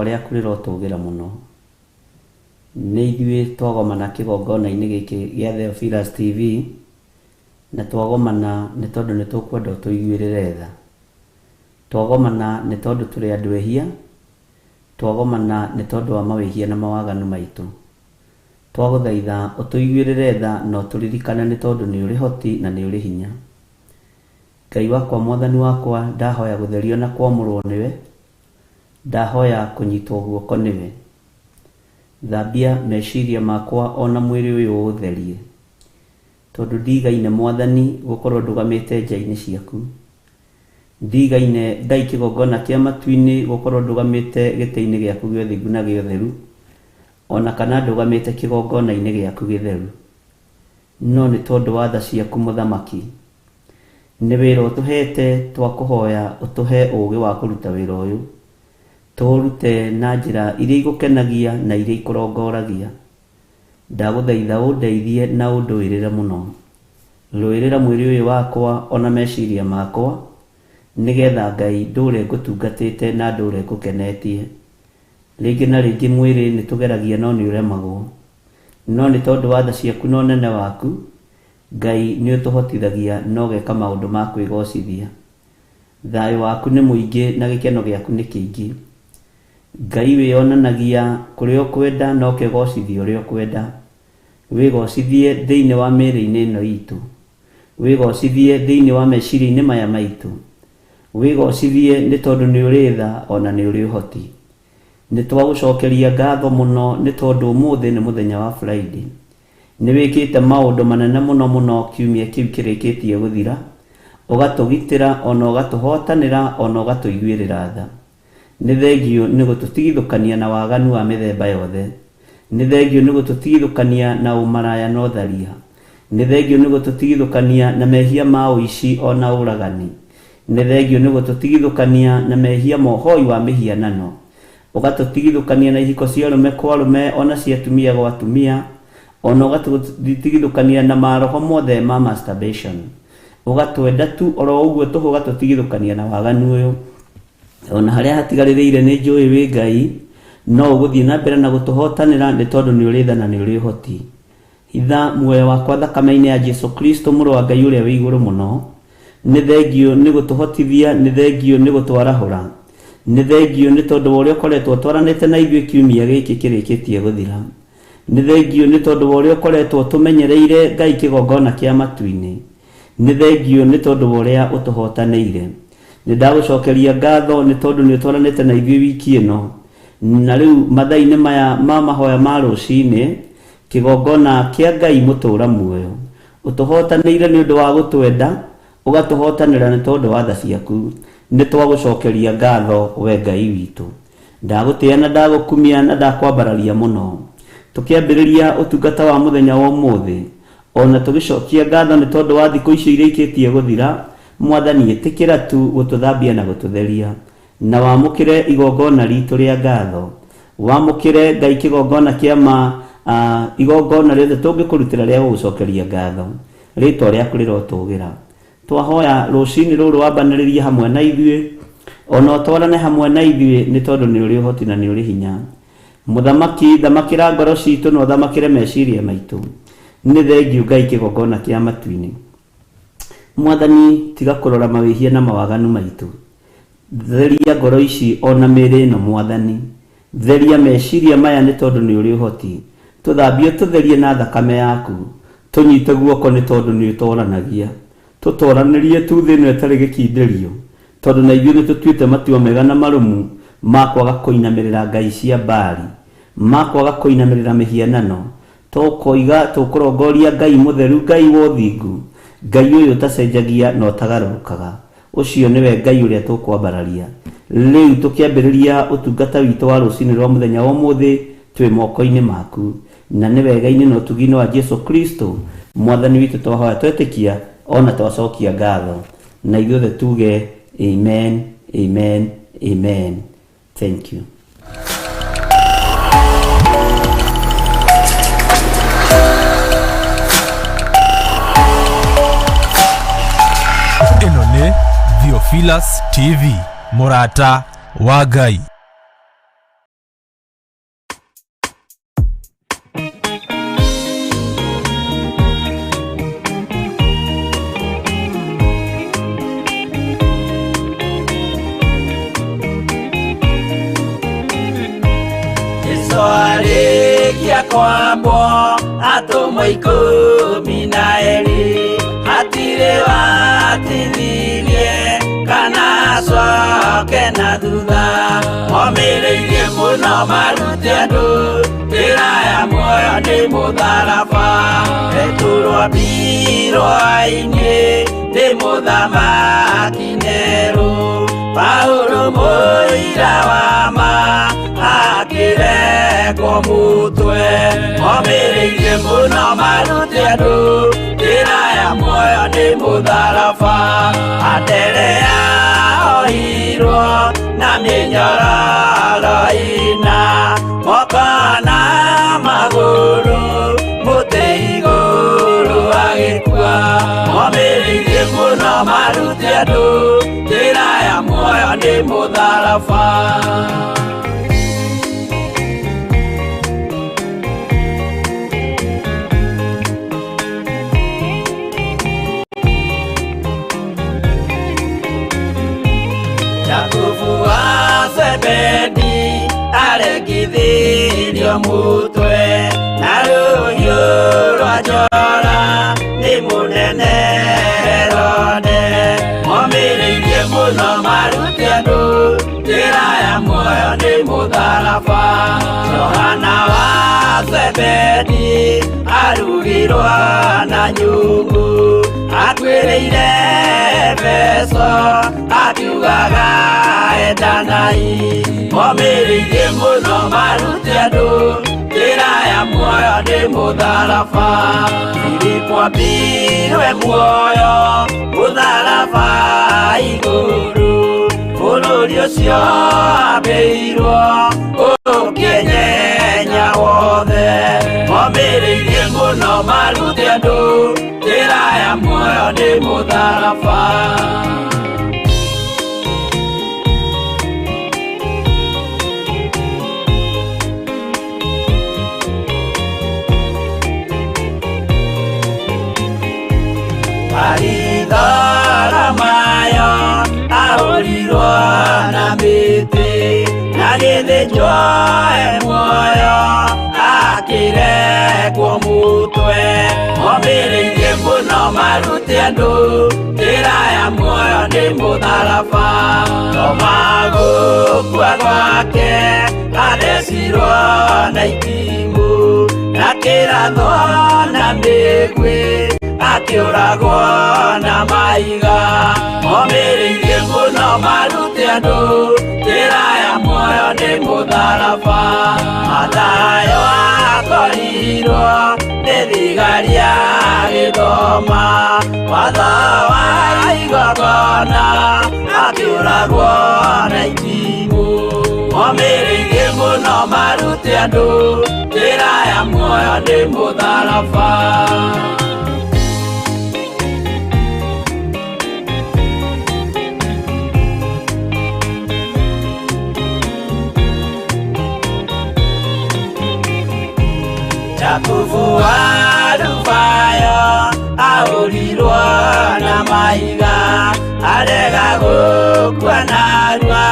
rĩaku rĩrotũgĩra mũno. Nĩ ithuĩ twagomana kĩgongona-inĩ gĩkĩ gĩa Theophilus TV, na twagomana nĩ tondũ nĩ tũkwenda ũtũiguĩrĩre tha. Twagomana nĩ tondũ tũrĩ andũ ehia, twagomana nĩ tondũ wa mawĩhia na mawaganu maitũ. Twagũthaitha ũtũiguĩrĩre tha na ũtũririkane nĩ tondũ nĩ ũrĩ hoti na nĩ ũrĩ hinya. Ngai wakwa Mwathani wakwa ndahoya gũtherio na kwamũrwo nĩwe, ndahoya kũnyitwo guoko nĩwe. Thambia meciria makwa ona mwĩrĩ ũyũ ũũtherie. Tondũ ndigaine Mwathani gũkorwo ndũgamĩte nja-inĩ ciaku. Ndigaine Ngai kĩgongona kĩa matu-inĩ gũkorwo ndũgamĩte gĩtĩ-inĩ gĩaku gĩa ũthingu na gĩa ũtheru, ona kana ndũgamĩte kĩgongona-inĩ gĩaku gĩtheru. No nĩ tondũ wa tha ciaku Mũthamaki. Nĩ wĩra ũtũhete twakũhoya ũtũhe ũgĩ wa kũruta wĩra ũyũ. Tũũrute na njĩra iria igũkenagia na iria ikũrongoragia. Ndagũthaitha ũndeithie na ũndũĩrĩre mũno. Rũĩrĩra mwĩrĩ ũyũ wakwa ona meciria makwa, nĩgetha Ngai ndũre ngũtungatĩte na ndũre ngũkenetie. Rĩngĩ na rĩngĩ mwĩrĩ nĩ tũgeragia no nĩ ũremagwo. No nĩ tondũ wa tha ciaku na ũnene waku, Ngai nĩ ũtũhotithagia na ũgeka maũndũ ma kwĩgocithia. Thayũ waku nĩ mũingĩ na gĩkeno gĩaku nĩ kĩingĩ. Ngai wĩyonanagia kũrĩa ũkwenda na ũkegocithia ũrĩa ũkwenda. Wĩgocithie thĩinĩ wa mĩĩrĩ-inĩ ĩno itũ. Wĩgocithie thĩinĩ wa meciria-inĩ maya maitũ. Wĩgocithie nĩ tondũ nĩ ũrĩ tha ona nĩ ũrĩ ũhoti. Nĩ twagũcokeria ngatho mũno nĩ tondũ ũmũthĩ nĩ mũthenya wa Friday. Nĩ wĩkĩte maũndũ manene mũno mũno kiumia kĩu kĩrĩkĩtie gũthira, ũgatũgitĩra ona ũgatũhotanĩra ona ũgatũiguĩrĩra tha. Nĩ thengiũ nĩ gũtũtigithũkania na waganu wa mĩthemba yothe. Nĩ thengiũ nĩ gũtũtigithũkania na ũmaraya na ũtharia. Nĩ thengiũ nĩ gũtũtigithũkania na mehia ma ũici o na ũragani. Nĩ thengiũ nĩ gũtũtigithũkania na mehia ma ũhoi wa mĩhianano. Ũgatũtigithũkania na ihiko cia arũme kwa arũme o na cia atumia gwa atumia, o na ũgatũtigithũkania na maroho mothe ma masturbation. Ũgatwenda tu oro ũguo tũhũ ũgatũtigithũkania na waganu ũyũ. Ona harĩa hatigarĩrĩire nĩ njũĩ wĩ Ngai, no ũgũthiĩ na mbere na gũtũhotanĩra nĩ tondũ nĩ ũrĩ tha na nĩ ũrĩ ũhoti. Hitha muoyo wakwa thakame-inĩ ya Jesu Kristo mũrũ wa Ngai ũrĩa wĩ igũrũ mũno. Nĩ thengiũ nĩ gũtũhotithia, nĩ thengiũ nĩ gũtwarahũra. Nĩ thengiũ nĩ tondũ wa ũrĩa ũkoretwo ũtwaranĩte na ithuĩ kiumia gĩkĩ kĩrĩkĩtie gũthira. Nĩ thengiũ nĩ tondũ wa ũrĩa ũkoretwo ũtũmenyereire Ngai kĩgongona kĩa matu-inĩ. Nĩ thengiũ nĩ tondũ wa ũrĩa ũtũhotanĩire. Nĩ ndagũcokeria ngatho nĩ tondũ nĩ ũtwaranĩte na ithuĩ wiki ĩno. Na rĩu mathaa-inĩ maya ma mahoya ma rũcinĩ, kĩgongona kĩa Ngai mũtũra muoyo. Ũtũhotanĩire nĩ ũndũ wa gũtwenda, ũgatũhotanĩra nĩ tondũ wa tha ciaku. Nĩ twagũcokeria ngatho we Ngai witũ. Ndagũtĩa na ndagũkumia na ndakwambararia mũno. Tũkĩambĩrĩria ũtungata wa mũthenya wa ũmũthĩ, ona tũgĩcokia ngatho nĩ tondũ wa thikũ icio irĩkĩtie gũthira, Mwathani ĩtĩkĩra tu gũtũthambia na gũtũtheria. Na wamũkĩre igongona ritũ rĩa ngatho. Wamũkĩre Ngai kĩgongona kĩa ma, igongona rĩothe tũngĩkũrutĩra rĩa gũgũcokeria ngatho. Rĩtwa rĩaku rĩrotũgĩra. Twahoya rũcinĩ rũrũ wambanĩrĩrie hamwe na ithuĩ, ona ũtwarane hamwe na ithuĩ nĩ tondũ nĩ ũrĩ ũhoti na nĩ ũrĩ hinya. Mũthamaki, thamakĩra ngoro citũ na ũthamakĩre meciria maitũ. Nĩ thengiũ Ngai kĩgongona kĩa matu-inĩ. Mwathani, tiga kũrora mawĩhia na mawaganu maitũ. Theria ngoro ici ona mĩĩrĩ ĩno Mwathani. Theria meciria maya nĩ tondũ nĩ ũrĩ ũhoti. Tũthambie ũtũtherie na thakame yaku. Tũnyite guoko nĩ tondũ nĩ ũtoranagia. Tũtoranĩrie tu thĩ ĩno ĩtarĩ gĩkindĩrio. Tondũ na ithuĩ nĩ tũtuĩte matua mega na marũmu ma kwaga kũinamĩrĩra ngai cia Baali, ma kwaga kũinamĩrĩra mĩhianano. Tũkoiga tũkũrongoria Ngai mũtheru, Ngai wa ũthingu, Ngai ũyũ ũtacenjagia na ũtagarũrũkaga. Ũcio nĩwe Ngai ũrĩa tũkwambararia. Rĩu tũkĩambĩrĩria ũtungata witũ wa rũcinĩ rwa mũthenya wa ũmũthĩ, twĩ moko-inĩ maku. Na nĩ wega-inĩ na ũtugi-inĩ wa Jesu Kristo, Mwathani witũ twahoya twetĩkia, o na twacokia ngatho. Na ithuothe tuge, Amen, amen, amen. Thank you. Ĩno nĩ Theophilus TV, mũrata wa Ngai. Arĩkia kwambwo atũmwo 12 hatirĩ watithirie kana acoke na thutha. Momĩrĩirie mũno marute andũ njĩra ya muoyo nĩ mũtharaba. Petero ambirwo-inĩ nĩ mũthamaki Nero. Paulo mũira wa ma akĩrekwo mũtwe. Momĩrĩirie mũno marute andũ njĩra ya muoyo nĩ mũtharaba. Anderea ohirwo na mĩnyororo ĩna moko na magũrũ mũtĩ igũrũ agĩkua. Momĩrĩirie mũno marute andũ njĩra ya muoyo nĩ mũtharaba. Jakubu wa Zebedi aregithirio mũtwe na rũhiũ rwa njora nĩ mũnene Herode. Momĩrĩirie mũno marute andũ njĩra ya muoyo nĩ mũtharaba. Johana wa Zebedi arugirwo na nyũngũ akuĩrĩire Efeso akiugaga endanai. Momĩrĩirie mũno marute andũ njĩra ya muoyo nĩ mũtharaba. Filipo ambirwe muoyo mũtharaba igũrũ bũrũri ũcio ambĩirwo ũkĩnyenya wothe. Momĩrĩirie mũno marute andũ njĩra ya muoyo nĩ mũtharaba. Baritholomayo ahũrirwo na mĩtĩ na gĩthĩnjwo e muoyo akĩrekwo mũtwe. Momĩrĩirie mũno marute andũ njĩra ya muoyo nĩ mũtharaba. Toma gũkua gwake athecirwo na itimũ na kĩrathwo na mĩguĩ akĩũragwo na mahiga. Momĩrĩirie mũno marute andũ njĩra ya muoyo nĩ mũtharaba. Mathayo akorirwo nĩ thigari agĩthoma watho wa igongona akĩũragwo na itimũ. Momĩrĩirie mũno marute andũ njĩra ya muoyo nĩ mũtharaba. Jakubu wa Alufayo ahũrirwo na mahiga arega gũkua narua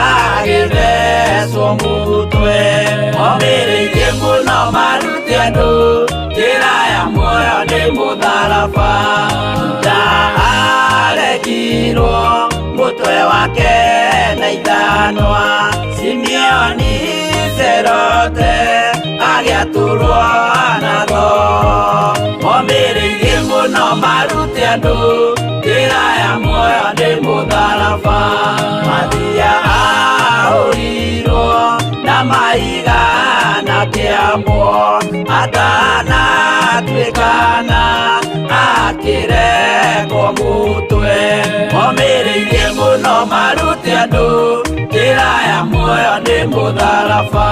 agĩthecwo mũtwe. Momĩrĩirie mũno marute andũ njĩra ya muoyo nĩ mũtharaba. Juda aregirwo mũtwe wake na ithanwa. Simeoni Zerote agĩatũrwo na thoo. Momĩrĩirie mũno marute andũ njĩra ya muoyo nĩ mũtharaba. Mathia ahũrirwo na mahiga na kĩambwo atanatuĩkana akĩrekwo mũtwe. Momĩrĩirie mũno marute andũ njĩra ya muoyo nĩ mũtharaba.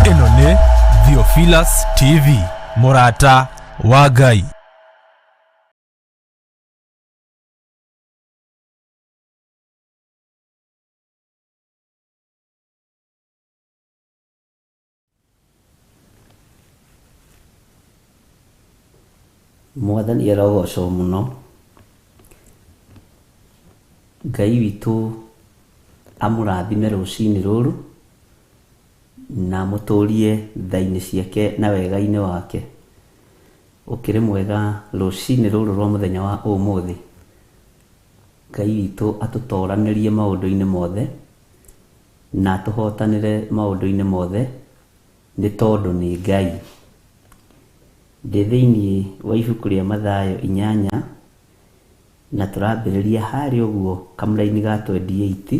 Ĩno nĩ Theophilus TV, mũrata wa Ngai. Mwathani arogocwo mũno. Ngai witũ amũrathime rũcinĩ rũrũ na amũtũrie tha-inĩ ciake na wega-inĩ wake. Ũkĩrĩ mwega rũcinĩ rũrũ rwa mũthenya wa ũmũthĩ. Ngai witũ atũtoranĩrie maũndũ-inĩ mothe na atũhotanĩre maũndũ-inĩ mothe nĩ tondũ nĩ Ngai. Ndĩ thĩinĩ wa ibuku rĩa Mathayo 8 na tũrambĩrĩria harĩa ũguo kamũraini ga 28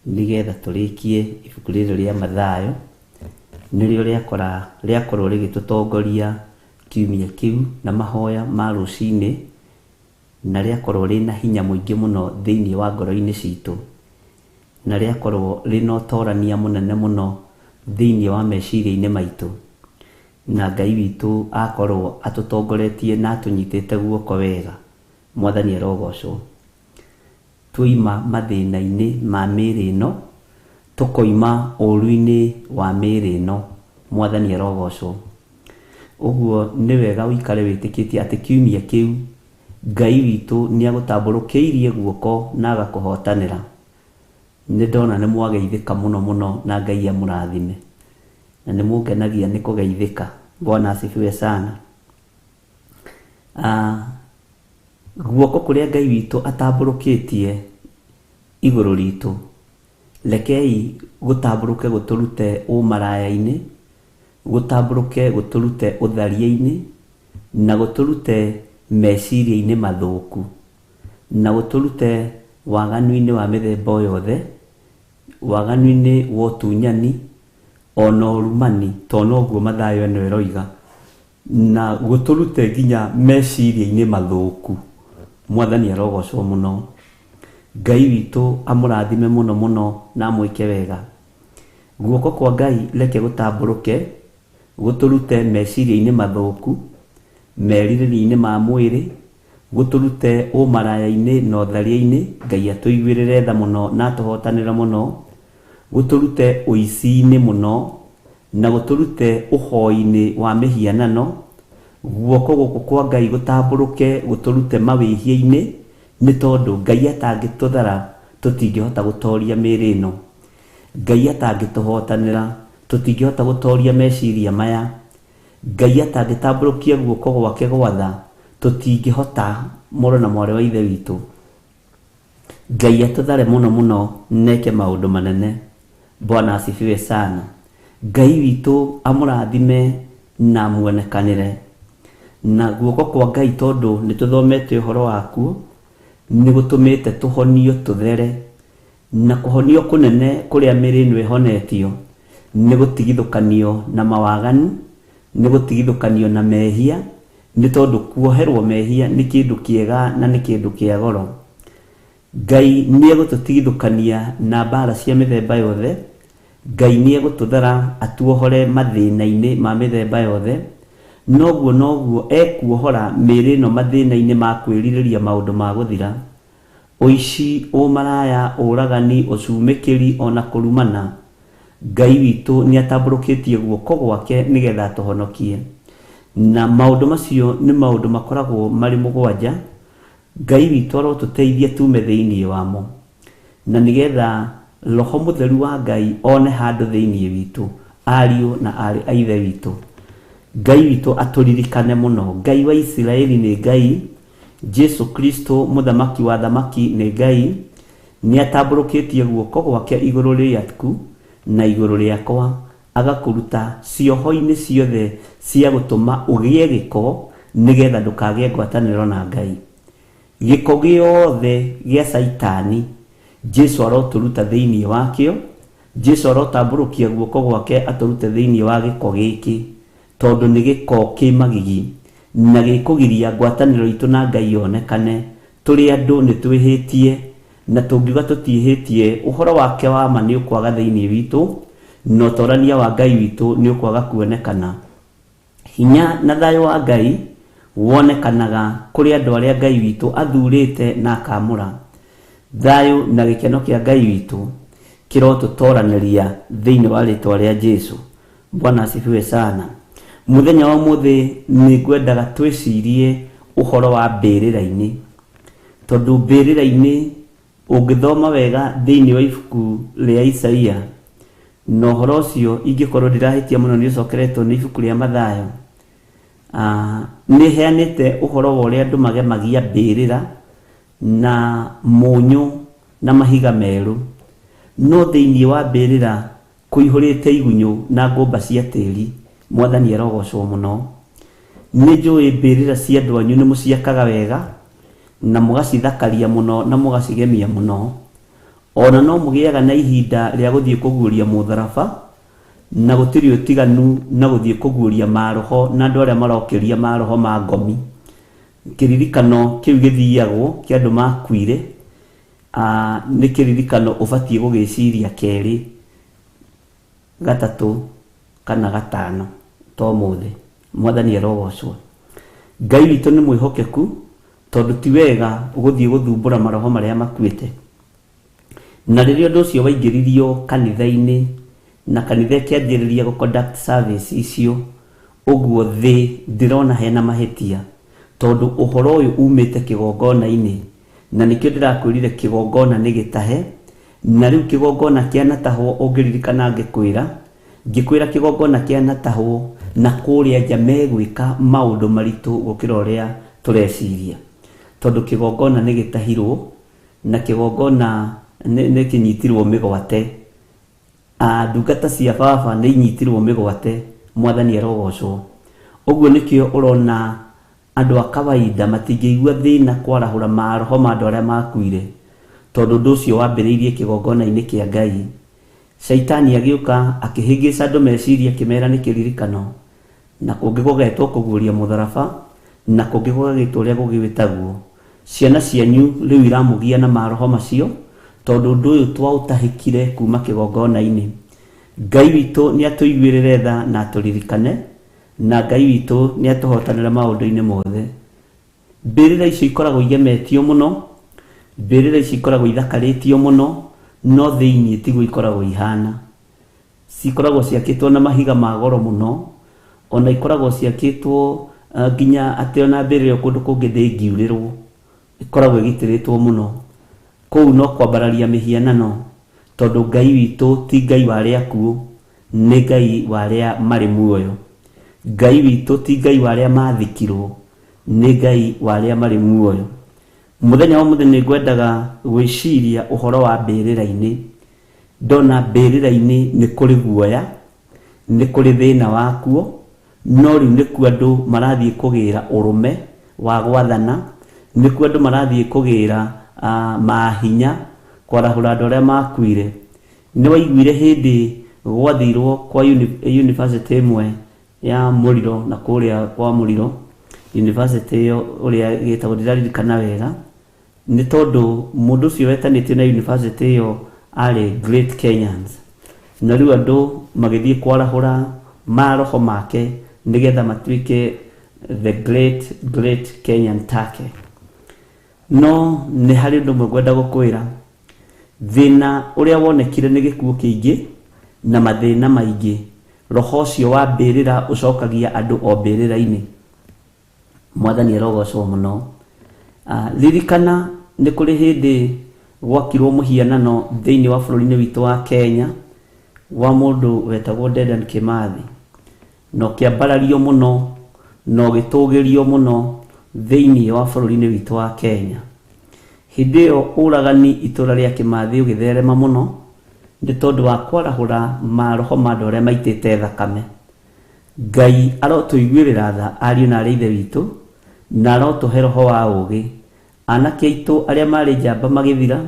nĩgetha tũrĩkie ibuku rĩrĩ rĩa Mathayo nĩrĩo rĩakorwo rĩgĩtũtongoria kiumia kĩu na mahoya ma rũcinĩ na rĩakorwo rĩna hinya mũingĩ mũno thĩinĩ wa ngoro-inĩ citũ na rĩakorwo rĩna ũtorania mũnene mũno thĩinĩ wa meciria-inĩ maitũ na Ngai witũ akorwo atũtongoretie na atũnyitĩte guoko wega. Mwathani arogocwo. Twoima mathĩna-inĩ ma mĩĩrĩ ĩno, tũkoima ũũru-inĩ wa mĩĩrĩ ĩno. Mwathani arogocwo. Ũguo nĩ wega ũikare wĩtĩkĩtie atĩ kiumia kĩu Ngai witũ nĩ agũtambũrũkĩirie guoko na agakũhotanĩra. Nĩ ndona nĩ mwageithĩka mũno mũno na Ngai amũrathime. Na nĩ mũngenagia nĩ kũgeithĩka. Bwana asifiwe sana. Guoko kũrĩa Ngai witũ atambũrũkĩtie igũrũ ritũ, rekei gũtambũrũke gũtũrute ũmaraya-inĩ, gũtambũrũke gũtũrute ũtharia-inĩ, na gũtũrute meciria-inĩ mathũku, na gũtũrute waganu-inĩ wa mĩthemba o yothe, waganu-inĩ wa ũtunyani, ona ũrumani, to noguo Mathayo ĩno ĩroiga. Na gũtũrute nginya meciria-inĩ mathũku. Mwathani arogocwo mũno. Ngai witũ amũrathime mũno mũno na amwĩke wega. Guoko kwa Ngai reke gũtambũrũke gũtũrute meciria-inĩ mathũku, merirĩria-inĩ ma mwĩrĩ, gũtũrute ũmaraya-inĩ na ũtharia-inĩ, Ngai atũiguĩrĩre tha mũno na atũhotanĩre mũno, gũtũrute ũici-inĩ mũno, na gũtũrute ũhoi-inĩ wa mĩhianano, guoko gũkũ kwa Ngai gũtambũrũke gũtũrute mawĩhia-inĩ, nĩ tondũ Ngai atangĩtũthara tũtingĩhota gũtoria mĩĩrĩ ĩno. Ngai atangĩtũhotanĩra tũtingĩhota gũtoria meciria maya. Ngai atangĩtambũrũkia guoko gwake gwa tha tũtingĩhota, mũrũ na mwarĩ wa Ithe witũ. Ngai atũthare mũno mũno na eke maũndũ manene. Bwana asifiwe sana. Ngai witũ amũrathime na amuonekanĩre. Na guoko kwa Ngai tondũ nĩ tũthomete ũhoro wakuo, nĩ gũtũmĩte tũhonio tũthere. Na kũhonio kũnene kũrĩa mĩĩrĩ ĩno ĩhonetio nĩ gũtigithũkanio na mawaganu, nĩ gũtigithũkanio na mehia, nĩ tondũ kuoherwo mehia nĩ kĩndũ kĩega na nĩ kĩndũ kĩa goro. Ngai nĩ egũtũtigithũkania na mbaara cia mĩthemba yothe, Ngai nĩ egũtũthara atuohore mathĩna-inĩ ma mĩthemba yothe, noguo noguo ekuohora mĩĩrĩ ĩno mathĩna-inĩ ma kwĩrirĩria maũndũ ma gũthira. Ũici, ũmaraya, ũragani, ũcumĩkĩri, o na kũrumana. Ngai witũ nĩ atambũrũkĩtie guoko gwake nĩgetha atũhonokie. Na maũndũ macio nĩ maũndũ makoragwo marĩ mũgwanja, Ngai witũ arotũteithia tuume thĩinĩ wamo. Na nĩgetha Roho Mũtheru wa Ngai one handũ thĩinĩ witũ, ariũ na aarĩ a Ithe witũ. Ngai witũ atũririkane mũno. Ngai wa Isiraeli nĩ Ngai, Jesu Kristo Mũthamaki wa athamaki nĩ Ngai, nĩ atambũrũkĩtie guoko gwake igũrũ rĩaku na igũrũ rĩakwa, agakũruta cioho-inĩ ciothe cia gũtũma ũgĩe gĩko nĩgetha ndũkagĩe ngwatanĩro na Ngai. Gĩko gĩothe gĩa Caitani, Jesu arotũruta thĩinĩ wakĩo, Jesu arotambũrũkia guoko gwake atũrute thĩinĩ wa gĩko gĩkĩ, tondũ nĩ gĩko kĩ magigi, na gĩkũgiria ngwatanĩro itũ na Ngai yonekane. Tũrĩ andũ nĩ twĩhĩtie, na tũngiuga tũtiĩhĩtie, ũhoro wake wa ma nĩ ũkwaga thĩinĩ witũ, na ũtorania wa Ngai witũ nĩ ũkwaga kuonekana. Hinya na thayũ wa Ngai wonekanaga kũrĩ andũ arĩa Ngai witũ athurĩte na akaamũra. Thayũ na gĩkeno kĩa Ngai witũ kĩrotũtoranĩria thĩinĩ wa rĩtwa rĩa Jesu. Bwana asifiwe sana. Mũthenya wa ũmũthĩ nĩ ngwendaga twĩcirie ũhoro wa mbĩrĩra-inĩ, tondũ mbĩrĩra-inĩ ũngĩthoma wega thĩinĩ wa ibuku rĩa Isaia, na ũhoro ũcio ingĩkorwo ndirahĩtia mũno nĩ ũcokeretwo nĩ ibuku rĩa Mathayo, nĩ ĩheanĩte ũhoro wa ũrĩa andũ magemagia mbĩrĩra na mũnyũ na mahiga merũ, no thĩinĩ wa mbĩrĩra kũihũrĩte igunyũ na ngũmba cia tĩri. Mwathani arogocwo mũno. Nĩ njũĩ mbĩrĩra cia andũ anyu nĩ mũciakaga wega na mũgacithakaria mũno na mũgacigemia mũno. Ona no mũgĩaga na ihinda rĩa gũthiĩ kũguũria mũtharaba, na gũtirĩ ũtiganu na gũthiĩ kũguũria maroho na andũ arĩa marokĩria maroho ma ngomi. Kĩririkano kĩu gĩthiagwo kĩa andũ makuire, nĩ kĩririkano ũbatiĩ gũgĩciria kerĩ, gatatũ kana gatano to ũmũthĩ. Mwathani arogocwo. Ngai witũ nĩ mwĩhokeku, tondũ ti wega gũthiĩ gũthumbũra maroho marĩa makuĩte. Na rĩrĩa ũndũ ũcio waingĩririo kanitha-inĩ, na kanitha ĩkĩanjĩrĩria gũ conduct service icio, ũguo thĩ ndĩrona hena mahĩtia, tondũ ũhoro ũyũ umĩte kĩgongona-inĩ, na nĩkĩo ndĩrakwĩrire kĩgongona nĩ gĩtahe, na rĩu kĩgongona kĩanatahwo, ũngĩririkana ngĩkwĩra, ngĩkwĩra kĩgongona kĩanatahwo, na kũrĩa nja megwĩka maũndũ maritũ gũkĩra ũrĩa tũreciria, tondũ kĩgongona nĩ gĩtahirwo, na kĩgongona nĩ kĩnyitirwo mĩgwate. Ndungata cia baba nĩ inyitirwo mĩgwate, Mwathani arogocwo. Ũguo nĩkĩo ũrona andũ a kawaida matingĩigua thĩna kwarahũra maroho ma andũ arĩa makuire, tondũ ũndũ ũcio wambĩrĩirie kĩgongona-inĩ kĩa Ngai. Shaitani agĩũka akĩhĩngĩca andũ meciria akĩmera nĩ kĩririkano, na kũngĩ gũgetwo kũguũria mũtharaba, na kũngĩ gũgagĩtwo ũrĩa gũgĩtagwo. Ciana cianyu rĩu iramũgia na maroho macio, tondũ ũndũ ũyũ twaũtahĩkire kuma kĩgongona-inĩ. Ngai witũ nĩ atũiguĩrĩre tha na atũririkane, na Ngai witũ nĩ atũhotanĩre maũndũ-inĩ mothe. Mbĩrĩra icio ikoragwo igemetio mũno, mbĩrĩra icio ikoragwo ithakarĩtio mũno, no thĩinĩ tiguo ikoragwo ihana. Cikoragwo ciakĩtwo na mahiga ma goro mũno, ona ikoragwo ciakĩtwo nginya atĩ ona mbĩrĩra ĩyo kũndũ kũngĩ ndĩngiurĩrwo, ĩkoragwo ĩgitĩrĩtwo mũno. Kũu no kwambararia mĩhianano, tondũ Ngai witũ ti Ngai wa arĩa akuũ, nĩ Ngai wa arĩa marĩ muoyo. Ngai witũ ti Ngai wa arĩa mathikirwo, nĩ Ngai wa arĩa marĩ muoyo. Mũthenya wa ũmũthĩ nĩ ngwendaga gwĩciria ũhoro wa mbĩrĩra-inĩ. Ndona mbĩrĩra-inĩ nĩ kũrĩ guoya, nĩ kũrĩ thĩna wakuo, no rĩu nĩkuo andũ marathiĩ kũgĩra ũrũme wa gwathana, nĩkuo andũ marathiĩ kũgĩra mahinya kwarahũra andũ arĩa makuire. Nĩ waiguire hĩndĩ gwathirwo kwa university ĩmwe ya Mũriro na kũrĩa kwa Mũriro, university ĩyo ũrĩa ĩgĩtagwo ndiraririkana wega, nĩ tondũ mũndũ ũcio wetanĩtio na university ĩyo arĩ Great Kenyans, na rĩu andũ magĩthiĩ kwarahũra maroho make nĩgetha matuĩke the great great Kenyan Turkey. No nĩ harĩ ũndũ ũmwe ngwenda gũkwĩra, thĩna ũrĩa wonekire nĩ gĩkuũ kĩingĩ na mathĩna maingĩ. Roho ũcio wa mbĩrĩra ũcokagia andũ o mbĩrĩra-inĩ. Mwathani arogocwo mũno. Ririkana nĩ kũrĩ hĩndĩ gwakirwo mũhianano thĩinĩ wa bũrũri-inĩ witũ wa Kenya wa mũndũ wetagwo Dedan Kimathi, na ũkĩambarario mũno na ũgĩtũgĩrio mũno thĩinĩ wa bũrũri-inĩ witũ wa Kenya. Hĩndĩ ĩyo ũragani itũra rĩa Kimathi ũgĩtherema mũno nĩ tondũ wa kwarahũra maroho ma andũ arĩa maitĩte thakame. Ngai arotũiguĩrĩra tha ariũ na aarĩ a Ithe witũ, na arotũhe roho wa ũũgĩ. Anake aitũ arĩa maarĩ njamba magĩthira,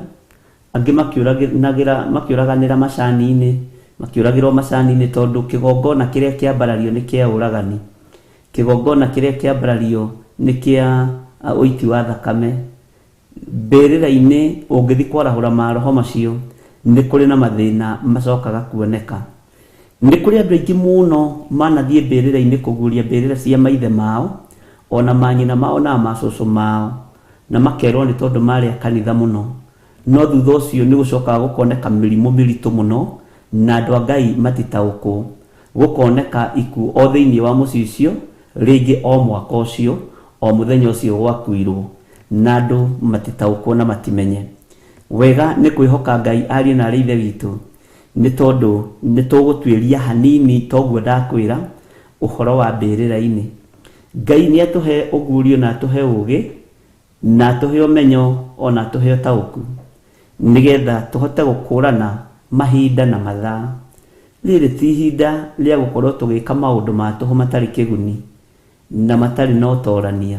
angĩ makĩũraganĩra macani-inĩ, makĩũragĩrwo macani-inĩ tondũ kĩgongona kĩrĩa kĩambarario nĩ kĩa ũragani, kĩgongona kĩrĩa kĩambarario nĩ kĩa ũiti wa thakame. Mbĩrĩra-inĩ ũngĩthiĩ kwarahũra maroho macio, nĩ kũrĩ na mathĩna macokaga kuoneka. Nĩ kũrĩ andũ aingĩ mũno manathiĩ mbĩrĩra-inĩ kũguũria mbĩrĩra cia maithe mao, ona manyina mao na macũcũ mao, na makerwo nĩ tondũ marĩ a kanitha mũno. No thutha ũcio nĩ gũcokaga gũkoneka mĩrimũ mĩritũ mũno, na andũ a Ngai matitaũkwo. Gũkoneka ikuũ o thĩinĩ wa mũciĩ ũcio, rĩngĩ o mwaka ũcio, o mũthenya ũcio gwakuirwo, na andũ matitaũkwo na matimenye. Wega nĩ kwĩhoka Ngai ariũ na aarĩ a Ithe witũ, nĩ tondũ nĩ tũgũtuĩria hanini toguo ndakwĩra ũhoro wa mbĩrĩra-inĩ. Ngai nĩ atũhe ũguũrio na atũhe ũũgĩ, na atũhe ũmenyo o na atũhe ũtaũku, nĩgetha tũhote gũkũũrana mahinda na mathaa. Rĩrĩ ti ihinda rĩa gũkorũo tũgĩka maũndũ ma tũhũ matarĩ kĩguni na matarĩ na ũtoorania.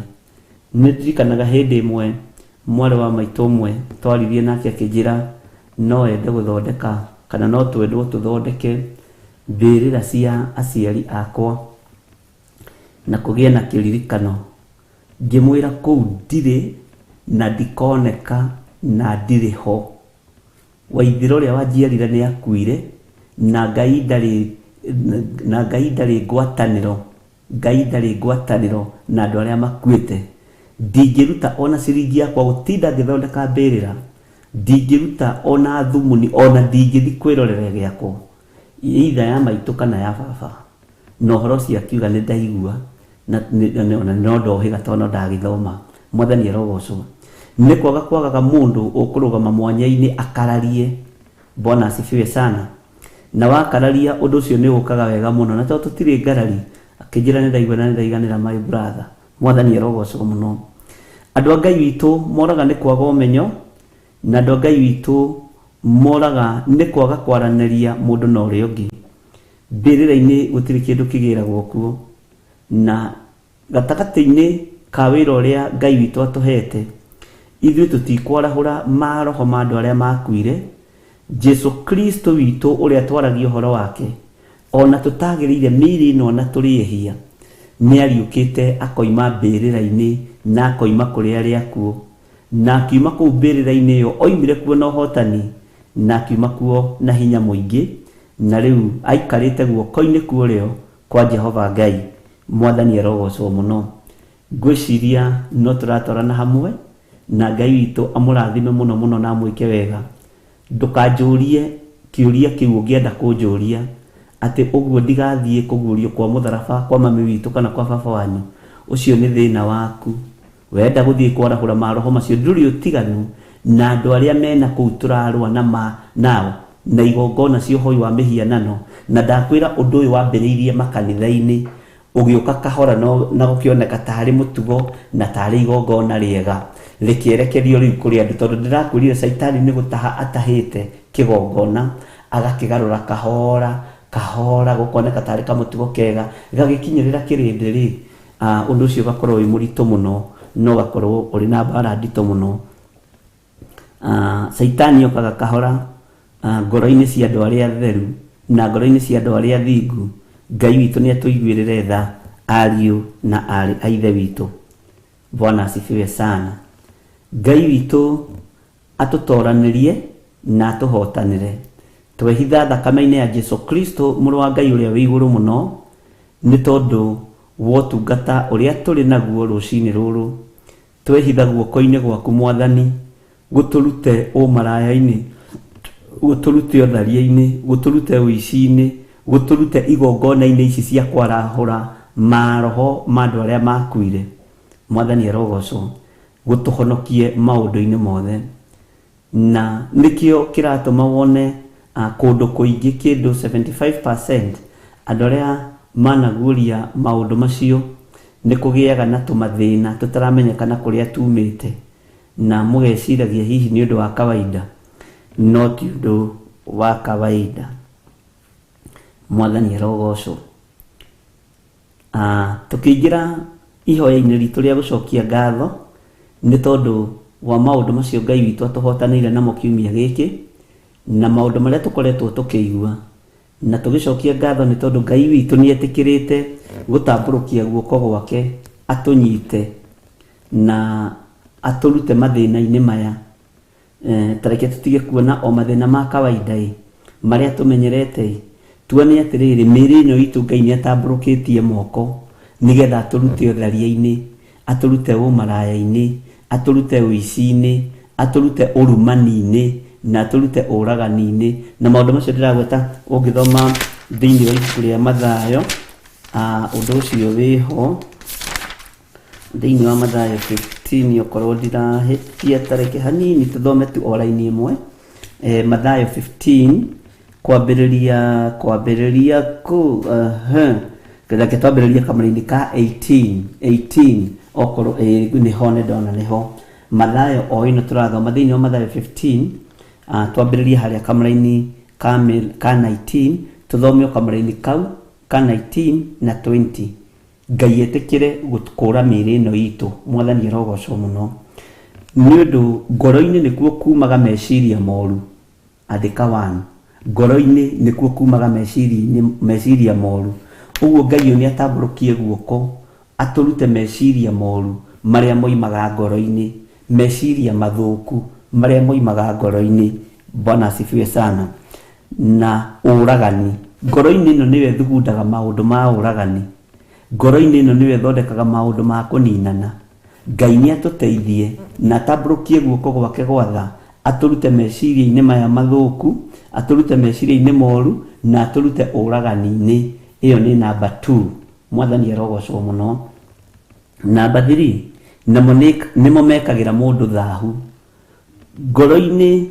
Nĩ ndirikanaga hĩndĩ ĩmwe mwarĩ wa maitũ ũmwe twaririe nake akĩnjĩra no ende gũthondeka kana no twendwo tũthondeke mbĩrĩra cia aciari akwa na kũgĩe na kĩririkano. Ngĩmwĩra kũu ndirĩ na ndikoneka na ndirĩ ho. Waithĩra ũrĩa wanjiarire nĩ akuire na Ngai ndarĩ na Ngai ndarĩ ngwatanĩro Ngai ndarĩ ngwatanĩro na andũ arĩa makuĩte. Ndingĩruta ona ciringi yakwa gũtinda ngĩthondeka mbĩrĩra, ndingĩruta ona thumuni ona ndingĩthi kwĩrorera gĩakwo either ya maitũ kana ya baba. Na ũhoro ũcio akiuga nĩ ndaigua na ona no ndohĩga tondũ no ndagĩthoma. Mwathani arogocwo. Nĩ kwaga kwagaga mũndũ ũkũrũgama mwanya-inĩ akararie. Bwana asifiwe sana. Na wakararia ũndũ ũcio nĩ ũkaga wega mũno. Na tondũ tũtirĩ ngarari, akĩnjĩra nĩ ndaigua na nĩ ndaiganĩra my brother. Mwathani arogocwo mũno. Andũ a Ngai witũ moraga nĩ kwaga ũmenyo, na andũ a Ngai witũ moraga nĩ kwaga kwaranĩria mũndũ na ũrĩa ũngĩ. Mbĩrĩra-inĩ gũtirĩ kĩndũ kĩgĩragwo kuo, na gatagatĩ-inĩ ka wĩra ũrĩa Ngai witũ atũhete, ithuĩ tũtikwarahũra maroho ma andũ arĩa makuire, Jesu Kristo witũ ũrĩa twaragia ũhoro wake, o na tũtagĩrĩire mĩĩrĩ ĩno na tũrĩ ehia, nĩariũkĩte akoima mbĩrĩra-inĩ na akoima kũrĩ arĩa akuũ, na akiuma kũu mbĩrĩra-inĩ ĩyo oimire kuo na ũhotani, na akiuma kuo na hinya mũingĩ, Na rĩu aikarĩte guoko-inĩ kwa ũrĩo kwa Jehova Ngai. Mwathani arogocwo mũno. Ngwĩciria no tũratwarana hamwe, na Ngai witũ amũrathime mũno mũno na amwĩke wega. Ndũkanjũrie kĩũria kĩu ũngĩenda kũnjũria, atĩ ũguo ndigathiĩ kũguũrio kwa mũtharaba kwa mami witũ kana kwa baba wanyu. Ũcio nĩ thĩna waku. Wenda gũthiĩ kwarahũra maroho macio ndũrĩ ũtiganu na andũ arĩa mena kũu tũrarũa na ma nao na igongona cia ũhoi wa mĩhianano na ndakwĩra ũndũ ũyũ wambĩrĩirie makanitha-inĩ ũgĩũka kahora no, na gũkĩoneka tarĩ mũtugo na tarĩ igongona rĩega rĩkĩerekerio rĩu kũrĩ andũ tondũ ndĩrakwĩrire caitani nĩ gũtaha atahĩte kĩgongona agakĩgarũra kahora kahora gũkoneka tarĩ kamũtugo kega gagĩkinyĩrĩra kĩrĩndĩ rĩ Ũndũ ũcio ũgakorwo wĩ mũritũ mũno na ũgakorwo ũrĩ na mbara nditũ mũno. Caitani okaga kahora ngoro-inĩ cia andũ arĩa atheru na ngoro-inĩ cia andũ arĩa athingu. Ngai witũ nĩ atũiguĩrĩre tha ariũ na aarĩ a Ithe witũ. Bwana asifiwe sana. Ngai witũ atũtoranĩrie na atũhotanĩre. Twehitha thakame-inĩ ya Jesu Kristo mũrũ wa Ngai ũrĩa wĩ igũrũ mũno, nĩ tondũ wa ũtungata ũrĩa tũrĩ naguo rũcinĩ rũrũ. Twehitha guoko-inĩ gwaku Mwathani, gũtũrute ũmaraya-inĩ, gũtũrute ũtharia-inĩ, gũtũrute ũici-inĩ, gũtũrute igongona-inĩ ici cia kwarahũra maroho ma andũ arĩa makuire. Mwathani arogocwo. Gũtũhonokie maũndũ-inĩ mothe. Na nĩkĩo kĩratũma wone kũndũ kũingĩ kĩndũ 75% andũ arĩa managuũria maũndũ macio nĩ kũgĩaga na tũmathĩna tũtaramenyekana kũrĩa tumĩte na mũgeciragia hihi nĩ ũndũ wa kawaida no ti ũndũ wa kawaida. Mwathani arogocwo. Tũkĩingĩra ihoya-inĩ ritũ rĩa gũcokia ngatho nĩ tondũ wa maũndũ macio Ngai witũ atũhotanĩire namo kiumia gĩkĩ, na maũndũ marĩa tũkoretwo tũkĩigua. Na tũgĩcokia ngatho nĩ tondũ Ngai witũ nĩ etĩkĩrĩte gũtambũrũkia guoko gwake atũnyite na atũrute mathĩna-inĩ maya. Ta reke tũtige kuona o mathĩna ma kawaida-ĩ, marĩa tũmenyerete-ĩ, tuone atĩrĩrĩ, mĩĩrĩ ĩno itũ Ngai nĩ atambũrũkĩtie moko nĩgetha atũrute ũtharia-inĩ, atũrute ũmaraya-inĩ, atũrute ũici-inĩ, atũrute ũrumani-inĩ, na atũrute ũragani-inĩ. Na maũndũ macio ndĩragweta ũngĩthoma Thĩinĩ wa ibuku rĩa Mathayo, ũndũ ũcio wĩho thĩinĩ wa Mathayo 15, okorwo ndirahĩtia, tareke hanini tũthome tu o raini ĩmwe. Mathayo 15 kwambĩrĩria kũ reke twambĩrĩrie kamũraini ka 18, 18 okorwo nĩho nĩ ndona nĩho Mathayo o ĩno tũrathoma thĩinĩ wa Mathayo 15. Twambĩrĩrie harĩa kamũraini ka 19, tũthome o kamũraini kau ka 19 na 20. Ngai etĩkĩre gũkũra mĩĩrĩ ĩno itũ. Mwathani arogocwo mũno. Nĩ ũndũ ngoro-inĩ nĩkuo kumaga meciria moru. Andĩka 1, ngoro-inĩ nĩkuo kumaga meciria moru. Ũguo Ngai ũyũ nĩ atambũrũkie guoko atũrute meciria moru marĩa moimaga ngoro-inĩ, meciria mathũku marĩa moimaga ngoro-inĩ. Bwana asifiwe sana. Na ũragani, ngoro-inĩ ĩno nĩyo ĩthugundaga maũndũ ma ũragani, ngoro-inĩ ĩno nĩyo ĩthondekaga maũndũ ma kũninana. Ngai nĩ atũteithie na atambũrũkie guoko gwake gwa tha, atũrute meciria-inĩ maya mathũku, atũrute meciria-inĩ moru, na atũrute ũragani-inĩ. Ĩyo nĩ namba 2. Mwathani arogocwo mũno. Namba 3, namo nĩmo mekagĩra mũndũ thahu. Ngoro-inĩ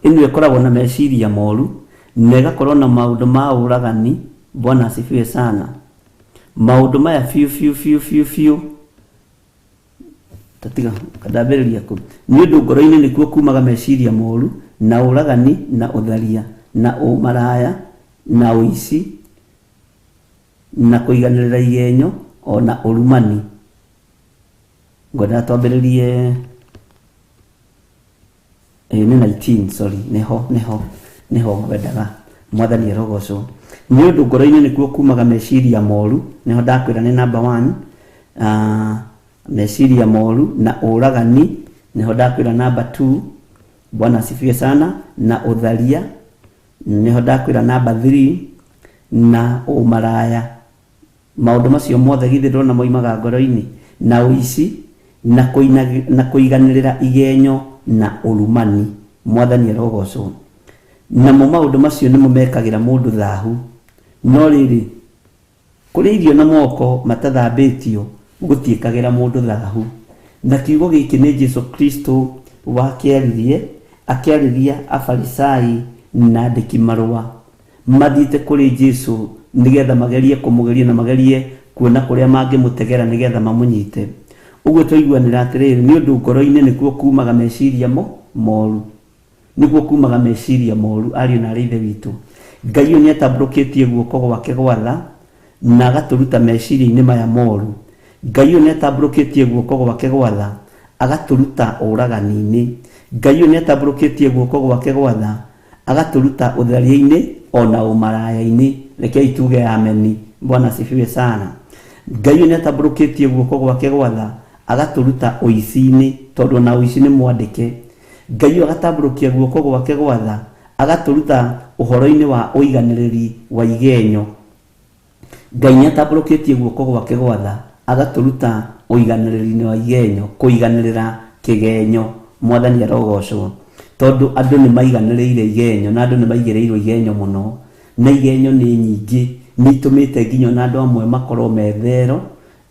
ĩno ĩkoragwo na meciria moru na ĩgakorwo na maũndũ ma ũragani. Bwana asifiwe sana. Maũndũ maya biũ biũ biũ biũ biũ, tatiga ndambĩrĩria kũ, nĩ ũndũ ngoro-inĩ nĩkuo kumaga meciria moru na ũragani na ũtharia na ũmaraya na ũici na kũiganĩrĩra igenyo ona ũrumani. Ngwendaga twambĩrĩrie nĩ 19, sorry, nĩho ngwendaga. Mwathani arogocwo. Nĩ ũndũ ngoro-inĩ nĩkuo kumaga meciria moru, nĩho ndakwĩra nĩ number 1, meciria moru na ũragani, nĩho ndakwĩra number 2. Bwana asifiwe sana. Na ũtharia, nĩho ndakwĩra number 3, na ũmaraya. Maũndũ macio mothe githĩ ndũrona moimaga ngoro-inĩ? Na ũici na kũiganĩrĩra igenyo na ũrumani. Mwathani arogocwo. Namo maũndũ macio nĩmo mekagĩra mũndũ thahu. No rĩrĩ, kũrĩa irio na moko matathambĩtio gũtiĩkagĩra mũndũ thahu. Na kiugo gĩkĩ nĩ Jesu Kristo wakĩaririe, akĩarĩria Afarisai na andĩki marũa mathiĩte kũrĩ Jesu nĩgetha magerie kũmũgeria na magerie kuona kũrĩa mangĩmũtegera nĩgetha mamũnyite. Ũguo twaiguanĩra atĩrĩrĩ, nĩ ũndũ ngoro-inĩ nĩkuo kumaga meciria moru, nĩkuo kumaga meciria moru. Ariũ na arĩ Ithe witũ, Ngai ũyũ nĩ atambũrũkĩtie guoko gwake gwa tha na agatũruta meciria-inĩ maya moru. Ngai ũyũ nĩ atambũrũkĩtie guoko gwake gwa tha agatũruta ũragani-inĩ. Ngai ũyũ nĩ atambũrũkĩtie guoko gwake gwa tha agatũruta ũtharia-inĩ ona ũmaraya-inĩ. Rekei tuge ameni. Bwana asifiwe sana. Ngai ũyũ nĩ atambũrũkĩtie guoko gwake gwa tha agatũruta ũici-inĩ, tondũ ona ũici nĩ mwandĩke. Ngai ũyũ agatambũrũkia guoko gwake gwa tha agatũruta ũhoro-inĩ wa ũiganĩrĩri wa igenyo. Ngai nĩ atambũrũkĩtie guoko gwake gwa tha agatũruta ũiganĩrĩri-inĩ wa igenyo, kũiganĩrĩra kĩgenyo. Mwathani arogocwo. Tondũ andũ nĩ maiganĩrĩire igenyo na andũ nĩ maigĩrĩirwo igenyo mũno, na igenyo nĩ nyingĩ, nĩ itũmĩte nginya ona andũ amwe makorwo methero,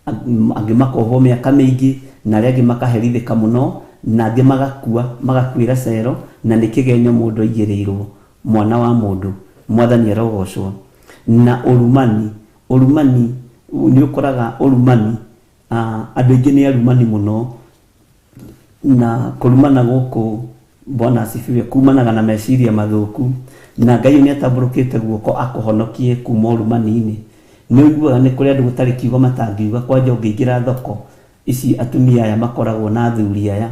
angĩ makohwo mĩaka mĩingĩ, na arĩa angĩ makaherithĩka mũno, na angĩ magakua, magakuĩra cero, na nĩ kĩgenyo mũndũ aigĩrĩirwo, mwana wa mũndũ. Mwathani arogocwo. Na ũrumani, ũrumani nĩ ũkoraga ũrumani, andũ aingĩ nĩ arumani mũno, na kũrumana gũkũ, Bwana asifiwe, kumanaga na meciria mathũku, na Ngai nĩ atambũrũkĩte guoko akũhonokie kuma ũrumani-inĩ. Nĩ ũiguaga nĩ kũrĩ andũ gũtarĩ kiugo matangiuga, kwanja ũngĩingĩra thoko ici atumia aya makoragwo na athuri aya,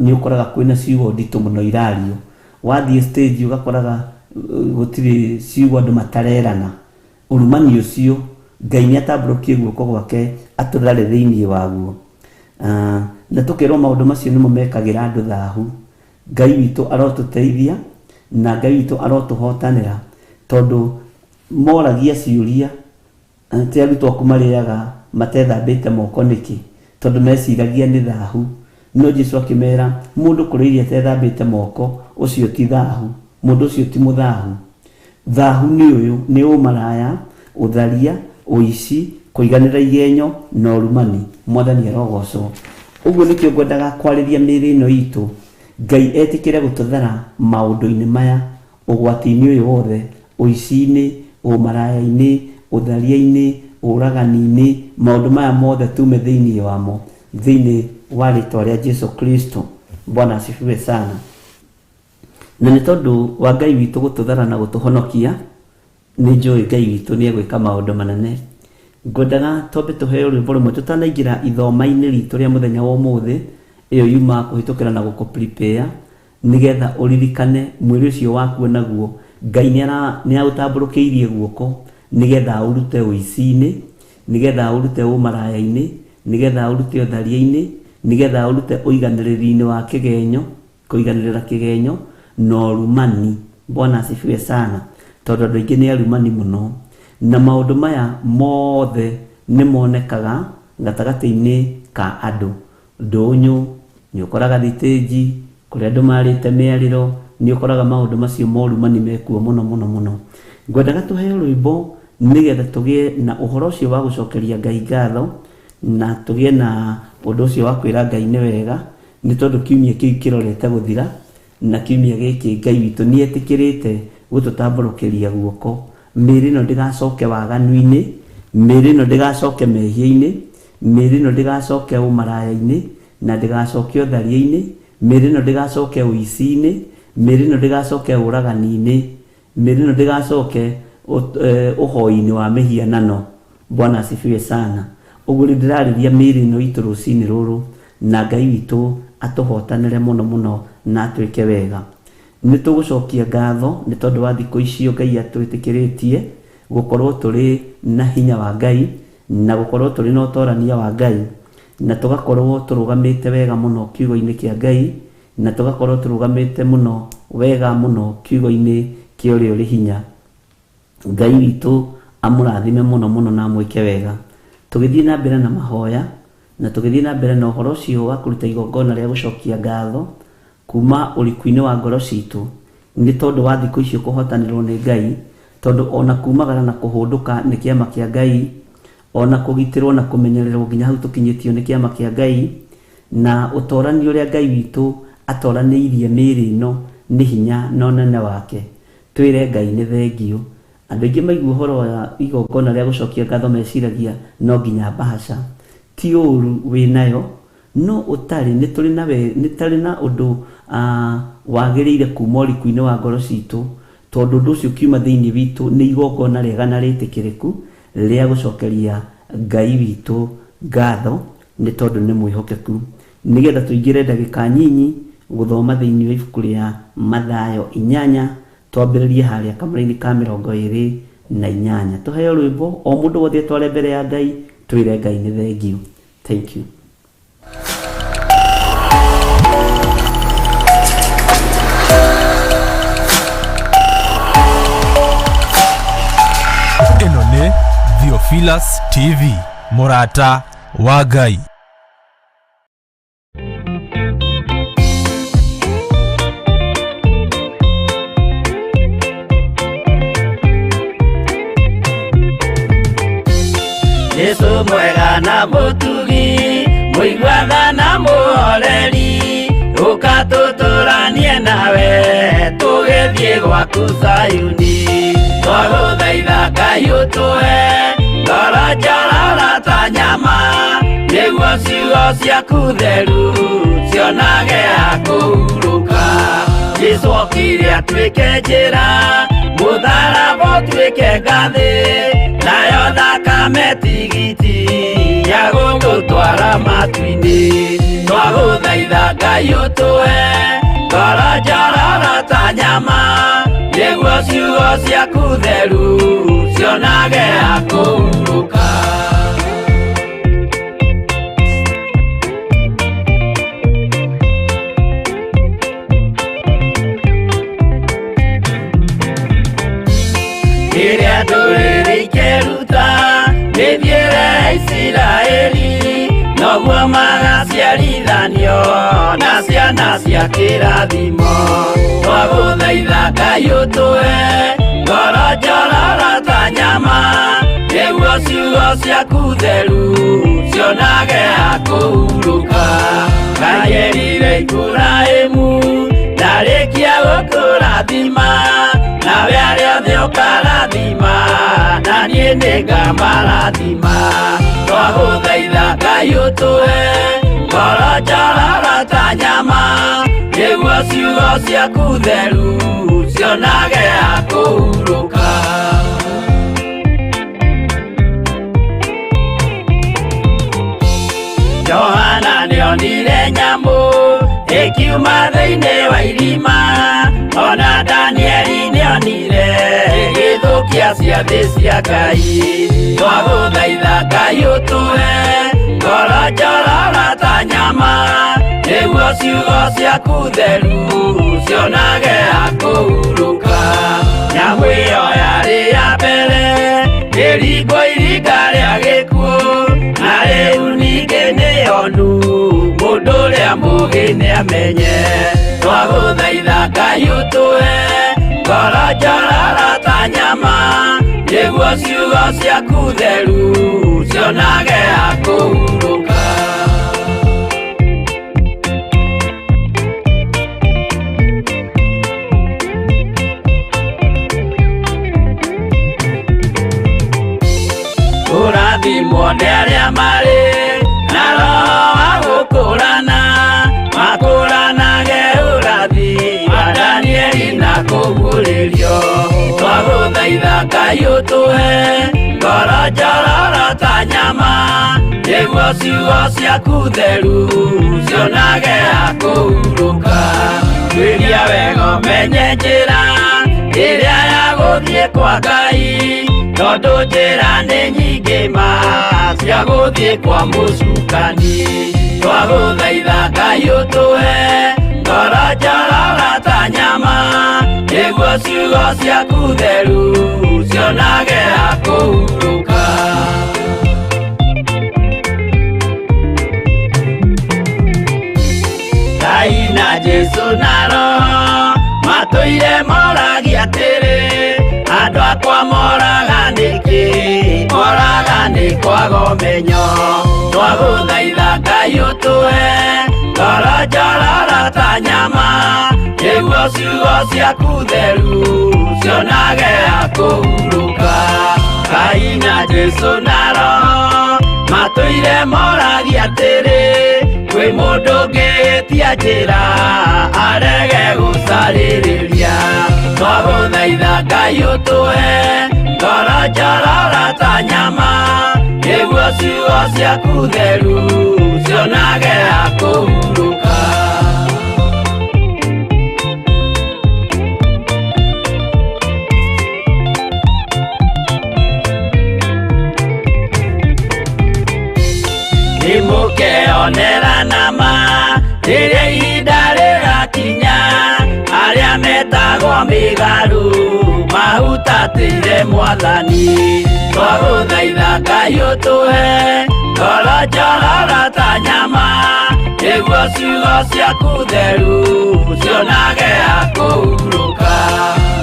nĩ ũkoraga kwĩna ciugo nditũ mũno irario. Wathiĩ stage ũgakoraga gũtirĩ ciugo andũ matarerana. Ũrumani ũcio Ngai nĩ atambũrũkie guoko gwake atũthare thĩinĩ waguo. Na tũkerwo maũndũ macio nĩmo mekagĩra andũ thahu. Ngai witũ arotũteithia na Ngai witũ arotũhotanĩra, tondũ moragia ciũria atĩ arutwo aku marĩaga matethambĩte moko nĩkĩ? Tondũ meciragia nĩ thahu. No Jesu akĩmera, mũndũ kũrĩa irio atethambĩte moko, ũcio ti thahu, mũndũ ũcio ti mũthahu. Thahu nĩ ũyũ, nĩ ũmaraya, ũtharia, ũici, kũiganĩra igenyo na ũrumani. Mwathani arogocwo. Ũguo nĩkĩo ngwendaga kwarĩria mĩĩrĩ ĩno itũ, Ngai etĩkĩre gũtũthara maũndũ-inĩ maya, ũgwati-inĩ ũyũ wothe, ũici-inĩ, ũmaraya-inĩ, ũtharia-inĩ, ũragani-inĩ, maũndũ maya mothe tume thĩinĩ wamo, thĩinĩ wa rĩtwa rĩa Jesu Kristo. Bwana asifiwe sana. Na nĩ tondũ wa Ngai witũ gũtũthara na gũtũhonokia, nĩ njũĩ Ngai witũ nĩ egwĩka maũndũ manene. Ngwendaga twambe tũheo rwĩmbo rũmwe tũtanaingĩra ithoma-inĩ ritũ rĩa mũthenya wa ũmũthĩ, ĩyo yuma kũhĩtũkĩra na gũkũ prepare, nĩgetha ũririkane mwĩrĩ ũcio waku naguo Ngai nĩ aũtambũrũkĩirie guoko nĩgetha aũrute ũici-inĩ, nĩgetha aũrute ũmaraya-inĩ, nĩgetha aũrute ũtharia-inĩ, nĩgetha aũrute ũiganĩrĩri-inĩ wa kĩgenyo, kũiganĩrĩra kĩgenyo na ũrumani. Bwana asifiwe sana. Tondũ andũ aingĩ nĩ arumani mũno, na maũndũ maya mothe nĩ monekaga gatagatĩ-inĩ ka andũ. Ndũnyũ, nĩ ũkoraga thitĩnji, kũrĩa andũ marĩte mĩarĩro, nĩ ũkoraga maũndũ macio ma ũrumani mekuo mũno mũno mũno. Ngwendaga tũheo rwĩmbo nĩgetha tũgĩe na ũhoro ũcio wa gũcokeria Ngai ngatho, na tũgĩe na ũndũ ũcio wa kwĩra Ngai nĩ wega, nĩ tondũ kiumia kĩu kĩrorete gũthira, na kiumia gĩkĩ Ngai witũ nĩ etĩkĩrĩte gũtũtambũrũkĩria guoko. Mĩĩrĩ ĩno ndĩgacoke waganu-inĩ, mĩĩrĩ ĩno ndĩgacoke mehia-inĩ, mĩĩrĩ ĩno ndĩgacoke ũmaraya-inĩ, na ndĩgacoke ũtharia-inĩ, mĩĩrĩ ĩno ndĩgacoke ũici-inĩ, mĩĩrĩ ĩno ndĩgacoke ũragani-inĩ, mĩĩrĩ ĩno ndĩgacoke ũhoi-inĩ wa mĩhianano. Bwana asifiwe sana. Ũguo rĩu ndĩrarĩria mĩĩrĩ ĩno itũ rũcinĩ rũrũ, na Ngai witũ atũhotanĩre mũno mũno na atwĩke wega. Nĩ tũgũcokia ngatho nĩ tondũ wa thikũ icio Ngai atwĩtĩkĩrĩtie gũkorwo tũrĩ na hinya wa Ngai, na gũkorwo tũrĩ na ũtorania wa Ngai, na tũgakorwo tũrũgamĩte wega mũno kiugo-inĩ kĩa Ngai, na tũgakorwo tũrũgamĩte mũno wega mũno kiugo-inĩ kĩa ũrĩa ũrĩ hinya. Ngai witũ amũrathime mũno mũno na amwĩke wega. Tũgĩthiĩ na mbere na mahoya, na tũgĩthiĩ na mbere na ũhoro ũcio wa kũruta igongona rĩa gũcokia ngatho kuma ũriku-inĩ wa ngoro citũ, nĩ tondũ wa thikũ icio kũhotanĩrwo nĩ Ngai, tondũ ona kumagara na kũhũndũka nĩ kĩama kĩa Ngai, ona kũgitĩrwo na kũmenyererwo nginya hau tũkinyĩtio nĩ kĩama kĩa Ngai, na ũtorani ũrĩa Ngai witũ atoranĩirie mĩĩrĩ ĩno nĩ hinya na ũnene wake. Twĩre Ngai nĩ thengiũ. Andũ aingĩ maigua ũhoro wa igongona rĩa gũcokia ngatho meciragia no nginya mbahaca. Ti ũru wĩnayo, no ũtarĩ nĩ tũrĩ na nĩ tarĩ na ũndũ wagĩrĩire kuma ũriku-inĩ wa ngoro citũ, tondũ ũndũ ũcio ũkiuma thĩinĩ witũ nĩ igongona rĩega na rĩtĩkĩrĩku rĩa gũcokeria Ngai witũ ngatho nĩ tondũ nĩ mwĩhokeku. Nĩgetha tũingĩre ndagĩka nyinyi gũthoma thĩinĩ wa ibuku rĩa Mathayo 8, twambĩrĩrie harĩa kamũra-inĩ ka 28. Tũheo rwĩmbo o mũndũ wothe atware mbere ya Ngai, twĩre Ngai nĩ thengiũ. Thank you. Ĩno nĩ Theophilus TV, mũrata wa Ngai. Jesu mwega na mũtugi, mũiguatha na mũhoreri, ũka tũtũranie nawe tũgĩthiĩ gwaku Zayuni. Twagũthaitha Ngai ũtũhe ngoro njororo ta nyama, nĩguo ciugo ciaku theru cionage ha kũhurũka. Jesu okire atuĩke njĩra, mũtharaba ũtuĩke ngathĩ, nayo thakame tigiti ya gũgũtwara matu-inĩ. Twagũthaitha Ngai ũtũhe ngoro njororo ta nyama, nĩguo ciugo ciaku theru cionage ha kũhurũka. Rĩrĩa ndũrĩrĩ ikeruta mĩthiĩre ya Isiraeli, noguo magaciarithanio na ciana cia kĩrathimo. Twagũthaitha Ngai ũtũhe ngoro Ngoro njororo ta nyama, nĩguo ciugo ciaku theru cionage ha kũhurũka. Ngai erire Iburahĩmu ndarĩkia gũkũrathima, nawe arĩa othe ũkarathima, na niĩ nĩngamarathima. Twagũthaitha Ngai ũtũhe ngoro njororo ta nyama, nĩguo ciugo ciaku theru cionage ha kũhurũka. Johana nĩonire nyamũ ĩkiuma thĩinĩ wa irima, ona Danieli nĩonire ĩgĩthũkia ciathĩ cia Ngai. Twagũthaitha Ngai ũtũhe ngoro njororo ta nyama, nĩguo ciugo ciaku theru cionage ha kũhurũka. Nyamũ ĩyo yarĩ ya mbere ĩringwo iringa rĩa gĩkuũ, na rĩu ningĩ nĩyonu mũndũ ũrĩa mũũgĩ nĩamenye. Twagũthaitha Ngai ũtũhe ngoro njororo ta nyama, nĩguo ciugo ciaku theru cionage ha kũhurũka. Kũrathimwo nĩ arĩa marĩ na roho wa gũkũrana, makũranage ũrathi wa Danieli na kũguũrĩrio. Twagũthaitha Ngai ũtũhe ngoro njororo ta nyama, nĩguo ciugo ciaku theru cionage ha kũhurũka. Tuĩria wega ũmenye njĩra ĩrĩa ya gũthiĩ kwa Ngai, tondũ njĩra nĩ nyingĩ ma cia gũthiĩ kwa mũcukani. Twagũthaitha Ngai ũtũhe ngoro njororo ta nyama, nĩguo ciugo ciaku theru cionage ha kũhurũka. Ngai na Jesũ na Roho matũire moragia atĩrĩ, andũ akwa moraga nĩkĩ? Moraga nĩ kwaga ũmenyo. Twagũthaitha Ngai ũtũhe ngoro njororo ta nyama, nĩguo ciugo ciaku theru cionage ha kũhurũka. Ngai na Jesũ na Roho matũire moragia atĩrĩ, kwĩ mũndũ ũngĩtia njĩra arege gũcarĩrĩria. Twagũthaitha Ngai ũtũhe ngoro njororo ta nyama, nĩguo ciugo ciaku theru cionage ha kũhurũka. Nĩmũkeonera nama rĩrĩa ihinda rĩgakinya, arĩa metagwo mĩgarũ mahutatĩire Mwathani. Twagũthaitha Ngai ũtũhe ngoro njororo ta nyama, nĩguo ciugo ciaku theru cionage ha kũhurũka.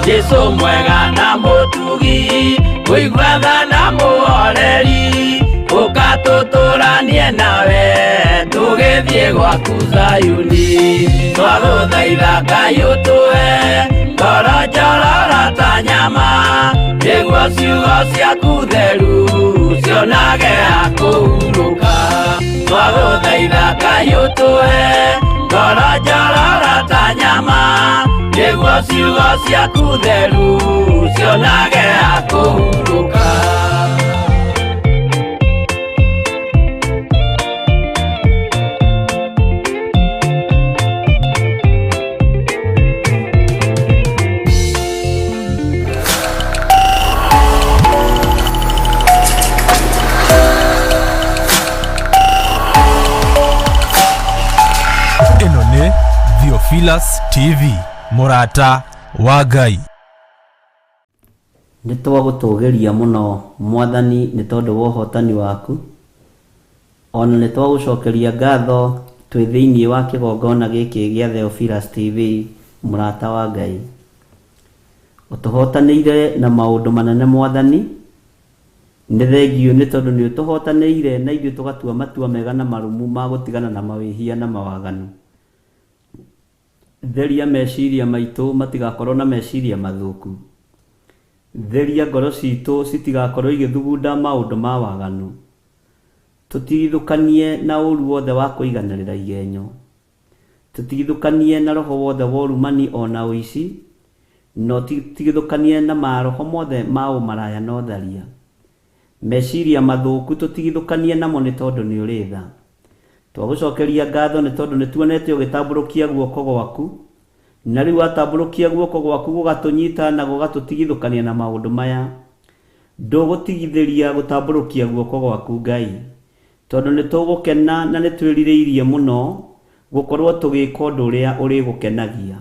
Jesũ mwega na mũtugi, mũigua tha na mũhoreri, ũka tũtũranie nawe tũgĩthiĩ gwaku Zayuni. Twagũthaitha Ngai ũtũhe ngoro njororo ta nyama, nĩguo ciugo ciaku theru cionage ha kũhurũka. Twagũthaitha Ngai ũtũhe ngoro njororo ta nyama, nĩguo ciugo ciaku theru cionage ha kũhurũka. Ĩno nĩ Theophilus TV, mũrata wa Ngai. Nĩ twagũtũgĩria mũno Mwathani nĩ tondũ wa ũhotani waku, ona nĩ twagũcokeria ngatho twĩ thĩinĩ wa kĩgongona gĩkĩ gĩa Theophilus TV, mũrata wa Ngai. Ũtũhotanĩire na maũndũ manene Mwathani. Nĩ thengiũ nĩ tondũ nĩ ũtũhotanĩire na ithuĩ tũgatua matua mega na marũmu ma gũtigana na mawĩhia na mawaganu. Theria meciria maitũ matigakorwo na meciria mathũku. Theria ngoro citũ citigakorwo igĩthugunda maũndũ ma waganu. Tũtigithũkanie na ũru wothe wa kũiganĩrĩra igenyo. Tũtigithũkanie na roho wothe wa ũrumani ona ũici, na ũtigithũkanie na maroho mothe ma ũmaraya na ũtharia. Meciria mathũku tũtigithũkanie namo nĩ tondũ nĩ ũrĩ tha. Twagũcokeria ngatho nĩ tondũ nĩ tuonete ũgĩtambũrũkia guoko gwaku, na rĩu watambũrũkia guoko gwaku gũgatũnyita na gũgatũtigithũkania na maũndũ maya. Ndũgũtigithĩria gũtambũrũkia guoko gwaku Ngai, tondũ nĩ tũgũkena na nĩ twĩrirĩirie mũno gũkorwo tũgĩka ũndũ ũrĩa ũrĩgũkenagia,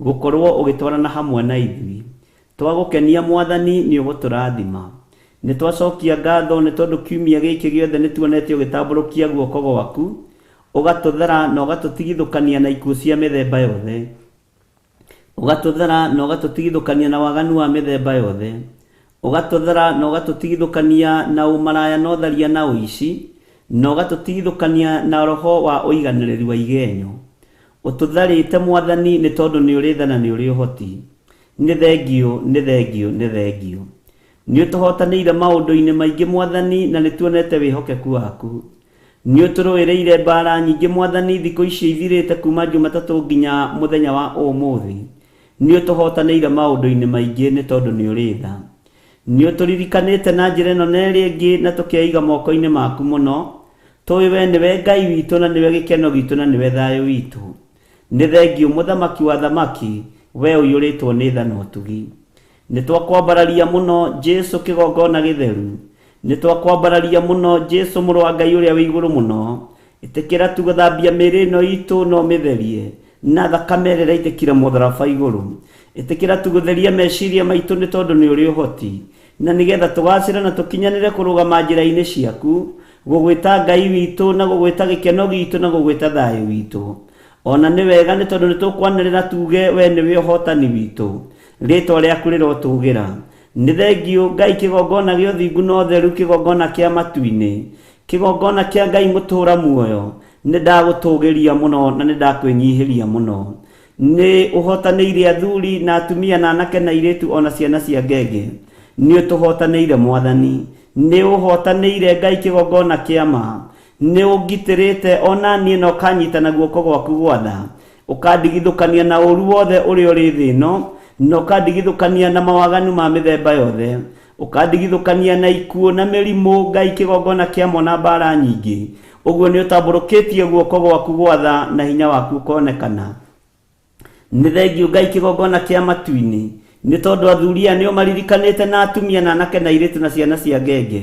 gũkorwo ũgĩtwarana hamwe na ithuĩ. Twagũkenia Mwathani nĩ ũgũtũrathima. Nĩ twacokia ngatho nĩ tondũ kiumia gĩkĩ gĩothe nĩ tuonete ũgĩtambũrũkia guoko gwaku, ũgatũthara na ũgatũtigithũkania na ikuũ cia mĩthemba yothe. Ũgatũthara na ũgatũtigithũkania na waganu wa mĩthemba yothe. Ũgatũthara na ũgatũtigithũkania na ũmaraya na ũtharia na ũici, na ũgatũtigithũkania na roho wa ũiganĩrĩri wa igenyo. Ũtũtharĩte Mwathani nĩ tondũ nĩ ũrĩ tha na nĩ ũrĩ ũhoti. Nĩ thengiũ, nĩ thengiũ, nĩ thengiũ. Nĩ ũtũhotanĩire maũndũ-inĩ maingĩ Mwathani na nĩ tuonete wĩhokeku waku. Nĩ ũtũrũĩrĩire mbara nyingĩ Mwathani thikũ icio ithirĩte kuma Jumatatũ nginya mũthenya wa ũmũthĩ. Nĩ ũtũhotanĩire maũndũ-inĩ maingĩ nĩ tondũ nĩ ũrĩ tha. Nĩ ũtũririkanĩte na njĩra ĩno na ĩrĩa ĩngĩ na tũkeiga moko-inĩ maku mũno. Tũĩ we nĩwe Ngai witũ na nĩwe gĩkeno gitũ na nĩwe thayũ witũ. Nĩ thengiũ Mũthamaki wa athamaki, we ũiyũrĩtwo nĩ tha na ũtugi. Nĩ twakwambararia mũno Jesu kĩgongona gĩtheru. Nĩ twakwambararia mũno Jesu mũrũ wa Ngai ũrĩa wĩ igũrũ mũno. Ĩtĩkĩra tu gũthambia mĩĩrĩ ĩno itũ na ũmĩtherie na thakame ĩrĩa ĩraitĩkire mũtharaba igũrũ. Ĩtĩkĩra tu gũtheria meciria maitũ nĩ tondũ nĩ ũrĩ ũhoti, na nĩgetha tũgacĩre na tũkinyanĩre kũrũgama njĩra-inĩ ciaku, gũgwĩta Ngai witũ na gũgwĩta gĩkeno gitũ na gũgwĩta thayũ witũ. Ona nĩ wega nĩ tondũ nĩ tũkwanĩrĩra tuge we nĩwe ũhotani witũ. Rĩtwa rĩaku rĩrotũgĩra. Nĩ thengiũ Ngai kĩgongona gĩa ũthingu na ũtheru, kĩgongona kĩa matu-inĩ, kĩgongona kĩa Ngai mũtũũra muoyo. Nĩ ndagũtũgĩria mũno na nĩ ndakwĩnyihĩria mũno. Nĩ ũhotanĩire athuri na atumia na anake na airĩtu ona ciana cia ngenge. Nĩ ũtũhotanĩire Mwathani. Nĩ ũhotanĩire Ngai kĩgongona kĩa ma. Nĩ ũngitĩrĩte ona niĩ na ũkanyita na guoko gwaku gwa tha. Ũkandigithũkania na ũru wothe ũrĩa ũrĩ thĩ ĩno, na ũkandigithũkania na mawaganu ma mĩthemba yothe. Ũkandigithũkania na ikuũ na mĩrimũ, Ngai kĩgongona kĩa ma na mbara nyingĩ. Ũguo nĩ ũtambũrũkĩtie guoko gwaku gwa tha na hinya waku ũkonekana. Nĩ thengiũ Ngai kĩgongona kĩa matu-inĩ, nĩ tondũ athuri aya nĩ ũmaririkanĩte na atumia na anake na airĩtu na ciana cia ngenge.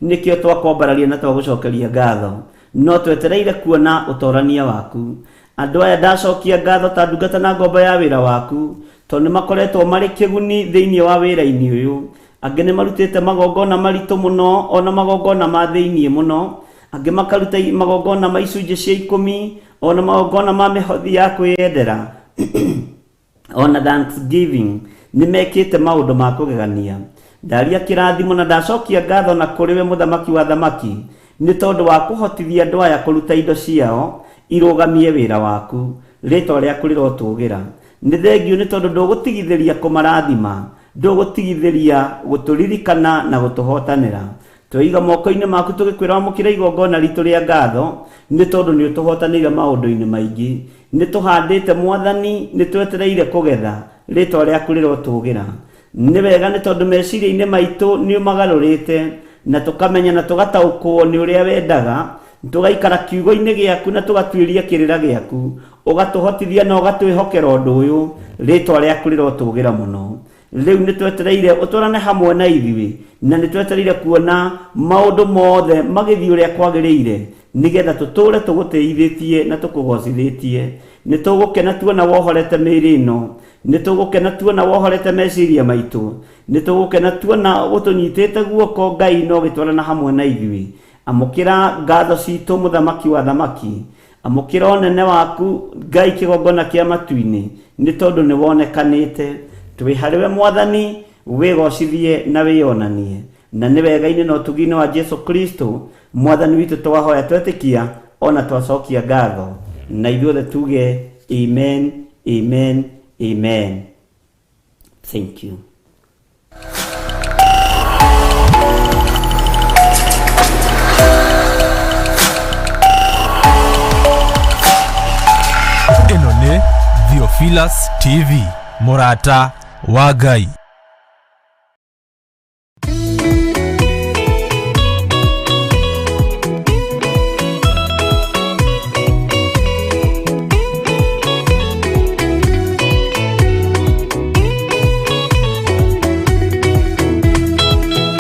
Nĩkĩo twakwambararia na twagũcokeria ngatho. No twetereire kuona ũtorania waku. Andũ aya ndacokia ngatho ta ndungata na ngombo ya wĩra waku, tondũ nĩ makoretwo marĩ kĩguni thĩinĩ wa wĩra-inĩ ũyũ. Angĩ nĩ marutĩte magongona maritũ mũno, ona magongona ma thĩinĩ mũno. Angĩ makaruta magongona ma icunjĩ cia ikũmi, ona magongona ma mĩhothi ya kwĩyendera, ona Thanksgiving. Nĩ mekĩte maũndũ ma kũgegania. Ndaria kĩrathimo na ndacokia ngatho na kũrĩ we Mũthamaki wa athamaki, nĩ tondũ wa kũhotithia andũ aya kũruta indo ciao irũgamie wĩra waku. Rĩtwa rĩaku rĩrotũgĩra. Nĩ thengiũ nĩ tondũ ndũgũtigithĩria kũmarathima, ndũgũtigithĩria gũtũririkana na gũtũhotanĩra. Tweiga moko-inĩ maku tũgĩkwĩra wamũkĩre igongona ritũ rĩa ngatho, nĩ tondũ nĩ ũtũhotanĩire maũndũ-inĩ maingĩ. Nĩ tũhandĩte Mwathani, nĩ twetereire kũgetha. Rĩtwa rĩaku rĩrotũgĩra. Nĩ wega nĩ tondũ meciria-inĩ maitũ nĩ ũmagarũrĩte, na tũkamenya na tũgataũkwo nĩ ũrĩa wendaga, tũgaikara kiugo-inĩ gĩaku na tũgatuĩria kĩrĩra gĩaku. Ũgatũhotithia na ũgatwĩhokera ũndũ ũyũ. Rĩtwa rĩaku rĩrotũgĩra mũno. Rĩu nĩ twetereire ũtwarane hamwe na ithuĩ, na nĩ twetereire kuona maũndũ mothe magĩthiĩ ũrĩa kwagĩrĩire, nĩgetha tũtũũre tũgũtĩithĩtie na tũkũgocithĩtie. Nĩ tũgũkena tuona wohorete mĩĩrĩ ĩno. Nĩ tũgũkena tuona wohorete meciria maitũ. Nĩ tũgũkena tuona ũtũnyitĩte guoko Ngai na ũgĩtwarana hamwe na ithuĩ. Amũkĩra ngatho citũ Mũthamaki wa athamaki. Amũkĩra ũnene waku Ngai kĩgongona kĩa matu-inĩ, nĩ tondũ nĩ wonekanĩte. Twĩ harĩwe Mwathani, wĩgocithie na wĩyonanie, na nĩ wega-inĩ na ũtugi-inĩ wa Jesu Kristo Mwathani witũ twahoya twetĩkia ona twacokia ngatho, na ithuothe tuge amen, amen, amen. Thank you. Ĩno nĩ Theophilus TV, mũrata wa Ngai.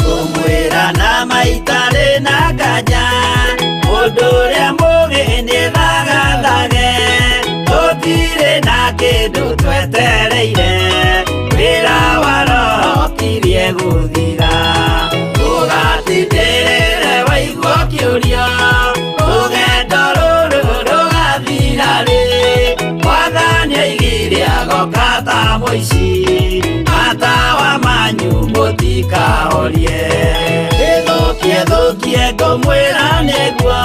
Ngũmwĩra na maitarĩ na nganja, mũndũ ũrĩa mũũgĩ nĩthagathage, tũtirĩ na kĩndũ twetereire, wĩra wa Roho kirie gũthira. Ũgatindĩrĩre waigua ũkĩũrio, rũgendo rũrũ rũgathira rĩ? Mwathani oigire agoka ta mũici, matawa manyu mũtikahorie. Ĩthũkie thũkie ngũmwĩra nĩguo,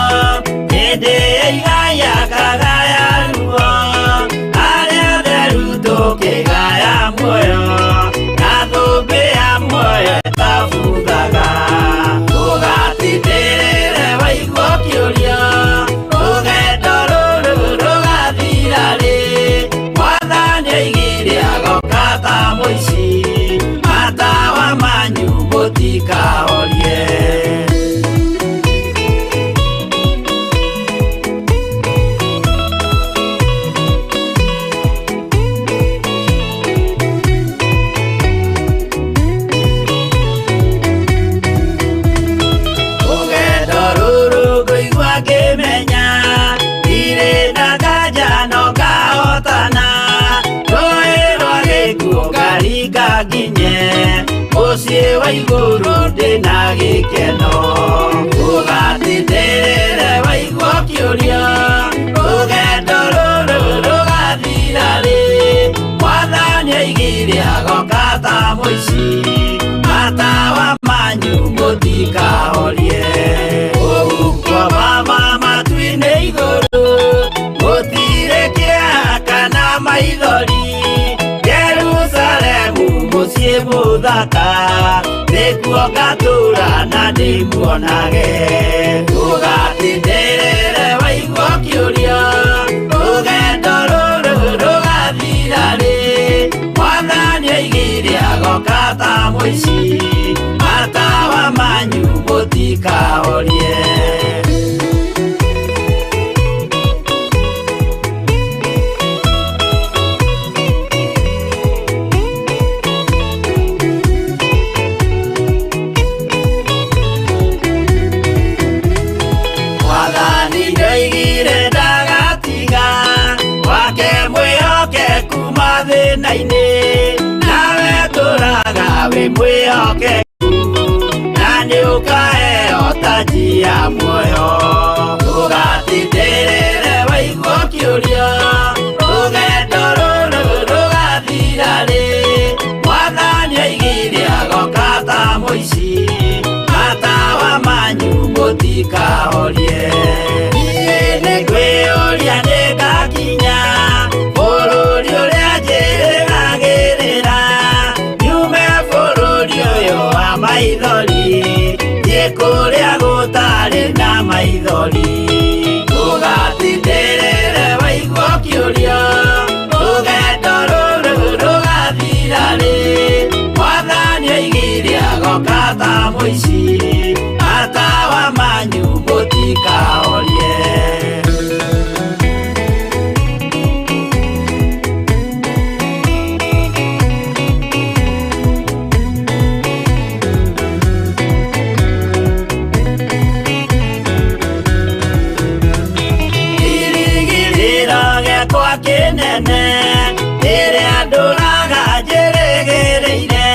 hĩndĩ ĩigaya kagaya ruo, arĩa atheru tũkĩgaya muoyo, na thũmbĩ ya muoyo ĩtabuthaga. Ũgatindĩrĩre waigua ũkĩũrio, rũgendo rũrũ rũgathira rĩ? Mwathani oigire agoka ta mũici, matawa manyu mũtikahorie. Rũgendo rũrũ ngũigua ngĩmenya, ndirĩ na nganja no ngahotana, rũĩ rwa gĩkuũ ngaringa nginye, mũciĩ wa igũrũ ndĩna gĩkeno. Ũgatindĩrĩre waigua ũkĩũrio, rũgendo rũrũ rũgathira rĩ? Mwathani oigire agoka ta mũici, matawa manyu mũtikahorie. Ũhuko mama matu-inĩ igũrũ, gũtirĩ kĩeha kana maithori, Jerusalemu mũciĩ mũthaka, nĩkuo ngatũũra na ndĩmuonage. Ũgatindĩrĩre waigua ũkĩũrio, rũgendo rũrũ rũgathira rĩ? Mwathani oigire agoka ta mũici, matawa manyu mũtikahorie. Mwathani nĩoigire ndagatiga, wake mwĩhokeku mathĩna-inĩ, nawe tũraga wĩ mwĩhokeku, na nĩũkaheo taji ya muoyo. Ũgatindĩrĩre waigua ũkĩũrio, rũgendo rũrũ rũgathira rĩ? Mwathani oigire agoka ta mũici, matawa manyu mũtikahorie. Niĩ nĩngwĩyũria nĩngakinya bũrũri ũrĩa njĩrĩgagĩrĩra, nyume bũrũri ũyũ wa maithori, thiĩ kũrĩa gũtarĩ na maithori. Ũgatindĩrĩre waigua ũkĩũrio, rũgendo rũrũ rũgathira rĩ? Mwathani oigire agoka ta mũici, matawa manyu mũtikahorie. Kĩrĩgĩrĩro gĩakwa kĩnene, rĩrĩa ndũraga njĩrĩgĩrĩire,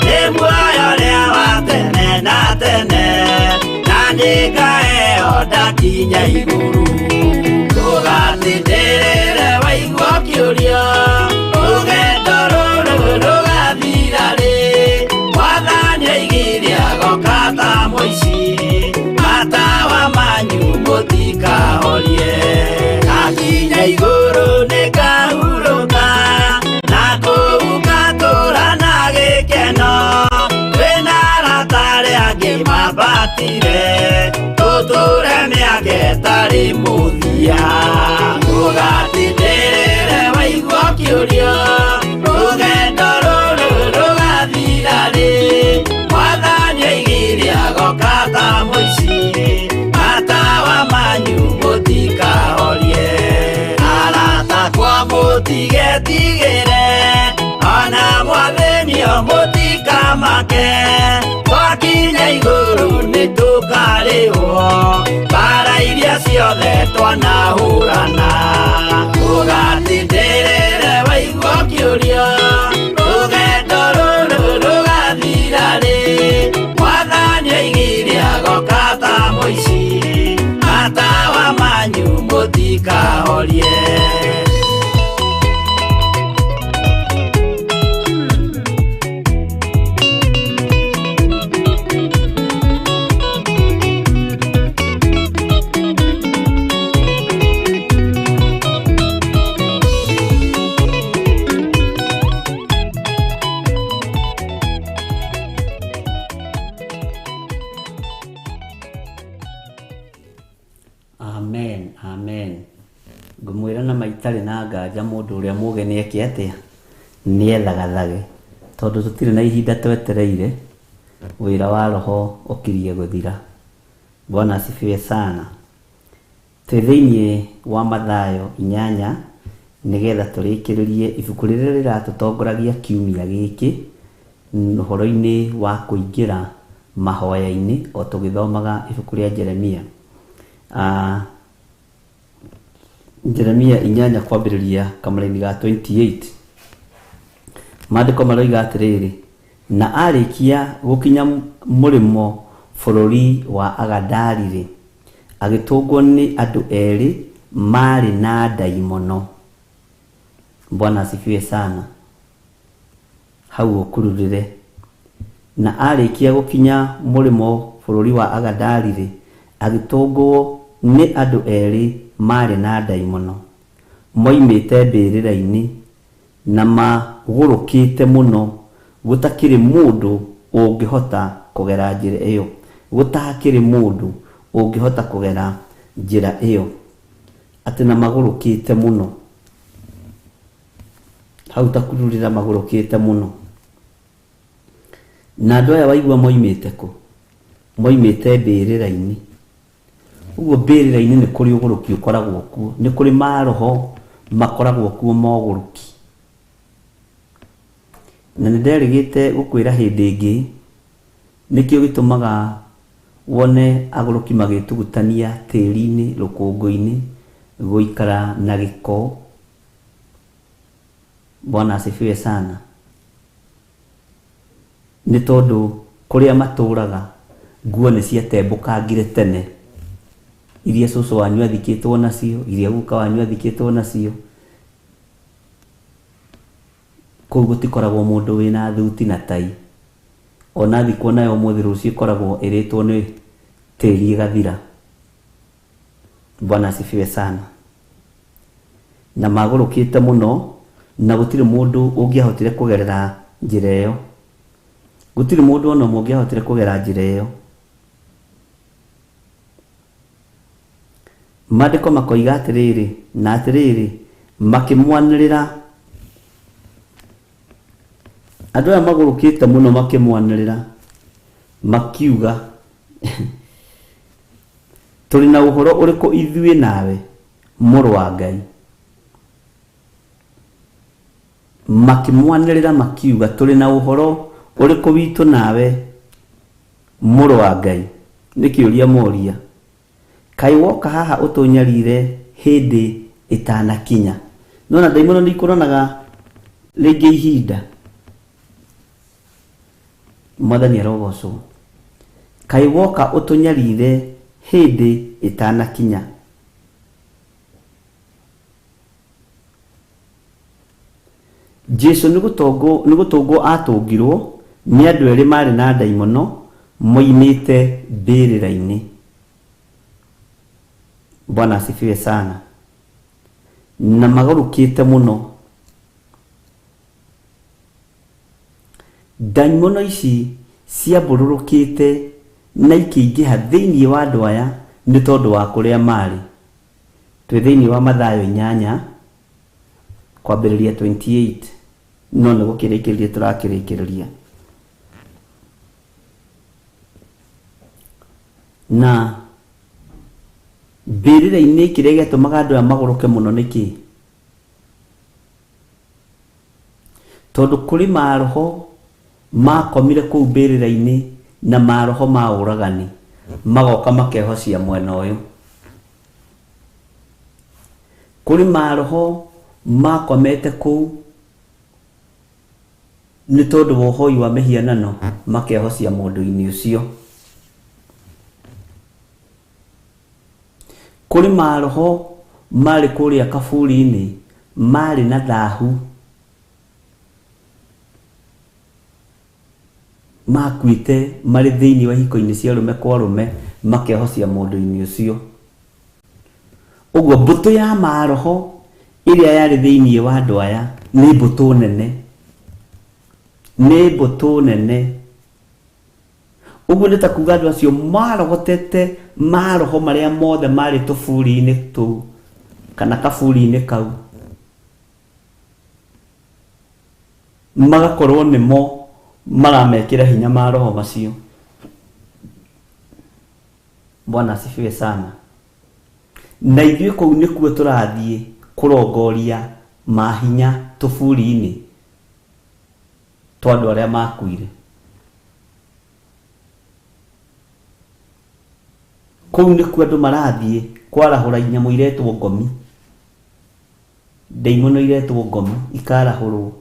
nĩ muoyo ũrĩa wa tene na tene, na nĩngaheo ndakinya igũrũ. Ũgatindĩrĩre waigua ũkĩũrio, rũgendo rũrũ rũga Atũrambatire tũtũre mĩaka ĩtarĩ mũthia. Ũgatindĩrĩre waigua kĩũrio, rũgendo rũrũ rũgathira rĩ? Mwathani oigire agoka ta mũici, matawa manyu mũtikahorie. Arata kwa mũtigetigĩre, ona mwathĩnio mũtikamake, twakinya igũrũ nĩtũkarĩhwo mbara iria ciothe twanahũrana. Ũgatindĩrĩre waigua kĩũrio, rũgendo rũrũ rũgathira rĩ? Mwathani oigire agoka ta mũici, matawa manyu mũtikahorie. Amen, amen. Ngũmwĩra na ma itarĩ na nganja mũndũ ũrĩa mũũgĩ nĩ eke atĩa? Nĩ ethagathage. Tondũ tũtirĩ na ihinda twetereire, wĩra wa roho ũkirie gũthira. Bwana asifiwe sana. Twĩ thĩinĩ wa Mathayo inyanya nĩgetha tũrĩkĩrĩrie ibuku rĩrĩa rĩratũtongoragia kiumia gĩkĩ ũhoro-inĩ wa kũingĩra mahoya-inĩ o tũgĩthomaga ibuku rĩa Jeremia. Jeremia inyanya kwambĩrĩria kamũraini ga 28. Maandĩko maroiga atĩrĩrĩ, na arĩkia gũkinya mũrĩmo bũrũri wa Agadari-rĩ, agĩtũngwo nĩ andũ erĩ maarĩ na ndaimono. Bwana asifiwe sana. Hau ũkururĩre. Na arĩkia gũkinya mũrĩmo bũrũri wa Agadari-rĩ, agĩtũngwo nĩ andũ erĩ maarĩ na ndaimono, moimĩte mbĩrĩra-inĩ, na magũrũkĩte mũno, gũtakĩrĩ mũndũ ũngĩhota kũgera njĩra ĩyo. Gũtakĩrĩ mũndũ ũngĩhota kũgera njĩra ĩyo. Atĩ na magũrũkĩte mũno. Hau ta kururĩra magũrũkĩte mũno. Na andũ aya waigua moimĩte kũ? Moimĩte mbĩrĩra-inĩ. Ũguo mbĩrĩra-inĩ nĩ kũrĩ ũgũrũki ũkoragwo kuo. Nĩ kũrĩ maroho makoragwo kuo ma ũgũrũki. Na nĩ nderĩgĩte gũkwĩra hĩndĩ ĩngĩ, nĩkĩo gĩtũmaga wone agũrũki magĩtugutania tĩri-inĩ, rũkũngũ-inĩ, gũikara na gĩko. Bwana asifiwe sana. Nĩ tondũ kũrĩa matũraga nguo nĩ ciatembũkangire tene, iria cũcũ wanyu athikĩtwo nacio, iria guka wanyu athikĩtwo nacio. Kũu gũtikoragwo mũndũ wĩna thuti na tai. Ona athikwo nayo ũmũthĩ rũciũ ĩkoragwo ĩrĩtwo nĩ tĩri ĩgathira. Bwana asifiwe sana. Na magũrũkĩte mũno na gũtirĩ mũndũ ũngĩahotire kũgerera njĩra ĩyo. Gũtirĩ mũndũ ona ũmwe ũngĩahotire kũgera njĩra ĩyo. Maandĩko makoiga atĩrĩrĩ, na atĩrĩrĩ, makĩmwanĩrĩra. Andũ aya magũrũkĩte mũno makĩmwanĩrĩra, makiuga, tũrĩ na ũhoro ũrĩkũ ithuĩ nawe, mũrũ wa Ngai? Makĩmwanĩrĩra makiuga, tũrĩ na ũhoro ũrĩkũ witũ nawe, mũrũ wa Ngai? Nĩ kĩũria moria. Kaĩ woka haha ũtũnyarire hĩndĩ ĩtanakinya? Nĩwona ndaimono nĩ ikũranaga rĩngĩ ihinda. Mwathani arogocwo. Kaĩ woka ũtũnyarire hĩndĩ ĩtanakinya? Jesu nĩ gũtũngwo atũngirwo nĩ andũ erĩ marĩ na ndaimono moimĩte mbĩrĩra-inĩ. Bwana asifiwe sana. Na magarũkĩte mũno. Ndaimono ici ciambũrũrũkĩte na ikĩingĩha thĩinĩ wa andũ aya nĩ tondũ wa kũrĩa maarĩ. Twĩ thĩinĩ wa Mathayo inyanya kwambĩrĩria 28 no nĩ gũkĩrĩkĩrĩria tũrakĩrĩkĩrĩria. Na mbĩrĩra-inĩ kĩrĩa gĩatũmaga andũ aya magũrũke mũno nĩ kĩĩ? Tondũ kũrĩ maroho makomire kũu mbĩrĩra-inĩ na maroho ma ũragani magoka makehocia mwena ũyũ. Kũrĩ maroho makomete kũu nĩ tondũ wa ũhoi wa mĩhianano makehocia mũndũ-inĩ ũcio. Kũrĩ maroho marĩ kũrĩa kaburi-inĩ marĩ na thahu makuĩte marĩ thĩinĩ wa ihiko-inĩ cia arũme kwa arũme makehocia mũndũ-inĩ ũcio. Ũguo mbũtũ ya maroho ĩrĩa yarĩ thĩinĩ wa andũ aya nĩ mbũtũ nene, nĩ mbũtũ nene. Ũguo nĩ ta kuga andũ acio marogotete maroho marĩa mothe marĩ tũburi-inĩ tũu kana kaburi-inĩ kau, magakorwo nĩmo maramekĩra hinya maroho macio. Bwana asifiwe sana. Na ithuĩ kũu nĩkuo tũrathiĩ kũrongoria mahinya tũburi-inĩ twa andũ arĩa makuire. Kũu nĩkuo andũ marathiĩ kwarahũra nyamũ iretwo ngomi, ndaimono iretwo ngomi ikarahũrwo.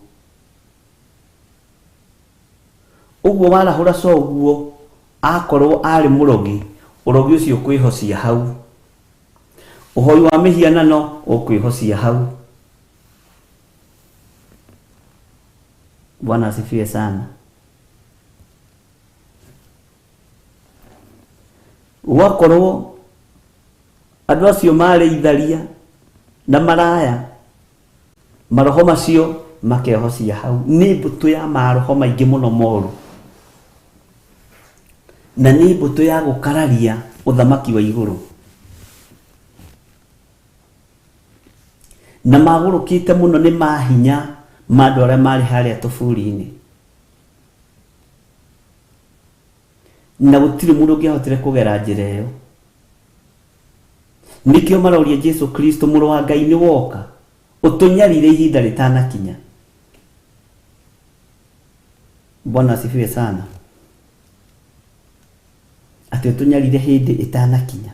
Ũguo warahũra coguo akorwo arĩ mũrogi, ũrogi ũcio ũkwĩhocia hau. Ũhoi wa mĩhianano ũkwĩhocia hau. Bwana asifiwe sana. Gwakorwo andũ acio marĩ itharia na maraya, maroho macio makehocia hau. Nĩ mbũtũ ya maroho maingĩ mũno moru, na nĩ mbũtũ ya gũkararia ũthamaki wa igũrũ, na magũrũkĩte mũno nĩ mahinya ma andũ arĩa marĩ harĩa tũburi-inĩ, na gũtirĩ mũndũ ũngĩahotire kũgera njĩra ĩyo. Nĩkĩo maroria Jesu Kristo, mũrũ wa Ngai, nĩ woka ũtũnyarire ihinda rĩtanakinya. Bwana asifiwe sana. Atĩ ũtũnyarire hĩndĩ ĩtanakinya.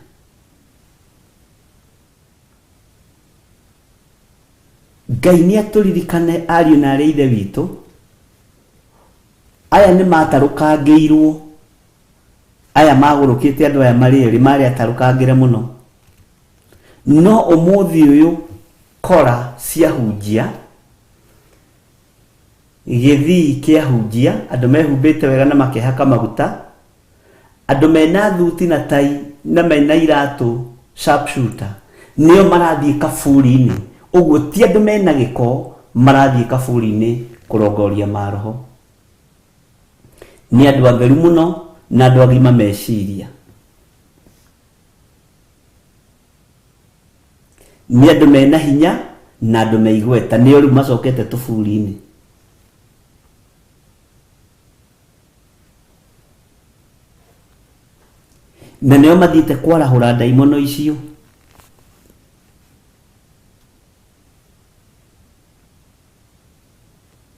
Ngai nĩ atũririkane ariũ na arĩ ithe witũ aya nĩ matarũkangĩirwo, aya magũrũkĩte andũ aya marĩ erĩ marĩ atarũkangĩre mũno. No ũmũthĩ ũyũ kora ciahunjia, gĩthii kĩahunjia, andũ mehumbĩte wega na makehaka maguta, andũ mena thuti na tai na mena iratũ sharpshooter nĩo marathiĩ kaburi-inĩ. Ũguo ti andũ mena gĩko marathiĩ kaburi-inĩ kũrongoria maroho, nĩ andũ atheru mũno na andũ agima meciria, nĩ andũ mena hinya na andũ me igweta, nĩo rĩu macokete tũburi-inĩ. Na nĩo mathiĩte kwarahũra ndaimono icio.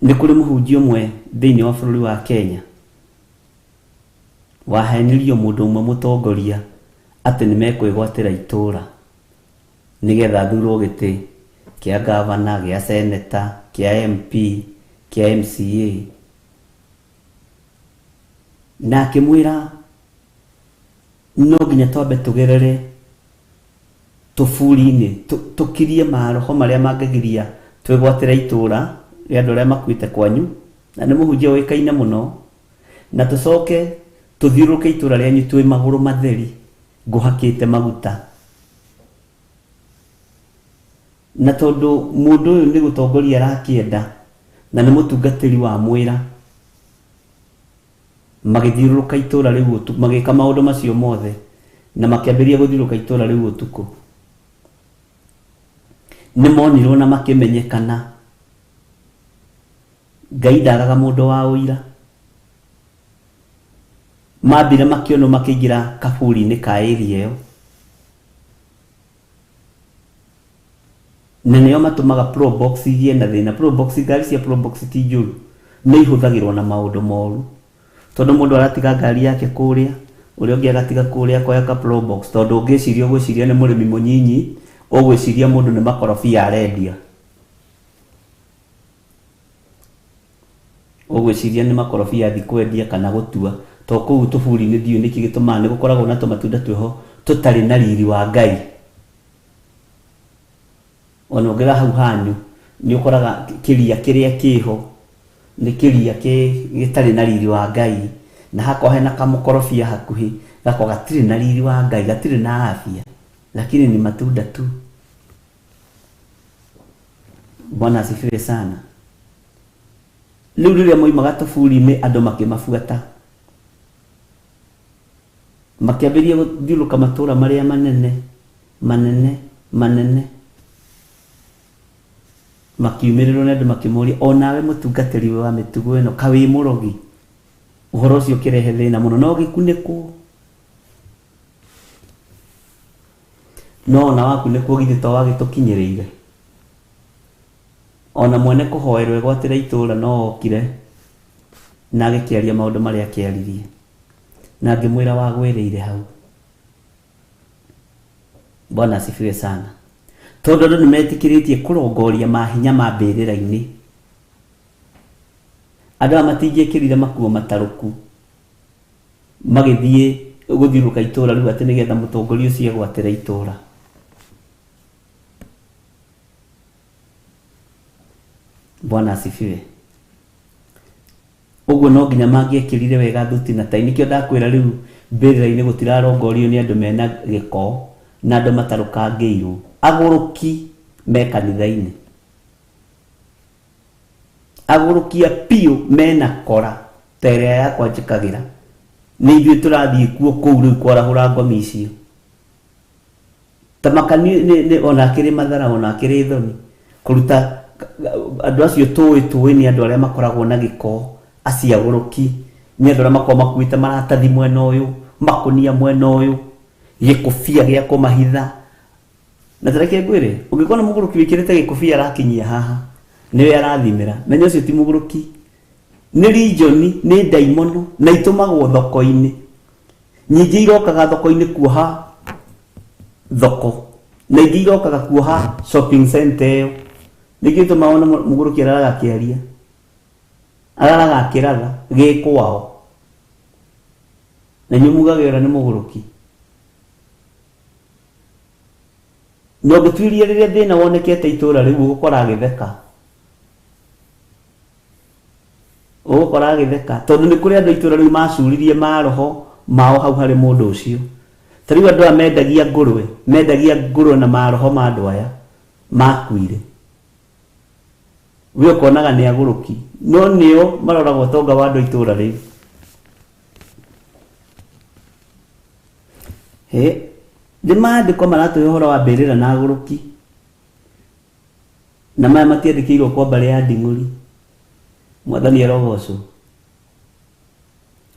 Nĩ kũrĩ mũhunjia ũmwe thĩinĩ wa bũrũri wa Kenya wahenirio mũndũ ũmwe mũtongoria atĩ nĩ mekwĩgwatĩra itũũra nĩgetha athurwo gĩtĩ kĩa gavana, gĩa seneta, kĩa MP, kĩa MCA. Na akĩmwĩra no nginya twambe tũgerere tũburi-inĩ, tũkirie maroho marĩa mangĩgiria twĩgwatĩre itũũra rĩa andũ arĩa makuĩte kwanyu, na nĩ mũhunjia ũĩkaine mũno, na tũcoke tũthiũrũrũke itũũra rĩanyu twĩ magũrũ matheri ngũhakĩte maguta. Na tondũ mũndũ ũyũ nĩ gũtongoria arakĩenda na nĩ mũtungatĩri wa mwĩra, Magĩthiũrũrũka itũũra rĩu ũtukũ, magĩka maũndũ macio mothe, na makĩambĩrĩria gũthiũrũrũka itũũra rĩu ũtukũ. Nĩ monirwo na makĩmenyekana. Ngai ndagaga mũndũ wa ũira. Mambire makĩonwo makĩingĩra kaburi-inĩ ka area ĩyo. Na nĩo matũmaga Probox igĩe na thĩna. Probox, ngari cia Probox ti njũru, nĩ ihũthagĩrwo na maũndũ moru. Tondũ mũndũ aratiga ngari yake kũrĩa, ũrĩa ũngĩ agatiga kũrĩa akoya ka Probox. Tondũ ũngĩciria ũgwĩciria nĩ mũrĩmi mũnyinyi, ũgwĩciria mũndũ nĩ makorobia arendia. Ũgwĩciria nĩ makorobia athiĩ kwendia kana gũtua. To kũu tũburi-inĩ ndiũĩ nĩkĩ gĩtũmaga nĩ gũkoragwo na tũmatunda twĩho tũtarĩ na riri wa Ngai. Ona ũngĩrora hau hanyu nĩ ũkoraga kĩria kĩrĩa kĩho nĩ kĩria gĩtarĩ na riri wa Ngai, na hakorwo hena kamũkorobia hakuhĩ gakorwo gatirĩ na riri wa Ngai, gatirĩ na afya, lakini ni matunda tu. Bwana asifiwe sana. Rĩu rĩrĩa moimaga tũburi-inĩ andũ makĩmabuata, makĩambĩrĩria gũthiũrũrũka matũũra marĩa manene manene manene, makiumĩrĩrwo nĩ andũ makĩmoria, o nawe mũtungatĩri wa mĩtugo ĩno, ka wĩ mũrogi? Ũhoro ũcio ũkĩrehe thĩna mũno, no gĩkunĩkwo. No ona wakunĩkwo githĩ to wagĩtũkinyĩrĩire? Ona mwene kũhoerwo egwatĩre itũũra no okire na agĩkĩaria maũndũ marĩa akĩaririe. Na ngĩmwĩra wagwĩrĩire hau. Bwana asifiwe sana. Tondũ andũ nĩ metĩkĩrĩtie kũrongoria mahinya ma mbĩrĩra-inĩ. Andũ aya matingĩekĩrire makuo matarũku magĩthiĩ gũthiũrũrũka itũũra rĩu atĩ nĩgetha mũtongoria ũcio egwatĩre itũũra. Bwana asifiwe. Ũguo no nginya mangĩekĩrire wega thuti na tai. Nĩkĩo ndakwĩra rĩu mbĩrĩra-inĩ gũtirarongorio nĩ andũ mena gĩko na andũ matarũkangĩirwo. Agũrũki me kanitha-inĩ. Agũrũkia piũ mena kora ta ĩrĩa yakwa njĩkagĩra. Nĩ ithuĩ tũrathiĩ kuo kũu rĩu kwarahũra ngomi icio. Ta makani nĩ ona akĩrĩ mathara ona akĩrĩ thoni kũruta andũ acio tũĩ tũĩ nĩ andũ arĩa makoragwo na gĩko aciagũrũki nĩ andũ arĩa makoragwo makuĩte maratathi mwena ũyũ makũnia mwena ũyũ gĩkũbia gĩa kũmahitha na tareke ngwĩre ũngĩkona mũgũrũki wĩkĩrĩte gĩkũbia arakinyia haha nĩwe arathimĩra menya ũcio ti mũgũrũki nĩ rijoni nĩ ndaimono na itũmagwo thoko-inĩ Nyingĩ irokaga thoko-inĩ kuoha thoko na ingĩ irokaga kuoha shopping center ĩyo. Nĩkĩo gĩtũmaga wone mũgũrũki araraga akĩaria, araraga akĩratha gĩ kwao. Na inyuĩ mugaga ũrĩa nĩ mũgũrũki. Na ũngĩtuĩria rĩrĩa thĩna wonekete itũra rĩu ũgũkora agĩtheka. Ũgũkora agĩtheka tondũ nĩ kũrĩ andũ a itũra rĩu macuririe maroho mao hau harĩ mũndũ ũcio. Ta rĩu andũ aya mendagia ngũrwe, mendagia ngũrwe na maroho ma andũ aya makuire. We ũkonaga nĩ agũrũki, no nĩo maroraga ũtonga wa andũ a itũra rĩu. Hĩ, nĩ maandĩko maratũhe ũhoro wa mbĩrĩra na agũrũki. Na maya matiandĩkĩirwo kwa mbarĩ ya Nding'ũri. Mwathani arogocwo.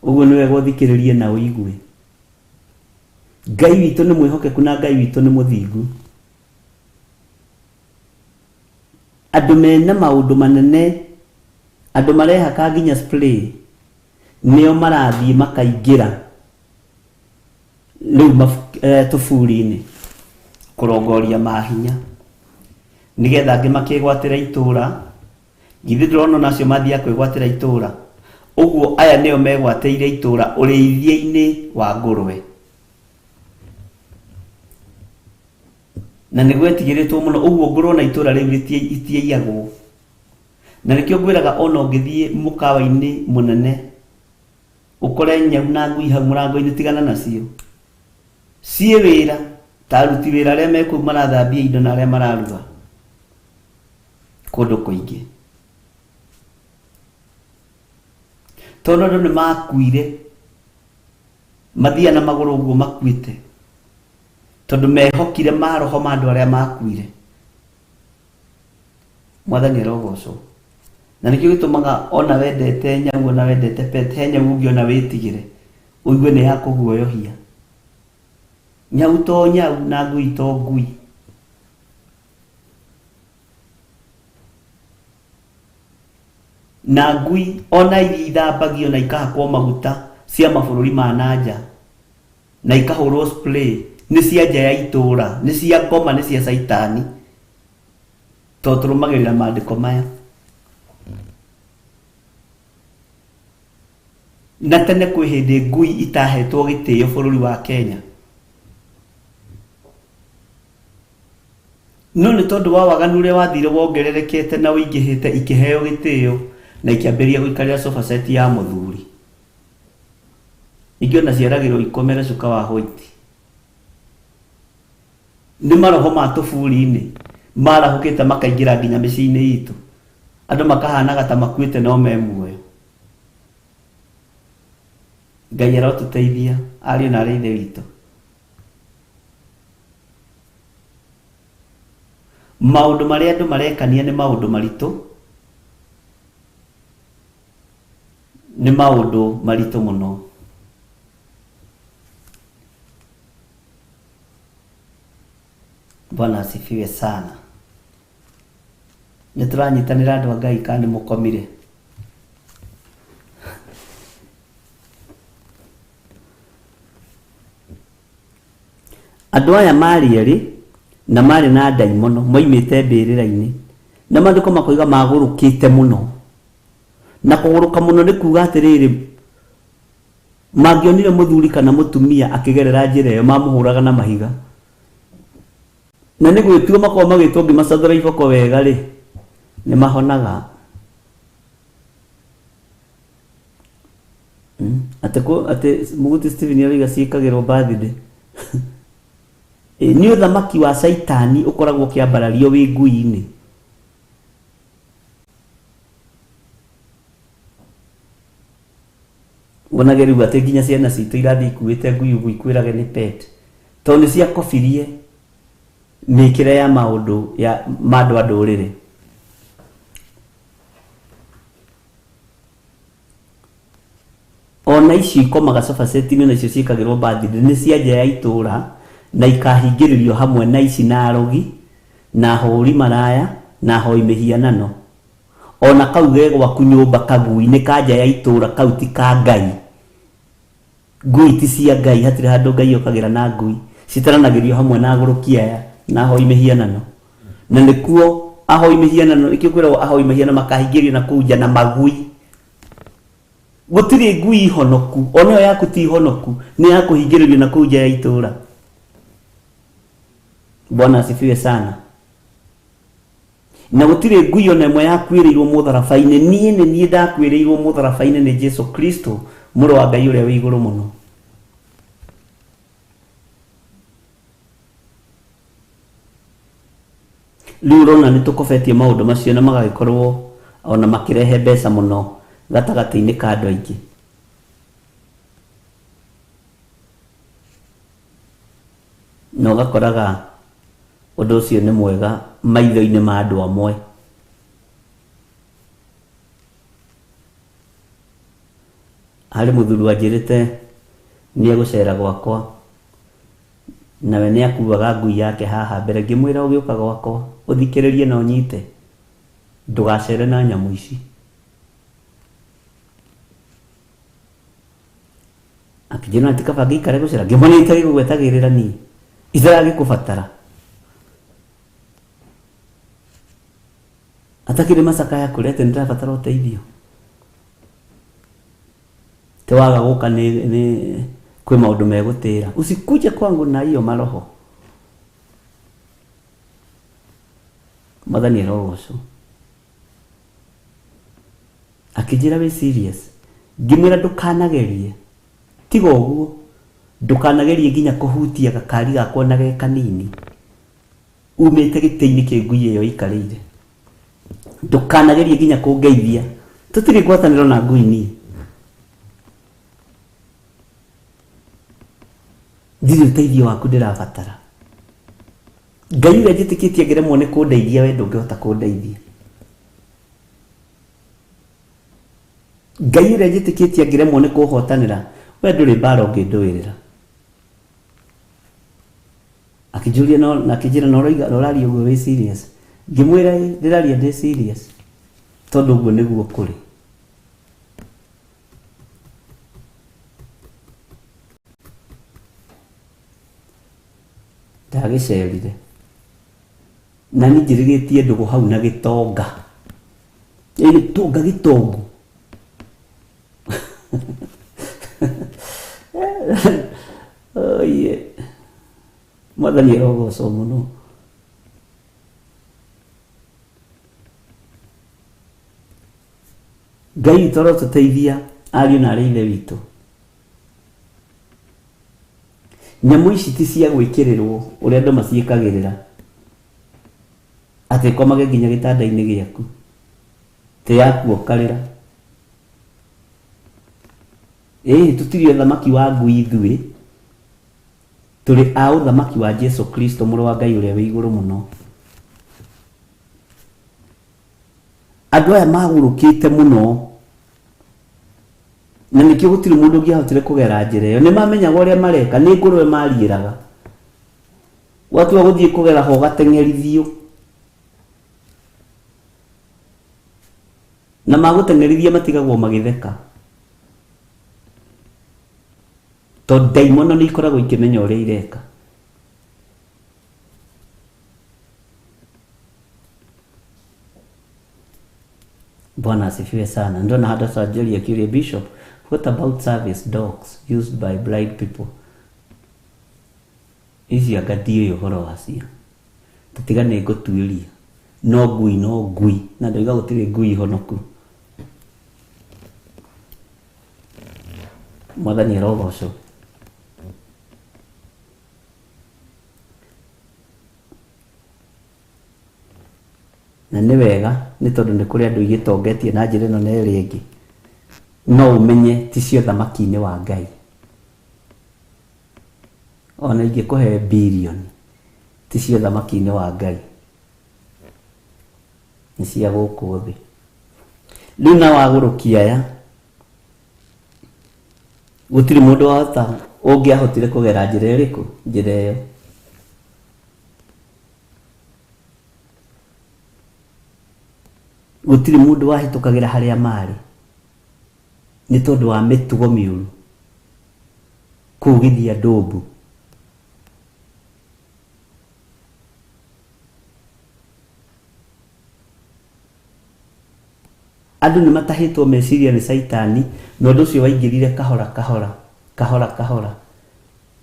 Ũguo nĩ wega ũthikĩrĩrie na ũigue. Ngai witũ nĩ mwĩhokeku na Ngai witũ nĩ mũthingu. Andũ mena maũndũ manene, andũ marehaka nginya spray, nĩo marathiĩ makaingĩra rĩu tũburi-inĩ kũrongoria mahinya nĩgetha angĩ makĩgwatĩra itũra. Githĩ ndũrona ona acio mathiaga kwĩgwatĩra itũra? Ũguo aya nĩo megwatĩire itũra ũrĩithia-inĩ wa ngũrwe. Na nĩ gwetigĩrĩtwo mũno ũguo ngũrwe na itũra rĩu itiaiyagwo. Na nĩkĩo ngwĩraga ona ũngĩthiĩ mũkawa-inĩ mũnene Ũkore nyau na ngui hau mũrango-inĩ tigana nacio. Ciĩ wĩra ta aruti wĩra arĩa me kũu marathambia indo na arĩa mararuga kũndũ kũingĩ. Tondũ andũ nĩ makuire mathiaga na magũrũ ũguo makuĩte tondũ mehokire maroho ma andũ arĩa makuire. Mwathani arogocwo. Na nĩkĩo gĩtũmaga ona wendete nyau ona wendete pet, he nyau ũngĩona wĩtigĩre ũigue nĩ ya kũguoyohia. Nyau to nyau na ngui to ngui. Na ngui ona iria ithambagio na ikahakwo maguta cia mabũrũri ma na nja na ikahũrwo spray nĩ cia nja ya itũra, nĩ cia ngoma, nĩ cia caitani, tondũ tũrũmagĩrĩra maandĩko maya. Na tene kwĩ hĩndĩ ngui itahetwo gĩtĩo bũrũri wa Kenya. No nĩ tondũ wa waganu ũrĩa wathire wongererekete na ũingĩhĩte ikĩheo gĩtĩo na ikĩambĩrĩria gũikarĩra sofa set ya mũthuri. Ingĩ ona ciaragĩrwo ikomere cuka wa white. Nĩ maroho ma tũburi-inĩ marahũkĩte makaingĩra nginya mĩciĩ-inĩ itũ. Andũ makahanaga ta makuĩte no me muoyo. Ngai arotũteithia ariũ na arĩ ithe witũ. Maũndũ marĩa andũ marekania nĩ maũndũ maritũ, nĩ maũndũ maritũ mũno. Bwana asifiwe sana. Nĩ tũranyitanĩra andũ a Ngai kana nĩ mũkomire? Andũ aya maarĩ erĩ na maarĩ na ndaimono moimĩte mbĩrĩra-inĩ, na maandĩko makoiga magũrũkĩte mũno. Na kũgũrũka mũno nĩ kuuga atĩrĩrĩ, mangĩonire mũthuri kana mũtumia akĩgerera njĩra ĩyo mamũhũraga na mahiga. Na nĩ gwĩtuo makoragwo magĩtwo ngĩmacathũra iboko wega-rĩ, nĩ mahonaga. Atĩ kũ atĩ Mũguti Stephen aroiga ciĩkagĩrwo birthday. Ĩ, nĩ ũthamaki wa caitani ũkoragwo ũkĩambarario wĩ ngui-inĩ. Wonage rĩu atĩ nginya ciana citũ irathiĩ ikuĩte ngui ũguo ikwĩrage nĩ pet. Tondũ nĩ ciakobirie mĩkĩre ya maũndũ ya ma andũ a ndũrĩrĩ. Ona icio ikomaga sofa set-inĩ ona icio ciĩkagĩrwo birthday nĩ cia nja ya itũra na ikahingĩrĩrio hamwe na ici na arogi na ahũri maraya na ahoi mĩhianano. Ona kau ge gwaku nyũmba kagui nĩ ka nja ya itũra kau ti ka Ngai. Ngui ti cia Ngai, hatirĩ handũ Ngai okagĩra na ngui. Citaranagĩrio hamwe na agũrũki aya na ahoi mĩhianano. Na nĩkuo ahoi mĩhianano, nĩkĩo kwĩragwo ahoi mĩhianano makahingĩrio na kũu nja na magui. Gũtirĩ ngui honoku, ona ĩyo yaku ti honoku, nĩ ya kũhingĩrĩrio na kũu nja ya itũũra. Bwana asifiwe sana. Na gũtirĩ ngui ona ĩmwe yakuĩrĩirwo mũtharaba-inĩ, niĩ nĩ niĩ ndakuĩrĩirwo mũtharaba-inĩ nĩ Jesu Kristo, mũrũ wa Ngai ũrĩa wĩ igũrũ mũno. Rĩu ũrona nĩ tũkobetie maũndũ macio na magagĩkorwo ona makĩrehe mbeca mũno gatagatĩ-inĩ ka andũ aingĩ. Na ũgakoraga ũndũ ũcio nĩ mwega maitho-inĩ ma andũ amwe. Harĩ mũthuri wanjĩrĩte nĩ egũcera gwakwa, nawe nĩ akuaga ngui yake haha mbere, ngĩmwĩra ũgĩũka gwakwa ũthikĩrĩrie na ũnyite, ndũgacere na nyamũ ici. Akĩnjĩra ti kaba ngĩikare gũcera, ngĩmwĩra itagĩgũgwetagĩrĩra niĩ, itaragĩkũbatara. Atakĩrĩ macakaya kũrĩa atĩ nĩndĩrabatara ũteithio. Ti waga gũka nĩ nĩ kwĩ maũndũ megũtĩra. Usikuje kwangu na hiyo maroho. Mwathani arogocwo. Akĩnjĩra wĩ serious? Ngĩmwĩra ndũkanagerie, tiga ũguo, ndũkanagerie nginya kũhutia gakari gakwa ona ge kanini, umĩte gĩtĩ-inĩ kĩ ngui ĩyo ĩikarĩire. Ndũkanagerie nginya kũngeithia, tũtirĩ ngwatanĩro na ngui niĩ. Ndirĩ ũteithio waku ndĩrabatara. Ngai ũrĩa njĩtĩkĩtie angĩremwo nĩ kũndeithia we ndũngĩhota kũndeithia. Ngai ũrĩa njĩtĩkĩtie angĩremwo nĩ kũhotanĩra we ndũrĩ mbara ũngĩndũĩrĩra. Akĩnjũria no na akĩnjĩra no ũroiga ũraria ũguo wĩ serious. Ngĩmwĩra ĩ ndĩraria ndĩ serious tondũ ũguo nĩguo kũrĩ. Ndagĩcerire na niĩ njĩrĩgĩtie ndũgũ hau na gĩtonga. Ĩ gĩtonga gĩtongu. Oye. Mwathani arogocwo mũno. Ngai witũ arotũteithia ariũ na arĩ ithe witũ. Nyamũ ici ti cia gwĩkĩrĩrwo ũrĩa andũ maciĩkagĩrĩra atĩ ĩkomage nginya gĩtanda-inĩ gĩaku tĩ yaku ũkarĩra. Ĩĩ tũtirĩ ũthamaki wa ngui ithuĩ, tũrĩ a ũthamaki wa Jesu Kristo mũrũ wa Ngai ũrĩa wĩ igũrũ mũno. Andũ aya magũrũkĩte mũno na nĩkĩo gũtirĩ mũndũ ũngĩahotire kũgera njĩra ĩyo. Nĩ mamenyaga ũrĩa mareka, nĩ ngũrwe mariĩraga. Watua gũthiĩ kũgera ho ũgateng'erithio. Na magũteng'erithia matigagwo magĩtheka. Tondũ ndaimono nĩ ikoragwo ikĩmenya ũrĩa ireka. Bwana asifiwe sana. Ndona hata Njeri akiuria Bishop, what about service dogs used by blind people? Ici anga ndiũĩ ũhoro wacio. Tatiga nĩ ngũtuĩria. No ngui no ngui. Na ndoiga gũtirĩ ngui honoku. Mwathani arogocwo. Na nĩ wega nĩ tondũ nĩ kũrĩ andũ igĩtongetie na njĩra ĩno na ĩrĩa ĩngĩ. No ũmenye ti cia ũthamaki-inĩ wa Ngai. Ona ingĩkũhe birioni ti cia ũthamaki-inĩ wa Ngai. Nĩ cia gũkũ thĩ. Rĩu na wagũrũkia aya, gũtirĩ mũndũ wahota ũngĩahotire kũgera njĩra ĩrĩkũ? Njĩra ĩyo. Gũtirĩ mũndũ wahĩtũkagĩra harĩa marĩ nĩ tondũ wa mĩtugo mĩũru kũu Gĩthia Ndũmbu. Andũ nĩ matahĩtwo meciria nĩ caitani na ũndũ ũcio waingĩrire kahora kahora, kahora kahora.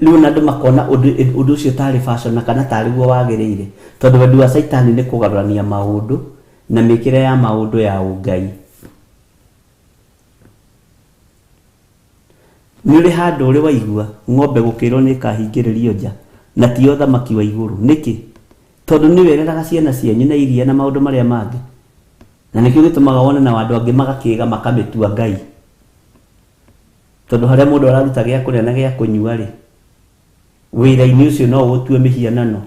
Rĩu ona andũ makona ũndũ ũndũ ũcio tarĩ fashion na kana tarĩ guo wagĩrĩire. Tondũ wendi wa caitani nĩ kũgarũrania maũndũ na mĩkĩre ya maũndũ ya ũngai. Nĩ ũrĩ handũ ũrĩ waigua ng'ombe gũkĩrwo nĩ ĩkahingĩrĩrio nja na ti ya ũthamaki wa igũrũ? Nĩkĩ? Tondũ nĩwe ĩreraga ciana cianyu na iria na maũndũ marĩa mangĩ. Na nĩkĩo gĩtũmaga wone nao andũ angĩ magakĩga makamĩtua Ngai. Tondũ harĩa mũndũ araruta gĩa kũrĩa na gĩa kũnyua-rĩ, wĩra-inĩ ũcio no ũtue mĩhianano.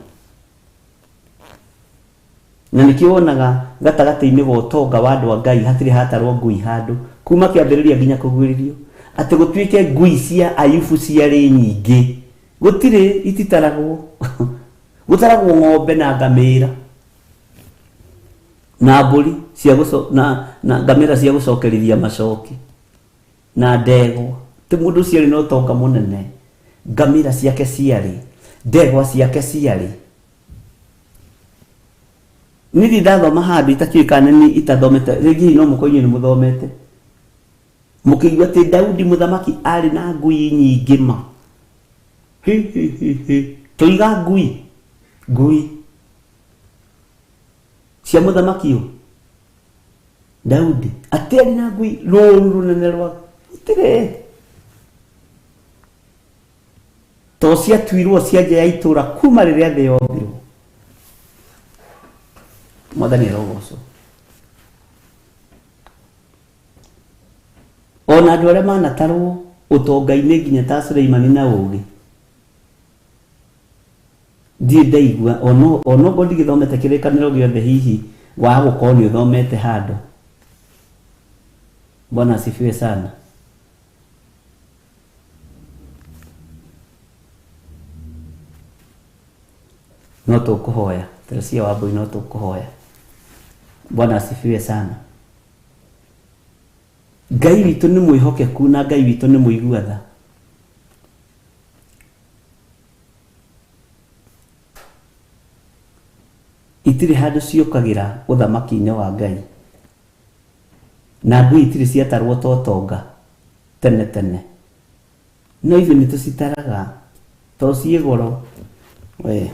Na nĩkĩo wonaga gatagatĩ-inĩ ga ũtonga wa andũ a Ngai hatirĩ hatarwo ngui handũ, kuma kĩambĩrĩria nginya kũguĩrĩrio. Atĩ gũtuĩke ngui cia Ayubu ciarĩ nyingĩ. Gũtirĩ, ititaragwo. Gũtaragwo ng'ombe na ngamĩra na mbũri cia gũco, na, na ngamĩra cia gũcokerithia macoki na ndegwa. Ti mũndũ ũcio arĩ na ũtonga mũnene. Ngamĩra ciake ciarĩ, ndegwa ciake ciarĩ. Niĩ ndirĩ ndathoma handũ itakĩũĩ kana nĩ itathomete, rĩngĩ hihi no mũkorwo inyuĩ nĩ mũthomete. Mũkĩigua atĩ Daudi mũthamaki arĩ na ngui nyingĩ ma. Hi, hi, hi, hi. Tũiga ngui, ngui cia mũthamaki ũ Daudi atĩ arĩ na ngui rũru rũnene rwa gũtirĩ to ciatuirwo cia nja ya itũra kuma rĩrĩa thĩ yombirwo. Mwathani arogocwo. Ona andũ arĩa manatarwo ũtonga-inĩ nginya ta Suleimani na ũgĩ. Ndirĩ ndaigua onokorwo ndigĩthomete kĩrĩkanĩro gĩothe hihi wa gũkorwo nĩ ũthomete handũ. Bwana asifiwe sana. No tũkũhoya Teresia Wambui, no tũkũhoya. Bwana asifiwe sana. Ngai witũ nĩ mwĩhokeku na Ngai witũ nĩ mũigua tha. Itirĩ handũ ciũkagĩra ũthamaki-inĩ wa Ngai, na ngui itirĩ ciatarwo ta ũtonga tene tene, no ithuĩ nĩ tũcitaraga to ciĩ goro. We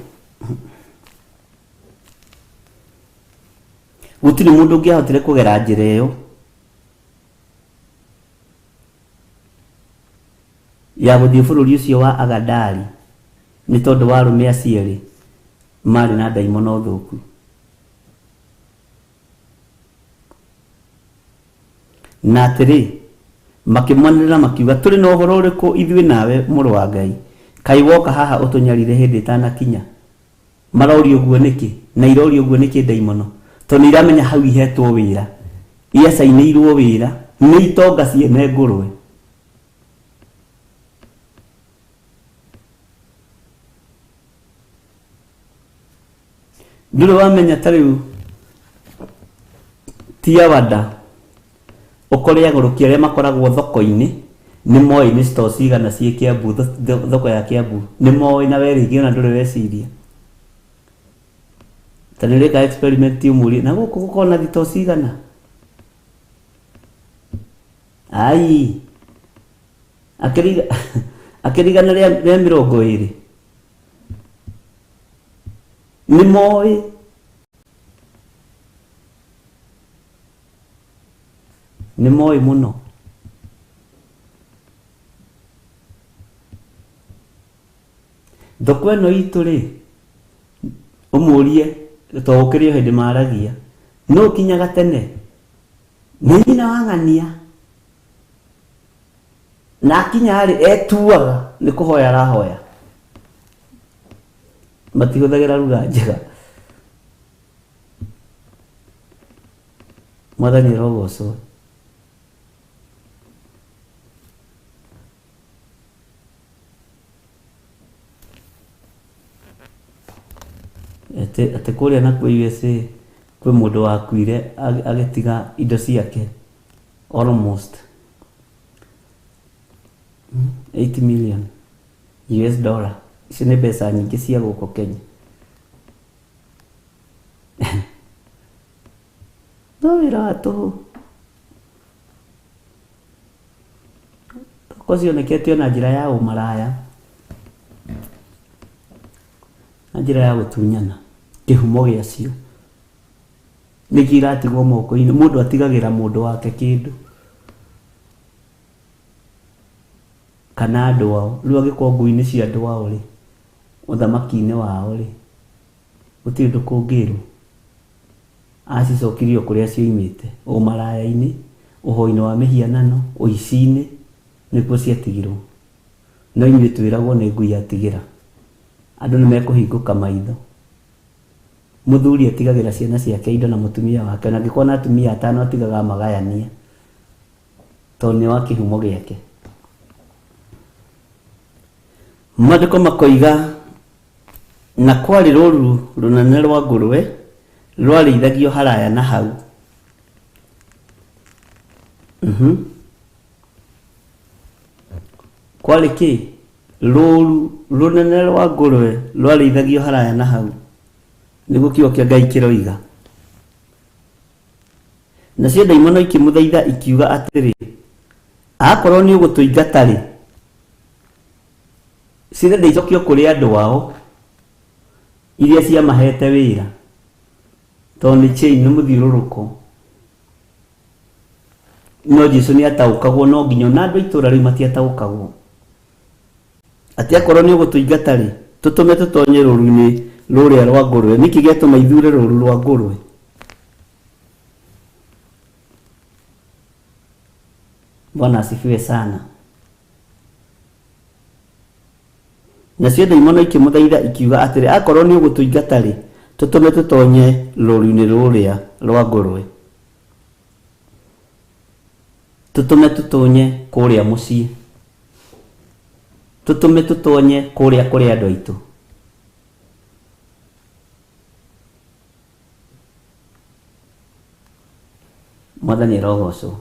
gũtirĩ mũndũ ũngĩahotire kũgera njĩra ĩyo ya gũthiĩ bũrũri ũcio wa Agadari nĩ tondũ wa arũme acio erĩ marĩ na ndaimono thũku. Na atĩrĩ, makĩmwanĩrĩra makiuga, tũrĩ na ũhoro ũrĩkũ ithuĩ nawe, mũrũ wa Ngai? Kaĩ woka haha ũtũnyarire hĩndĩ ĩtanakinya? Maroria ũguo nĩkĩ? Na iroria ũguo nĩkĩ ndaimono? Tondũ nĩ iramenya hau ihetwo wĩra, iacainĩirwo wĩra nĩ itonga ciene ngũrwe. Ndũrĩ wamenya ta rĩu ti awada ũkore agũrũki arĩa makoragwo thoko-inĩ nĩ moĩ nĩ store cigana ciĩ Kiambu, thoko ya Kiambu nĩ moĩ na we rĩngĩ ona ndũrĩ weciria. Ta nĩ ũrĩka experiment ũmũrie na gũkũ gũkoragwo na thitoo cigana? Ai akĩrĩ igana rĩa 20 nĩ moĩ. Nĩ moĩ mũno. Thoko ĩno itũ rĩ, ũmũrie to gũkĩrĩ o hĩndĩ maragia, nũ ũkinyaga tene? Nĩ nyina wa ng'ania. Na akinya rĩ, etuaga nĩ kũhoya arahoya. Matihũthagĩra ruga njega. Mwathani arogocwo. Atĩ kũrĩa nakuo USA kwĩ mũndũ wakuire agĩtiga indo ciake almost 8 million US dollar. Icio nĩ mbeca nyingĩ cia gũkũ Kenya. No wĩra wa tũhũ. Thoko cionekete na njĩra ya ũmaraya, na njĩra ya gũtunyana kĩhumo gĩacio. Nĩkĩo iratigwo moko-inĩ, mũndũ atigagĩra mũndũ wake kĩndũ kana andũ ao. Rĩu angĩkorwo ngui nĩ cia andũ ao rĩ, ũthamaki-inĩ wao rĩ, gũtirĩ ũndũ kũngĩrwo. Acicokirie o kũrĩa cioimĩte, ũmaraya-inĩ, ũhoi-inĩ wa mĩhianano, ũici-inĩ, nĩkuo ciatigirwo. No inyuĩ twĩragwo nĩ ngui yatigĩra. Andũ nĩ mekũhingũka maitho. Mũthuri atigagĩra ciana ciake indo na mũtumia wake, ona angĩkorwo na atumia atano atigaga amagayania, tondũ nĩ wa kĩhumo gĩake. Maandĩko makoiga, na kwarĩ rũũru rũnene rwa ngũrwe rwarĩithagio haraya na hau. Kwarĩ kĩ? Rũũru rũnene rwa ngũrwe rwarĩithagio haraya na hau. Nĩguo kiugo kĩa Ngai kĩroiga. Nacio ndaimono ikĩmũthaitha ikiuga atĩrĩ, akorwo nĩ ũgũtũingata-rĩ, cirenda icokio kũrĩ andũ ao iria ciamahete wĩra, tondũ nĩ chain, nĩ mũthiũrũrũko. No Jesu nĩ ataũkagwo, no nginya ona andũ a itũũra rĩu matiataũkagwo. Atĩ akorwo nĩ ũgũtũingata-rĩ, tũtũme tũtonye rũũru-inĩ rũrĩa rwa ngũrwe. Nĩkĩ gĩatũma ithure rũũru rwa ngũrwe? Bwana asifiwe sana. Nacio ndaimono ikĩmũthaitha ikiuga atĩrĩ, akorwo nĩ ũgũtũingata-rĩ, tũtũme tũtonye rũũru-inĩ rũrĩa rwa ngũrwe. Tũtũme tũtonye kũrĩa mũciĩ. Tũtũme tũtonye kũrĩa kũrĩ andũ aitũ. Mwathani arogocwo.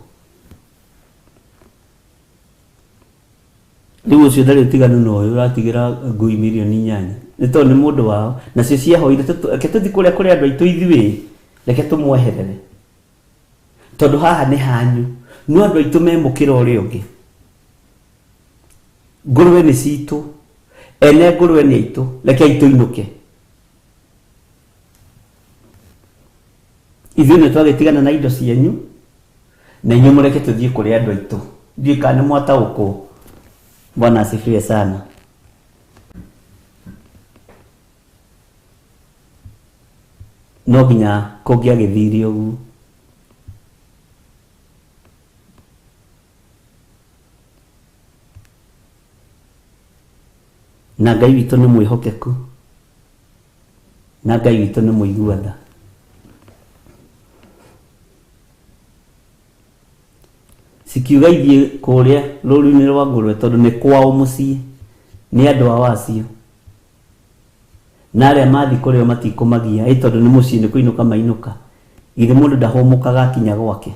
Rĩu ũcio ndarĩ ũtiganu na ũyũ ũratigĩra ngui mirioni 8, nĩ tondũ nĩ mũndũ wao. Nacio ciahoire, reke tũthiĩ kũrĩa kũrĩ andũ aitũ ithuĩ, reke tũmweherere, tondũ haha nĩ hanyu, no andũ aitũ me mũkĩra ũrĩa ũngĩ. Ngũrwe nĩ citũ, ene ngũrwe nĩ aitũ, reke tũinũke. Ithuĩ nĩ twagĩtigana na indo cianyu, na inyuĩ mũreke tũthiĩ kũrĩ andũ aitũ. Ndiũĩ kana nĩ mwataũkwo. Bwana asifiwe sana. No nginya kũngĩagĩthire ũguo. Na Ngai witũ nĩ mwĩhokeku, na Ngai witũ nĩ mũigua tha. Cikiuga ithiĩ kũrĩa rũru-inĩ rwa ngũrwe, tondũ nĩ kwao mũciĩ, nĩ andũ ao acio. Na arĩa mathiĩ kũrĩ o matikũmagia, ĩ tondũ nĩ mũciĩ, nĩ kũinũka mainũka. Githĩ mũndũ ndahũmũkaga akinya gwake?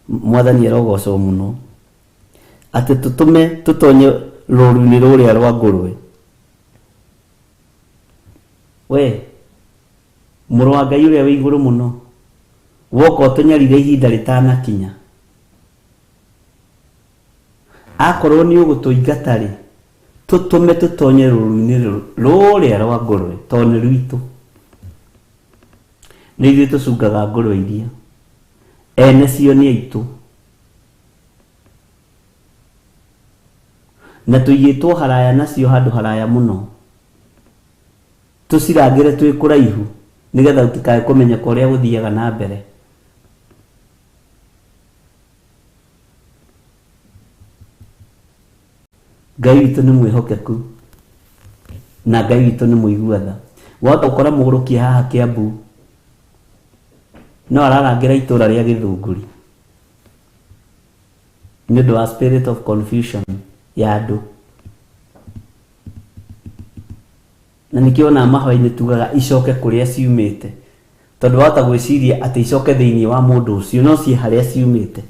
Mwathani arogocwo mũno. Atĩ tũtũme tũtonye rũru-inĩ rũrĩa rwa ngũrwe. We mũrũ wa Ngai ũrĩa wĩ igũrũ mũno, woka ũtũnyarire ihinda rĩtanakinya. Akorwo nĩ ũgũtũingata-rĩ, tũtũme tũtonye rũru-inĩ rũrĩa rwa ngũrwe, tondũ nĩ rwitũ. Nĩ ithuĩ tũcungaga ngũrwe iria, ene cio nĩ aitũ. Na tũigĩtwo haraya nacio, handũ haraya mũno, tũcirangĩre twĩ kũraihu, nĩgetha gũtikae kũmenyeka ũrĩa gũthiaga na mbere. Ngai witũ nĩ mwĩhokeku, na Ngai witũ nĩ mũigua tha. Wahota gũkora mũgũrũki haha Kĩambu no ararangĩra itũra rĩa Gĩthũngũri nĩ ũndũ wa spirit of confusion ya andũ. Na nĩkĩo ona mahoya-inĩ tugaga icoke kũrĩa ciumĩte, tondũ wahota gwĩciria atĩ icoke thĩinĩ wa mũndũ ũcio, no ciĩ harĩa ciumĩte.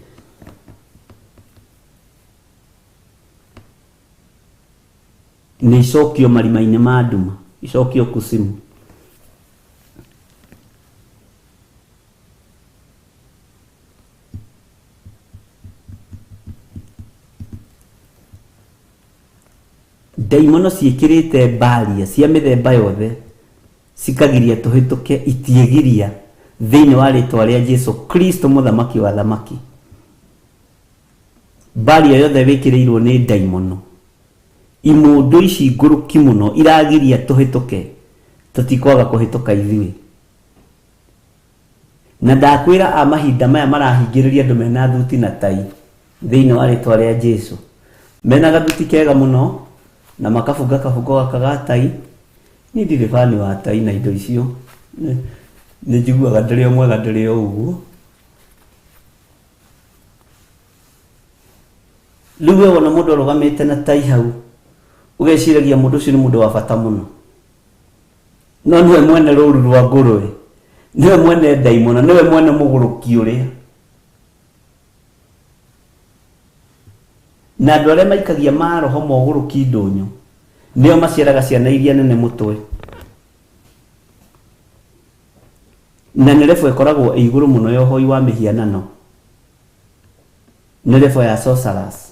Nĩ icokio marima-inĩ ma nduma, icokio kusimu. Ndaimono ciĩkĩrĩte mbaria cia mĩthemba yothe, cikagiria tũhĩtũke, itiĩgiria thĩinĩ wa rĩtwa rĩa Jesu Kristo, mũthamaki wa thamaki. Mbaria yothe wĩkĩrĩirwo nĩ ndaimono, imũndũ ici ngũrũki mũno iragiria tũhĩtũke, tũtikwaga kũhĩtũka ithuĩ. Na ndakwĩra a mahinda maya marahingĩrĩria andũ mena thuti na tai thĩinĩ wa rĩtwa rĩa Jesu. Mena gathuti kega mũno na makabunga kabungo gaka ga tai. Niĩ ndirĩ bani wa tai na indo icio. Nĩ njiguaga ndĩrĩ o mwega ndĩrĩ o ũguo. Rĩu we wona mũndũ arũgamĩte na tai hau, ũgeciragia mũndũ ũcio nĩ mũndũ wa bata mũno. No nĩwe mwene rũru rwa ngũrwe, nĩwe mwene ndaimono, nĩwe mwene mũgũrũki ũrĩa. Na andũ arĩa maikagia maroho ma ũgũrũki ndũnyũ, nĩo maciaraga ciana iria nene mũtwe. Na nĩ level ĩkoragwo ĩ igũrũ mũno ya ũhoi wa mĩhianano, nĩ level ya sorcerers.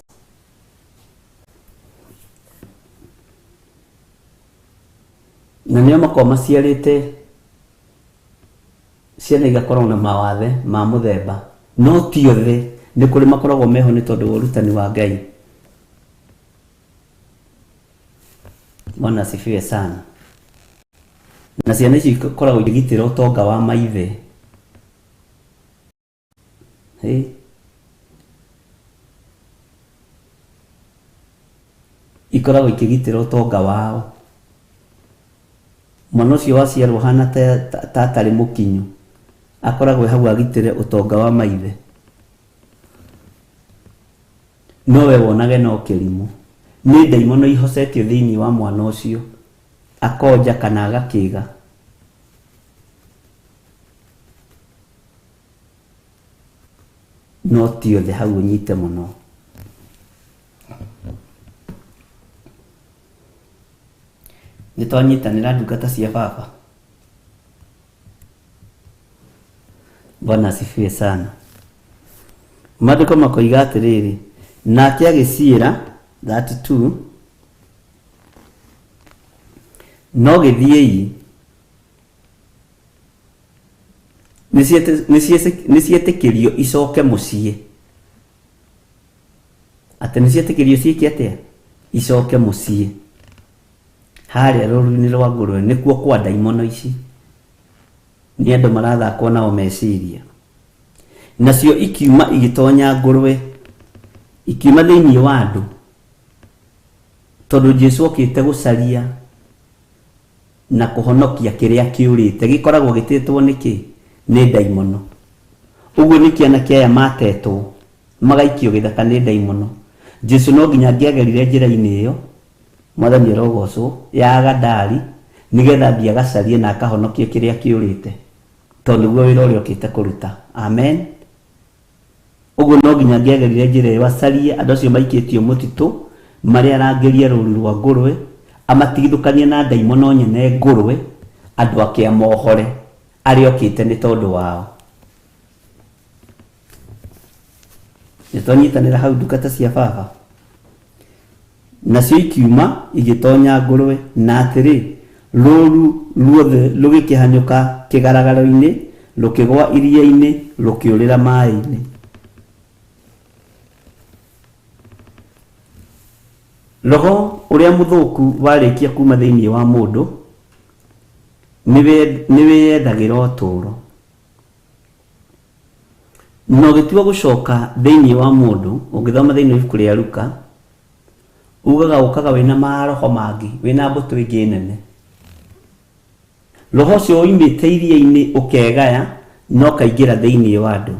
Na nĩo makoragwo maciarĩte ciana igakorwo na mawathe ma mũthemba, no ti othe, nĩ kũrĩ makoragwo meho nĩ tondũ wa ũrutani wa Ngai. Bwana asifiwe sana. Na ciana icio ikoragwo ikĩgitĩra ũtonga wa maithe. Hey. Ikoragwo ikĩgitĩra ũtonga wao. Mwana ũcio waciarwo hana ta atarĩ mũkinyu, akoragwo hau agitĩre ũtonga wa maithe. No we wonage no kĩrimũ. Nĩ ndaimono ihocetio thĩinĩ wa mwana ũcio, akonja kana agakĩga. No ti othe, hau ũnyite mũno. Nĩ twanyitanĩra ndungata cia baba. Bwana asifiwe sana. Maandĩko makoiga atĩrĩrĩ, nake agĩciĩra 32 no gĩthiĩi nĩ cietĩkĩrio icoke mũciĩ. Atĩ nĩ cietĩkĩrio ciĩke atĩa? Icoke mũciĩ. Harĩa rũru-inĩ rwa ngũrwe nĩkuo kwa ndaimono ici. Nĩ andũ marathakwo nao meciria. Nacio ikiuma igĩtonya ngũrwe, ikiuma thĩinĩ wa andũ, tondũ Jesu okĩte gũcaria na kũhonokia kĩrĩa kĩũrĩte. Gĩkoragwo gĩtĩtwo nĩkĩ? Nĩ ndaimono. Ũguo nĩkĩo anake aya matetwo magaikio gĩthaka nĩ ndaimono. Jesu no nginya angĩagerire njĩra-inĩ ĩyo, Mwathani arogocwo, ya Agadari, nĩgetha athiĩ agacarie na akahonokie kĩrĩa kĩũrĩte, tondũ nĩguo wĩra ũrĩa okĩte kũruta. Amen. Ũguo no nginya angĩagerire njĩra ĩyo acarie andũ acio maikĩtio mũtitũ marĩ arangĩrie rũru rwa ngũrwe, amatigithũkanie na ndaimono nyene ngũrwe, andũ ake amohore, arĩa okĩte nĩ tondũ wao. Nĩ twanyitanĩra hau ndungata cia baba? Nacio ikiuma igĩtonya ngũrwe, na atĩrĩ, rũũru ruothe rũgĩkĩhanyũka kĩgaragaro-inĩ, rũkĩgũa iria-inĩ, rũkĩũrĩra maĩ-inĩ. Roho ũrĩa mũthũku warĩkia kuuma thĩinĩ wa mũndũ, nĩwĩyethagĩra ũtũũro. Na ũgĩtua gũcoka thĩinĩ wa mũndũ, ũngĩthoma thĩinĩ wa ibuku rĩa Luka, ugaga ũkaga wĩna maroho mangĩ, wĩna mbũtũ ĩngĩ nene. Roho ũcio woimĩte iria-inĩ ũkegaya na ũkaingĩra thĩinĩ wa andũ,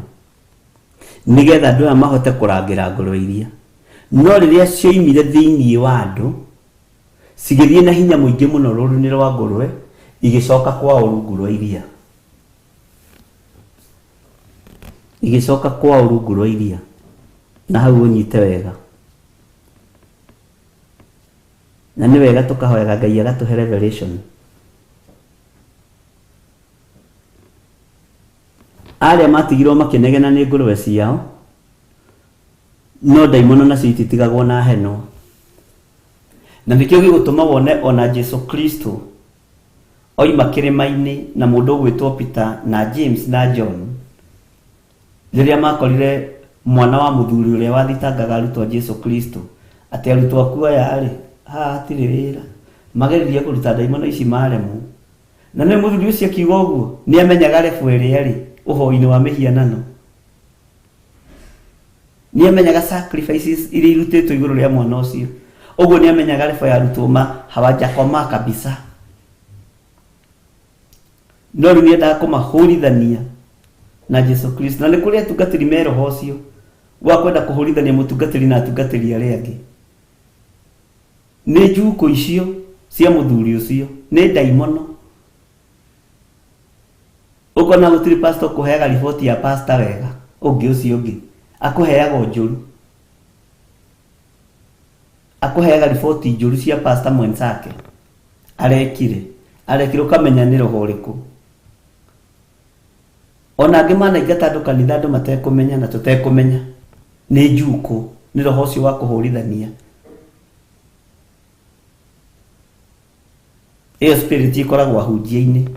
nĩgetha andũ aya mahote kũrangĩra ngũrwe iria. No rĩrĩa cioimire thĩinĩ wa andũ, cigĩthiĩ na hinya mũingĩ mũno rũũru-inĩ rwa ngũrwe, igĩcoka kwao rungu rwa iria. Igĩcoka kwao rungu rwa iria. Na hau ũnyite wega. Na nĩ wega tũkahoyaga Ngai agatũhe revelation. Arĩa matigirwo makĩnegena nĩ ngũrwe ciao, no ndaimono nacio ititigagwo na henwa. Na nĩkĩo gĩgũtũma wone ona Jesu Kristo oima kĩrĩma-inĩ na mũndũ ũgwĩtwo Peter na James na John, rĩrĩa makorire mwana wa mũthuri ũrĩa wathitangaga arutwo a Jesu Kristo, atĩ arutwo aku aya-rĩ, haha hatirĩ wĩra, mageririe kũruta ndaimono ici maremwo. Na nĩ mũthuri ũcio akiuga ũguo, nĩ amenyaga level ĩrĩa ĩrĩ ũhoi-inĩ wa mĩhianano. Nĩ amenyaga sacrifices iria irutĩtwo igũrũ rĩa mwana ũcio. Ũguo nĩ amenyaga level ya arutwo ma hawajakomaa kabisa. No rĩu nĩ endaga kũmahũrithania na Jesu Kristo. Na nĩ kũrĩ atungatĩri me roho ũcio wa kwenda kũhũrithania mũtungatĩri na atungatĩri arĩa angĩ. Nĩ njukũ icio cia mũthuri ũcio, nĩ ndaimono. Ũkona gũtirĩ pastor ũkũheaga riboti ya pastor wega, ũngĩ ũcio ũngĩ akũheaga o njũru. Akũheaga riboti njũru cia pastor mwenzake. Arekire, arekire ũkamenya nĩ roho ũrĩkũ. Ona angĩ manaingata andũ kanitha andũ matekũmenya na tũtekũmenya. Nĩ njukũ, nĩ roho ũcio wa kũhũrithania. Ĩyo spirit ĩkoragwo ahunjia-inĩ.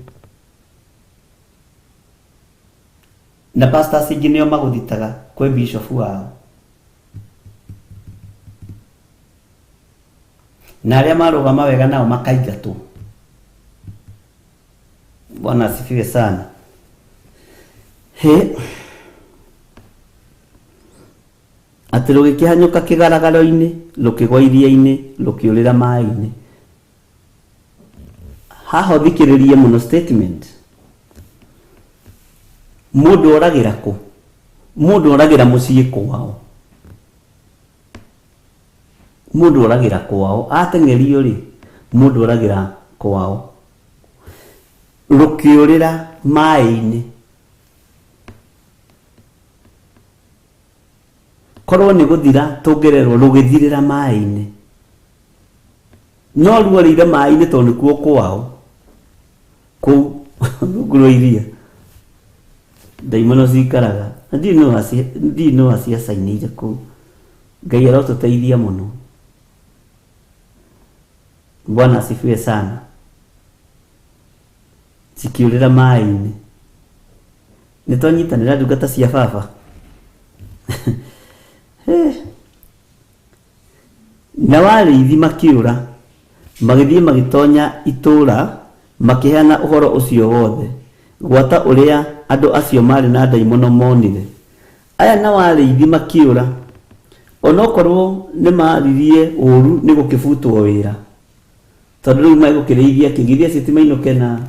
Na pastors aingĩ nĩo magũthitaga kwĩ bishop wao. Na arĩa marũgama wega nao makaingatwo. Bwana asifiwe sana. He. Atĩ rũgĩkĩhanyũka kĩgaragaro-inĩ, rũkĩgwa iria-inĩ, rũkĩũrĩra maĩ-inĩ. Haha ũthikĩrĩrie mũno statement. Mũndũ oragĩra kũ? Mũndũ oragĩra mũciĩ kwao. Mũndũ oragĩra kwao. Ateng'erio rĩ, mũndũ oragĩra kwao. Rũkĩũrĩra maĩ-inĩ. Korwo nĩ gũthira tũngĩrerwo rũgĩthirĩra maĩ-inĩ. No ruorĩire maĩ-inĩ tondũ nĩkuo kwao. Kũu rungu rwa iria. Ndaimono cikaraga. Na ndiũĩ nũ waci ndiũĩ nũ waciacainĩire kũu. Ngai arotũteithia mũno. Bwana asifiwe sana. Cikĩũrĩra maĩ-inĩ. Nĩ twanyitanĩra ndungata cia baba. Nao arĩithi makĩũra, magĩthiĩ magĩtonya itũũra, makĩheana ũhoro ũcio wothe, gwata ũrĩa andũ acio maarĩ na ndaimono monire. Aya nao arĩithi makĩũra, o na okorwo nĩ maaririe ũũru nĩ gũkĩbutwo wĩra, tondũ rĩu megũkĩrĩithia kĩ? Githĩ acio ti mainũke na,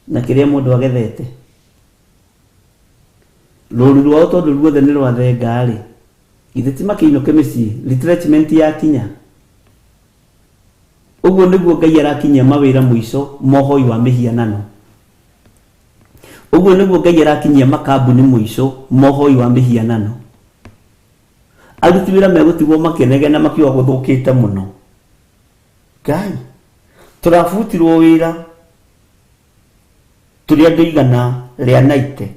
na kĩrĩa mũndũ agethete? Rũũru rwao tondũ ruothe nĩ rwathenga-rĩ, Githĩ ti makĩinũke mĩciĩ retrenchment yakinya? Ũguo nĩguo Ngai arakinyia mawĩra mũico ma ũhoi wa mĩhianano. Ũguo nĩguo Ngai arakinyia makambuni mũico ma ũhoi wa mĩhianano. Aruti wĩra megũtigwo makĩnegena makiuga gũthũkĩte mũno. Ngai, tũrabutirwo wĩra tũrĩ andũ igana rĩa naite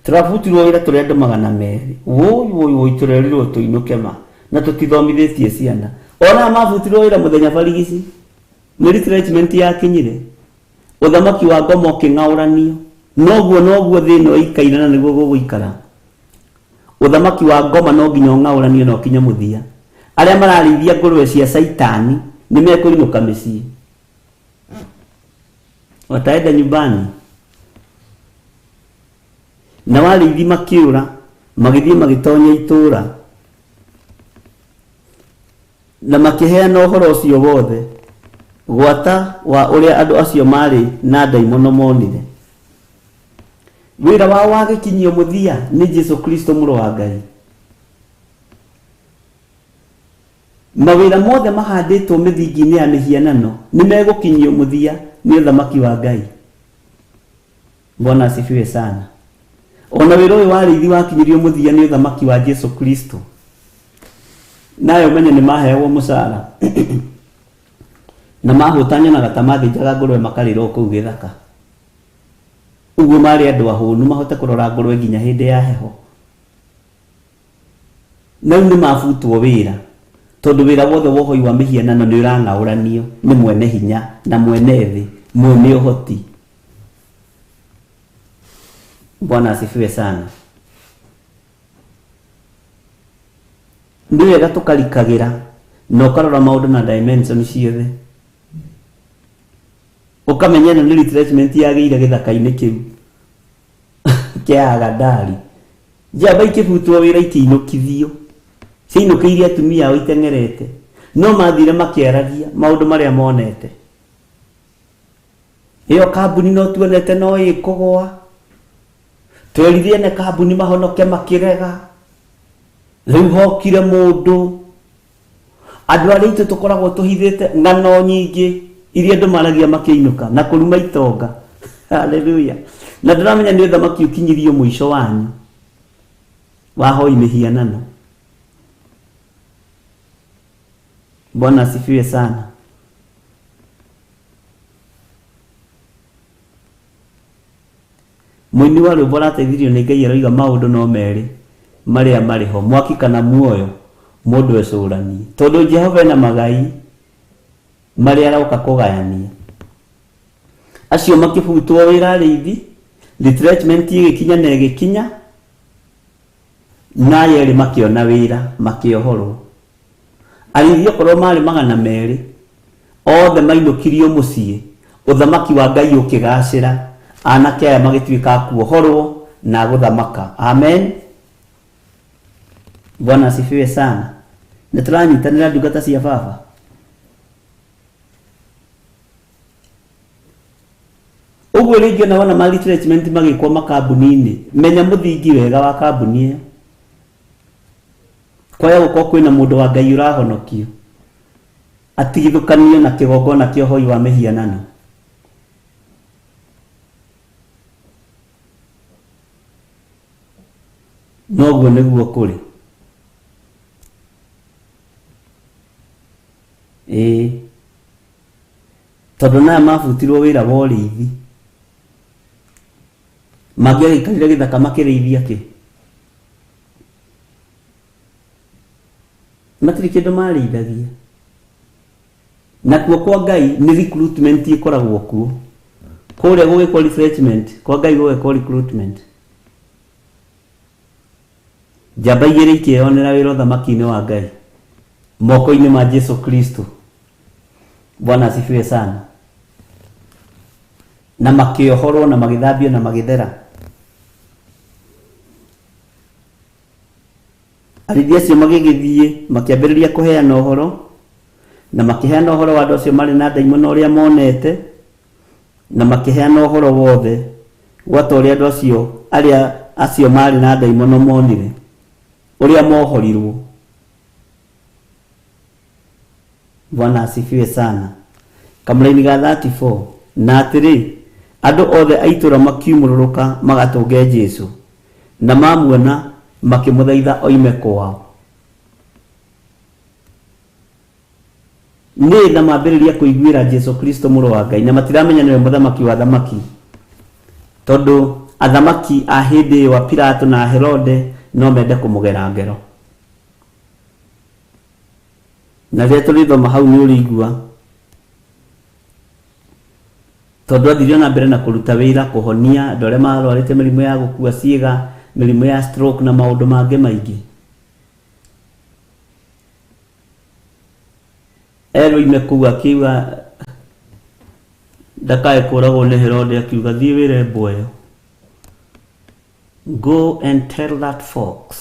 tũrabutirwo wĩra tũrĩ andũ magana merĩ wũi wũi wũi tũrerirwo tũinũke ma na tũtithomithĩtie ciana ona mabutirwo wĩra mũthenya barigici nĩ retrenchment yakinyire ũthamaki wa ngoma ũkĩng'aũranio noguo noguo thĩ ĩno ĩikaire na nĩguo gũgũikara ũthamaki wa ngoma no nginya ũng'aũranio na ũkinye mũthia arĩa mararĩithia ngũrwe cia caitani nĩ mekũinũka mĩciĩ wataenda nyumbani nao arĩithi makĩũra magĩthiĩ magĩtonya itũũra na makĩheana ũhoro ũcio wothe gwata wa ũrĩa andũ acio maarĩ na ndaimono monire wĩra wao wagĩkinyio mũthia nĩ Jesu Kristo mũrũ wa Ngai Mawĩra mothe mahandĩtwo mĩthingi-inĩ ya mĩhianano nĩ megũkinyio mũthia nĩ ũthamaki wa Ngai. Bwana asifiwe sana. Ona wĩra ũyũ wa arĩithi wakinyirio mũthia nĩ ũthamaki wa Jesu Kristo. Nawe ũmenye nĩ maheagwo mũcara na mahũta nyonaga ta mathĩnjaga ngũrwe makarĩra o kũu gĩthaka. Ũguo marĩ andũ ahũnu mahote kũrora ngũrwe nginya hĩndĩ ya heho. Na rĩu nĩ mabutwo wĩra, tondũ wĩra wothe wa ũhoi wa mĩhianano nĩ ũrang'aũranio nĩ mwene hinya na mwene thĩ, mwene ũhoti. Bwana asifiwe sana. Nĩ wega tũkarikagĩra na ũkarora maũndũ na dimension ciothe, ũkamenya ĩno nĩ retrenchment yagĩire gĩthaka-inĩ kĩu kĩa Agadari. Njamba ikĩbutwo wĩra ikĩinũkithio. Ciainũkĩirie atumia ao iteng'erete. No mathire makĩaragia maũndũ marĩa monete. Ĩyo kambuni no tuonete no ĩkũgũa. Twerire ene kambuni mahonoke makĩrega. Rĩu hokire mũndũ. Andũ arĩa itũ tũkoragwo tũhithĩte ng'ano nyingĩ iria andũ maragia makĩinũka na kũruma itonga. Haleluya. Na ndũramenya nĩ ũthamaki ũkinyirio mũico wanyu wa hoi mĩhianano. Bwana asifiwe sana. Mũini wa rwĩmbo arateithirio nĩ Ngai aroiga maũndũ no merĩ marĩa marĩ ho, mwaki kana muoyo, mũndũ ecũranie. Tondũ Jehova ena magai marĩa aroka kũgayania. Acio makĩbutwo wĩra arĩithi, retrenchment ĩgĩkinya na ĩgĩkinya, na aya erĩ makĩona wĩra, makĩohorwo. Arĩithi okorwo maarĩ 200, othe mainũkirio mũciĩ, ũthamaki wa Ngai ũkĩgacĩra, anake aya magĩtuĩka a kuohorwo na a gũthamaka. Amen. Bwana asifiwe sana. Nĩ tũranyitanĩra ndungata cia baba. Ũguo rĩngĩ ona wona ma retrenchment magĩkwo makambuni-inĩ, menya mũthingi wega wa kambuni ĩyo. Kwaya gũkorwo kwĩna mũndũ wa Ngai ũrahonokio atigithũkanio na kĩgongona kĩa ũhoi wa mĩhianano. Noguo nĩguo kũrĩ. Ĩĩ. Tondũ naya mabutirwo wĩra wa ũrĩithi. Mangĩagĩikarire gĩthaka makĩrĩithia kĩ? Matirĩ kĩndũ marĩithagia. Nakuo kwa Ngai nĩ recruitment ĩkoragwo kuo. Kũrĩa gũgĩkwo refreshment, kwa Ngai gũgekwo recruitment. Njamba igĩrĩ ikĩyonera wĩra ũthamaki-inĩ wa Ngai moko-inĩ ma Jesu Kristo. Bwana asifiwe sana. Na makĩohorwo na magĩthambio na magĩthera. Arĩithi acio magĩgĩthiĩ makĩambĩrĩria kũheana ũhoro, na makĩheana ũhoro wa andũ acio marĩ na ndaimono ũrĩa monete, na makĩheana ũhoro wothe gwata ũrĩa andũ acio arĩa acio maarĩ na ndaimono monire, ũrĩa mohorirwo. Bwana asifiwe sana. Kamũraini ga 34. Na atĩrĩ, andũ othe a itũũra makiumũrũrũka magatũnge Jesu, na mamuona makĩmũthaitha oime kwao. Nĩ tha mambĩrĩria kũiguĩra Jesu Kristo mũrũ wa Ngai, na matiramenya nĩwe mũthamaki wa athamaki, tondũ athamaki a hĩndĩ ĩyo a Pilato na Herode no mende kũmũgera ngero. Na rĩrĩa tũrĩthoma hau nĩ ũrĩigua, tondũ athire ona mbere na kũruta wĩra kũhonia andũ arĩa marwarĩte mĩrimũ ya gũkua ciĩga, mĩrimũ ya stroke na maũndũ mangĩ maingĩ. Erwo oime kũu akiuga ndakae kũragwo nĩ Herode, akiuga thiĩ wĩre mbwa ĩyo, go and tell that fox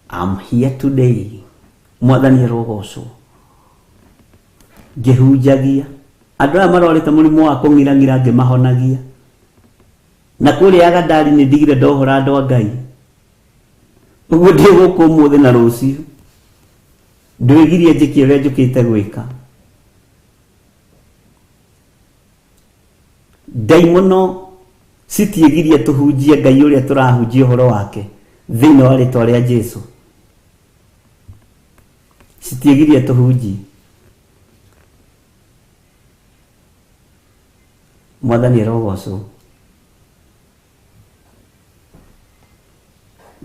I'm here today. Mwathani arogocwo. Ngĩhunjagia andũ aya marwarĩte mũrimũ wa kũng'irang'ira ngĩmahonagia, na kũrĩa Agadari nĩ ndigire ndohora andũ a Ngai. Ũguo ndĩ gũkũ ũmũthĩ na rũciũ ndwĩgirie njĩke ũrĩa njũkĩte gwĩka. Ndaimono citiĩgirie tũhunjie Ngai ũrĩa tũrahunjia ũhoro wake thĩinĩ wa rĩtwa rĩa Jesu. Citiĩgirie tũhunjie. Mwathani arogocwo.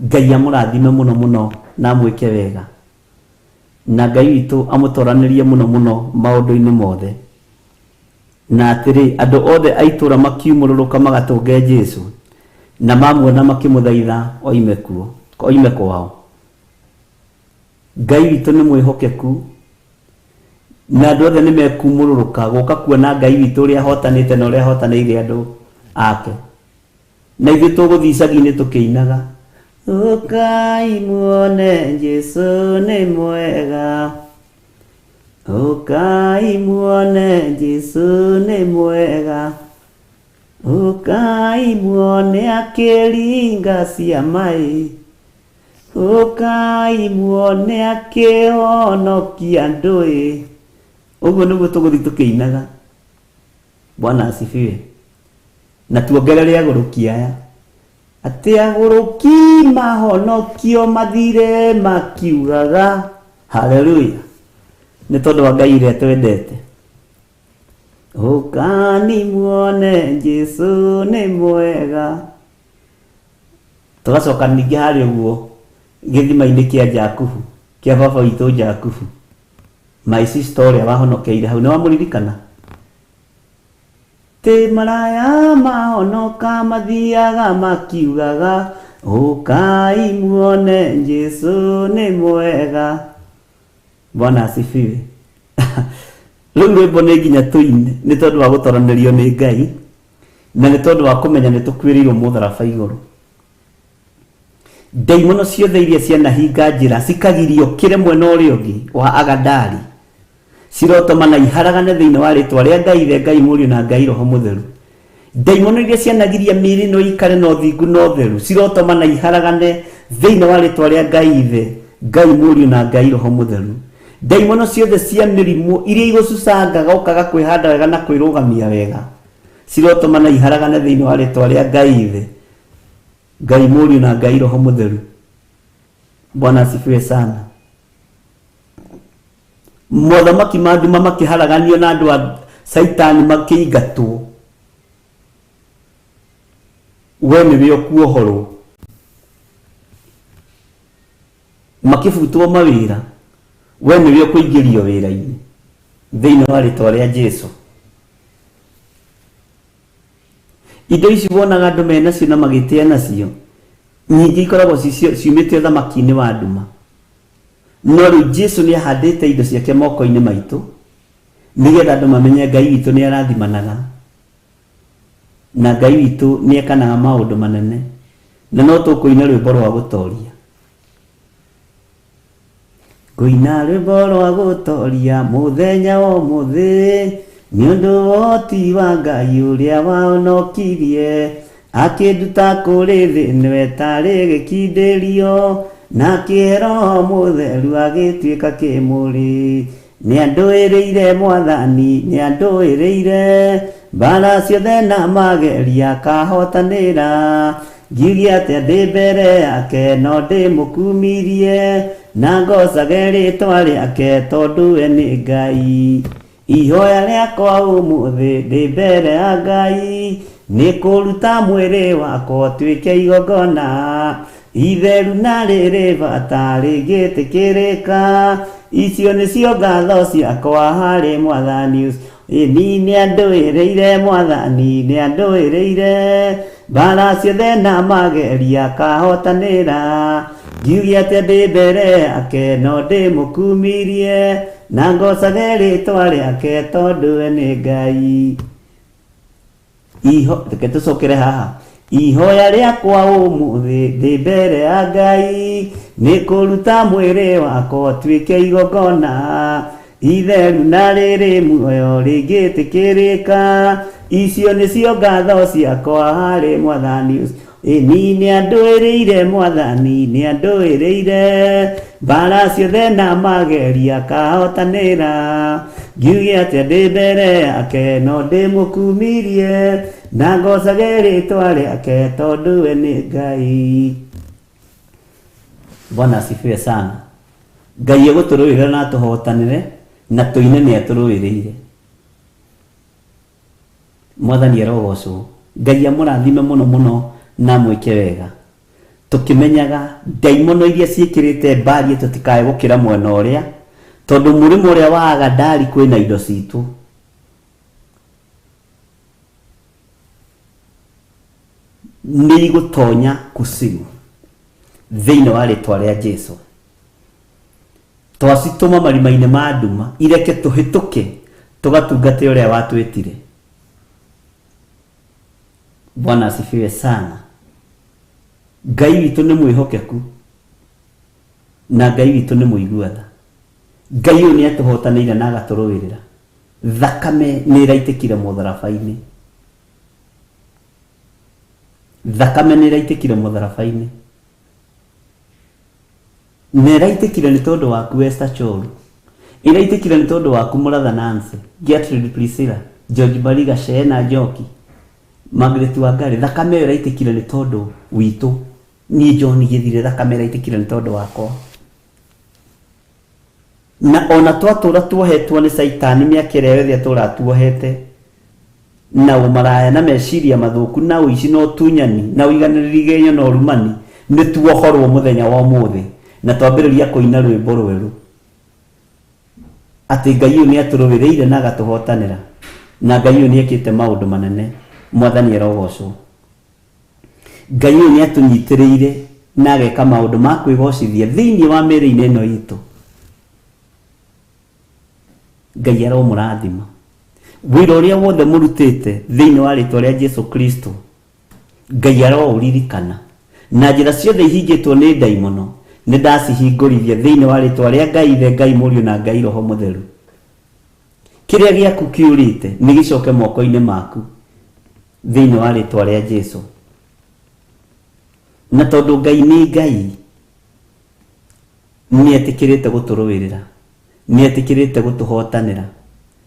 Ngai amũrathime mũno mũno na amwĩke wega. Na Ngai witũ amũtoranĩrie mũno mũno maũndũ-inĩ mothe. Na atĩrĩ, andũ othe a itũũra makiumũrũrũka magatũnge Jesu, na mamuona makĩmũthaitha oime kuo, oime kwao. Ngai witũ nĩ mwĩhokeku, na andũ othe nĩ mekumũrũrũka gũka kuona Ngai witũ ũrĩa ahotanĩte na ũrĩa ahotanĩire andũ ake. Na ithuĩ tũgũthiĩ icagi-inĩ tũkĩinaga, ũkai muone Jesu nĩ mwega, ũkai muone Jesu nĩ mwega, ũkai muone akĩringa ciama-ĩ, ũkai muone akĩhonokia andũ-ĩ. Ũguo nĩguo tũgũthiĩ tũkĩinaga. Bwana asifiwe. Na tuongerere agũrũki aya, atĩ agũrũki mahonokio mathire makiugaga haleluya, nĩ tondũ wa Ngai ũrĩa twendete. Ũkani muone Jesu nĩ mwega. Tũgacoka ningĩ harĩa ũguo gĩthima-inĩ kĩa Jakubu, kĩa baba witũ Jakubu, my sister ũrĩa wahonokeire hau, nĩ wamũririkana? Ti maraya mahonoka mathiaga makiugaga, ũkai muone Jesu nĩ mwega. Bwana asifiwe. Rĩu rwĩmbo nĩ nginya tũine nĩ tondũ wa gũtoranĩrio nĩ Ngai na nĩ tondũ wa kũmenya nĩ tũkuĩrĩirwo mũtharaba igũrũ. Ndaimono ciothe iria cianahinga njĩra cikagirio kĩre mwena ũrĩa ũngĩ wa Agadari cirotoma na iharagane thĩinĩ wa rĩtwa rĩa Ngai Ithe, Ngai Mũriũ na Ngai Roho Mũtheru. Ndaimono iria cianagiria mĩĩrĩ ĩno ĩikare na ũthingu na ũtheru cirotoma na iharagane thĩinĩ wa rĩtwa rĩa Ngai Ithe, Ngai Mũriũ na Ngai Roho Mũtheru. Ndaimono ciothe cia mĩrimũ iria igũcucangaga ũkaga kwĩhanda wega na kwĩrũgamia wega cirotoma na iharagane thĩinĩ wa rĩtwa rĩa Ngai Ithe, Ngai Mũriũ na Ngai Roho Mũtheru. Bwana asifiwe sana. Mothamaki ma nduma makĩharaganio na andũ a Caitani makĩingatwo, we nĩwe ũkuohorwo, makĩbutwo mawĩra, we nĩwe ũkũingĩrio wĩra-inĩ thĩinĩ wa rĩtwa rĩa Jesu. Indo ici wonaga andũ menacio na magĩtĩa nacio, nyingĩ ikoragwo ciumĩte ũthamaki-inĩ wa nduma. No rĩu Jesu nĩ ahandĩte indo ciake moko-inĩ maitũ nĩgetha andũ mamenye Ngai witũ nĩ arathimanaga na Ngai witũ nĩ ekanaga maũndũ manene, na no tũkũina rwĩmbo rwa gũtoria. Ngũina rwĩmbo rwa gũtoria mũthenya wa ũmũthĩ, nĩ ũndũ wa ũhoti wa Ngai ũrĩa wahonokirie, akĩnduta kũrĩ thĩ ĩno ĩtarĩ gĩkindĩrio, na akĩhe Roho Mũtheru agĩtuĩka kĩmũrĩ. Nĩandũĩrĩire Mwathani, nĩandũĩrĩire, mbara ciothe na mageria akahotanĩra. Ngiuge atĩa ndĩ mbere yake, no ndĩmũkumirie, na ngocage rĩtwa rĩake, tondũ we nĩ Ngai. Ihoya rĩakwa ũmũthĩ ndĩ mbere ya Ngai, nĩ kũruta mwĩrĩ wakwa ũtuĩke igongona itheru na rĩrĩ bata rĩngĩtĩkĩrĩka. Icio nĩcio ngatho ciakwa harĩ Mwathani ũcio. Ĩni nĩandũĩrĩire Mwathani nĩandũĩrĩire, mbara ciothe na mageria akahotanĩra. Ngiuge atĩa ndĩ mbere yake, no ndĩmũkumirie, na ngocage rĩtwa rĩake, tondũ we nĩ Ngai. Iho, reke tũcokere haha. Ihoya rĩakwa ũmũthĩ ndĩ mbere ya Ngai, nĩ kũruta mwĩrĩ wakwa ũtuĩke igongona itheru na rĩrĩ muoyo rĩngĩtĩkĩrĩka. Icio nĩcio ngatho ciakwa harĩ Mwathani ũcio. Ĩni nĩandũĩrĩire Mwathani nĩandũĩrĩire, mbara ciothe na mageria akahotanĩra. Ngiuge atĩa ndĩ mbere yake, no ndĩmũkumirie, na ngocage rĩtwa rĩake, tondũ we nĩ Ngai. Bwana asifiwe sana. Ngai egũtũrũĩrĩra na atũhotanĩre, na tũine nĩ atũrũĩrĩire. Mwathani arogocwo. Ngai amũrathime mũno mũno na amwĩke wega. Tũkĩmenyaga ndaimono iria ciĩkĩrĩte mbari tũtikae gũkĩra mwena ũrĩa, tondũ mũrĩmo ũrĩa wa Agadari kwĩna indo citũ. Nĩ igũtonya kusimu thĩinĩ wa rĩtwa rĩa Jesu. Twacitũma marima-inĩ ma nduma, ireke tũhĩtũke tũgatungate ũrĩa watwĩtire. Bwana asifiwe sana. Ngai witũ nĩ mwĩhokeku na Ngai witũ nĩ mũigua tha. Ngai ũyũ nĩ atũhotanĩire na agatũrũĩrĩra. Thakame nĩ ĩraitĩkire mũtharaba-inĩ. Thakame nĩ ĩraitĩkire mũtharaba-inĩ. Na ĩraitĩkire nĩ tondũ waku Esther Choru. Ĩraitĩkire nĩ tondũ waku Mũratha Nancy, Gertrude Priscilla, George Mariga, Sheena Njoki, Margaret Wangari. Thakame ĩyo ĩraitĩkire nĩ tondũ witũ. Niĩ John Gĩthire, thakame ĩraitĩkire nĩ tondũ wakwa. Na ona twatũra tuohetwo nĩ Caitani mĩaka ĩrĩa yothe atũraga tuohete, na ũmaraya na meciria mathũku na ũici na ũtunyani na ũiganĩrĩri igenyo na ũrumani, nĩ tuohorwo mũthenya wa ũmũthĩ na twambĩrĩria kũina rwĩmbo rwerũ atĩ Ngai ũyũ nĩ atũrũĩrĩire na agatũhotanĩra, na Ngai ũyũ nĩ ekĩte maũndũ manene. Mwathani arogocwo. Ngai ũyũ nĩ atũnyitĩrĩire na ageka maũndũ ma kwĩgocithia thĩinĩ wa mĩĩrĩ-inĩ ĩno itũ. Ngai aromũrathima. Wĩra ũrĩa wothe mũrutĩte thĩinĩ wa rĩtwa rĩa Jesu Kristo, Ngai aroũririkana. Na njĩra ciothe ihingĩtwo nĩ ndaimono nĩ ndacihingũrithia thĩinĩ wa rĩtwa rĩa Ngai Ithe, Ngai Mũriũ na Ngai Roho Mũtheru. Kĩrĩa gĩaku kĩũrĩte nĩ gĩcoke moko-inĩ maku thĩinĩ wa rĩtwa rĩa Jesu. Na tondũ Ngai nĩ Ngai, nĩ etĩkĩrĩte gũtũrũĩrĩra, nĩ etĩkĩrĩte gũtũhotanĩra,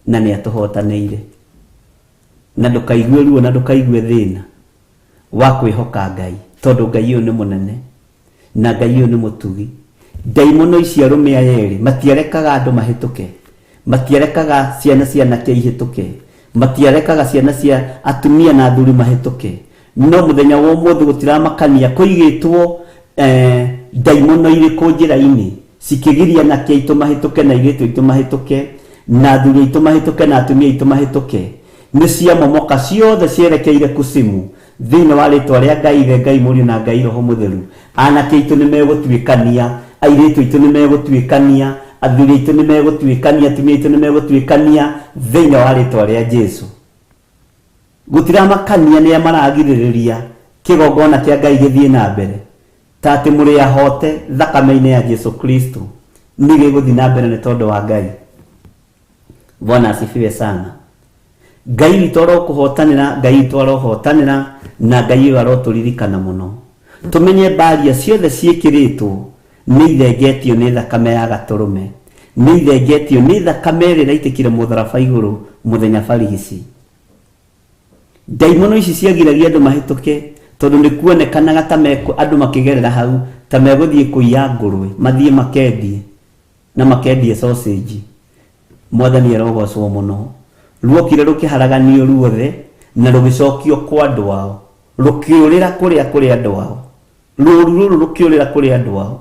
na nĩ atũhotanĩire. Na ndũkaigue ruo na ndũkaigue thĩna wa kwĩhoka Ngai, tondũ Ngai ũyũ nĩ mũnene na Ngai ũyũ nĩ mũtugi. Ndaimono ici arũme aya erĩ matiarekaga andũ mahĩtũke, matiarekaga ciana cia anake ihĩtũke, matiarekaga ciana cia atumia na athuri mahĩtũke. No mũthenya wa ũmũthĩ gũtiramakania kũigĩtwo ndaimono irĩkũ njĩra-inĩ cikĩgiria anake aitũ mahĩtũke na airĩtu aitũ mahĩtũke na athuri aitũ mahĩtũke na atumia aitũ mahĩtũke. Nĩ ciamomoka ciothe cierekeire kusimu thĩinĩ wa rĩtwa rĩa Ngai Ithe, Ngai Mũriũ na Ngai Roho Mũtheru. Anake aitũ nĩ megũtuĩkania, airĩtu aitũ nĩ megũtuĩkania, athuri aitũ nĩ megũtuĩkania, atumia aitũ nĩ megũtuĩkania thĩinĩ wa rĩtwa rĩa Jesu. Gũtiramakania nĩa maragirĩrĩria kĩgongona kĩa Ngai gĩthiĩ na mbere, ta atĩ mũrĩ ahote thakame-inĩ ya Jesu Kristo, nĩ gĩgũthiĩ na mbere nĩ tondũ wa Ngai. Bwana asifiwe sana. Ngai witũ arokũhotanĩra, Ngai witũ arohotanĩra, na Ngai ũyũ arotũririkana mũno. Tũmenye mbaria ciothe ciĩkĩrĩtwo nĩ ithengetio nĩ thakame ya gatũrũme, nĩ ithengetio nĩ thakame ĩrĩa ĩraitĩkire mũtharaba igũrũ mũthenya barigici. Ndaimono ici ciagiragia andũ mahĩtũke tondũ nĩ kuonekanaga ta andũ makĩgerera hau ta megũthiĩ kũiya ngũrwe, mathiĩ makendie na makendie sausage. Mwathani arogocwo mũno. Ruokire rũkĩharaganio ruothe na rũgĩcokio kwa andũ ao, rũkĩũrĩra kũrĩa kũrĩ andũ ao. Rũũru rũrũ rũkĩũrĩra kũrĩ andũ ao.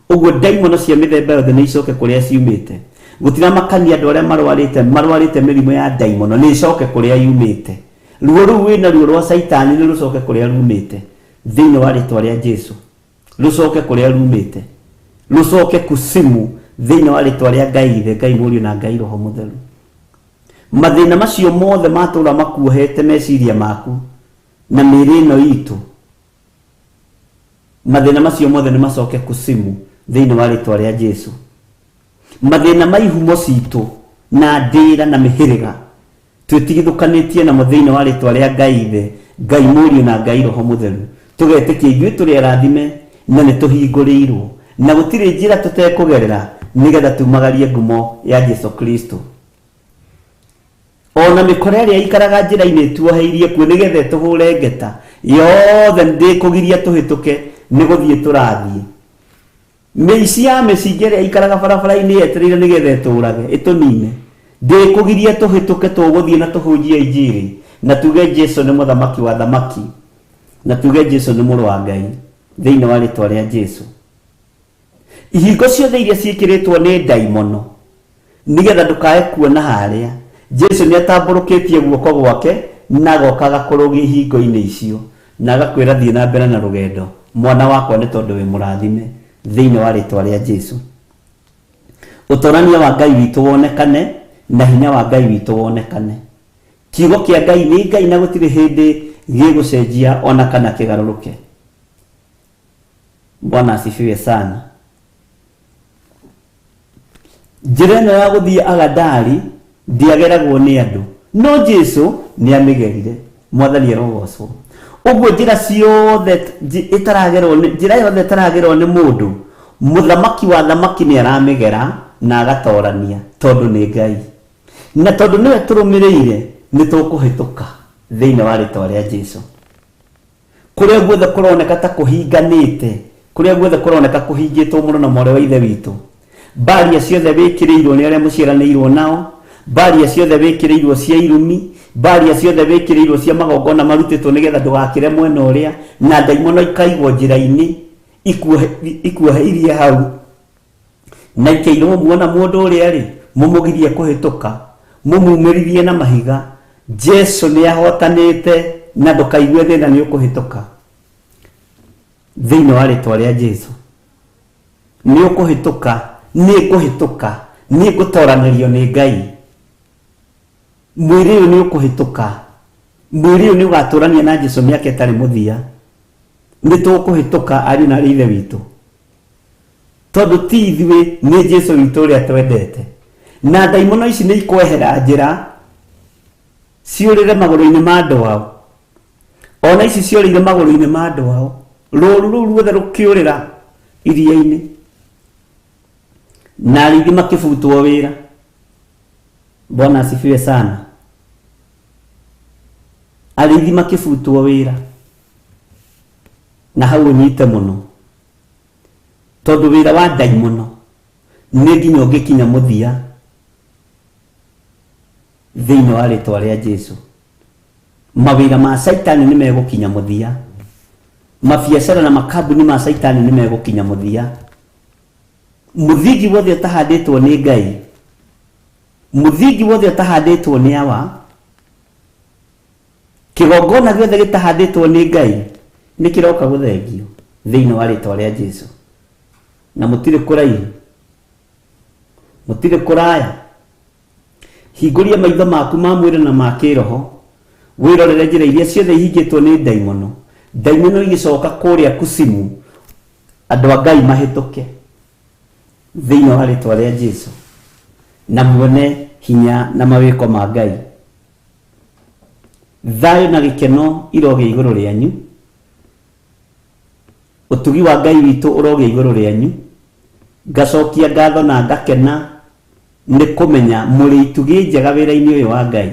Ũguo ndaimono cia mĩthemba yothe nĩ icoke kũrĩa ciumĩte. Gũtiramakania andũ arĩa marwarĩte, marwarĩte mĩrimũ ya ndaimono, nĩ ĩcoke kũrĩa yumĩte. Ruo rũu wĩna ruo rwa Caitani nĩ rũcoke kũrĩa rumĩte. Thĩinĩ wa rĩtwa rĩa Jesu. Rũcoke kũrĩa rumĩte. Rũcoke kusimu thĩinĩ wa rĩtwa rĩa Ngai Ithe, Ngai Mũriũ na Ngai Roho Mũtheru. Mathĩna macio mothe matũra makuohete meciria maku na mĩĩrĩ ĩno itũ, mathĩna macio mothe nĩ macoke kusimu thĩinĩ wa rĩtwa rĩa Jesu. Mathĩna ma ihumo citũ na ndĩra na mĩhĩrĩga twĩtigithũkanĩtie namo thĩinĩ wa rĩtwa rĩa Ngai Ithe, Ngai Mũriũ na Ngai Roho Mũtheru, tũgetĩkia ithuĩ tũrĩ arathime na nĩ tũhingũrĩirwo, na gũtirĩ njĩra tũtekũgerera nĩgetha tumagarie ngumo ya Jesu Kristo. Ona mĩkora ĩrĩa ĩikaraga njĩra-inĩ ĩtuoheirie kuo nĩgetha ĩtũhũre ngeta, yothe ndĩkũgiria tũhĩtũke, nĩ gũthiĩ tũrathiĩ. Mĩici ya mĩcinga ĩrĩa ĩikaraga barabara-inĩ yetereire nĩgetha ĩtũũrage, ĩtũnine, ndĩkũgiria tũhĩtũke, tũgũthiĩ na tũhunjie Injiri, na tuge Jesu nĩ Mũthamaki wa athamaki, na tuge Jesu nĩ Mũrũ wa Ngai, thĩinĩ wa rĩtwa rĩa Jesu. Ihingo ciothe iria ciĩkĩrĩtwo nĩ ndaimono, nĩgetha ndũkae kuona harĩa, Jesu nĩ atambũrũkĩtie guoko gwake na agoka agakũrũgia ihingo-inĩ icio, na agakwĩra thiĩ na mbere na rũgendo, mwana wakwa, nĩ tondũ wĩ mũrathime, thĩinĩ wa rĩtwa rĩa Jesu. Ũtorania wa Ngai witũ wonekane, na hinya wa Ngai witũ wonekane. Kiugo kĩa Ngai nĩ Ngai na gũtirĩ hĩndĩ gĩgũcenjia ona kana kĩgarũrũke. Bwana asifiwe sana. Njĩra ĩno ya gũthiĩ Agadari ndĩageragwo nĩ andũ, no Jesu nĩ amĩgerire. Mwathani arogocwo. Ũguo njĩra ciothe ĩtaragerwo nĩ, njĩra yothe ĩtaragerwo nĩ mũndũ, mũthamaki wa athamaki nĩ aramĩgera na agatorania, tondũ nĩ Ngai. Na tondũ nĩwe tũrũmĩrĩire, nĩ tũkũhĩtũka thĩinĩ wa rĩtwa rĩa Jesu. Kũrĩa guothe kũroneka ta kũhinganĩte, kũrĩa guothe kũroneka kũhingĩtwo mũno na mwarĩ wa Ithe witũ, mbaria ciothe wĩkĩrĩirwo nĩ arĩa mũciaranĩirwo nao, mbaria ciothe wĩkĩrĩirwo cia irumi, mbaria ciothe wĩkĩrĩirwo cia magongona marutĩtwo nĩgetha ndũgakĩre mwena ũrĩa, na ndaimono ikaigwo njĩra-inĩ ikuoheirie hau, na ikeirwo muona mũndũ ũrĩa rĩ, mũmũgirie kũhĩtũka, mũmumĩririe na mahiga. Jesu nĩ ahotanĩte na ndũkaigue thĩna, nĩ ũkũhĩtũka thĩinĩ wa rĩtwa rĩa Jesu. Nĩ ũkũhĩtũka, nĩ ngũhĩtũka, nĩ ngũtoranĩrio nĩ Ngai. Mwĩrĩ ũyũ nĩ ũkũhĩtũka, mwĩrĩ ũyũ nĩ ũgatũrania na Jesu mĩaka ĩtarĩ mũthia. Nĩ tũkũhĩtũka ariũ na arĩ ithe witũ, tondũ ti ithuĩ, nĩ Jesu witũ ũrĩa twendete. Na ndaimono ici nĩ ikwehera njĩra ciũrĩre magũrũ-inĩ ma andũ ao. Ona ici ciorĩire magũrũ-inĩ ma andũ ao, rũũru rũu ruothe rũkĩũrĩra iria-inĩ, na arĩithi makĩbutwo wĩra. Bwana asifiwe sana. Arĩithi makĩbutwo wĩra. Na hau ũnyite mũno, tondũ wĩra wa ndaimono nĩ nginya ũngĩkinya mũthia thĩinĩ wa rĩtwa rĩa Jesu. Mawĩra ma Caitani nĩ megũkinya mũthia, mabiacara na makambuni ma Caitani nĩ megũkinya mũthia. Mũthingi wothe ũtahandĩtwo nĩ Ngai, mũthingi wothe ũtahandĩtwo nĩ Awa, kĩgongona gĩothe gĩtahandĩtwo nĩ Ngai nĩ kĩroka gũthengio thĩinĩ wa rĩtwa rĩa Jesu. Na mũtirĩ kũraihu, mũtirĩ kũraya. Hingũria maitho maku ma mwĩrĩ na ma kĩroho, wĩrorere njĩra iria ciothe ihingĩtwo nĩ ndaimono. Ndaimono igĩcoka kũrĩa kusimu, andũ a Ngai mahĩtũke thĩinĩ wa rĩtwa rĩa Jesu, na muone hinya na mawĩko ma Ngai. Thayũ na gĩkeno irogĩa igũrũ rĩanyu. Ũtugi wa Ngai witũ ũrogĩa igũrũ rĩanyu. Ngacokia ngatho na ngakena nĩ kũmenya mũrĩ itugĩ njega wĩra-inĩ ũyũ wa Ngai.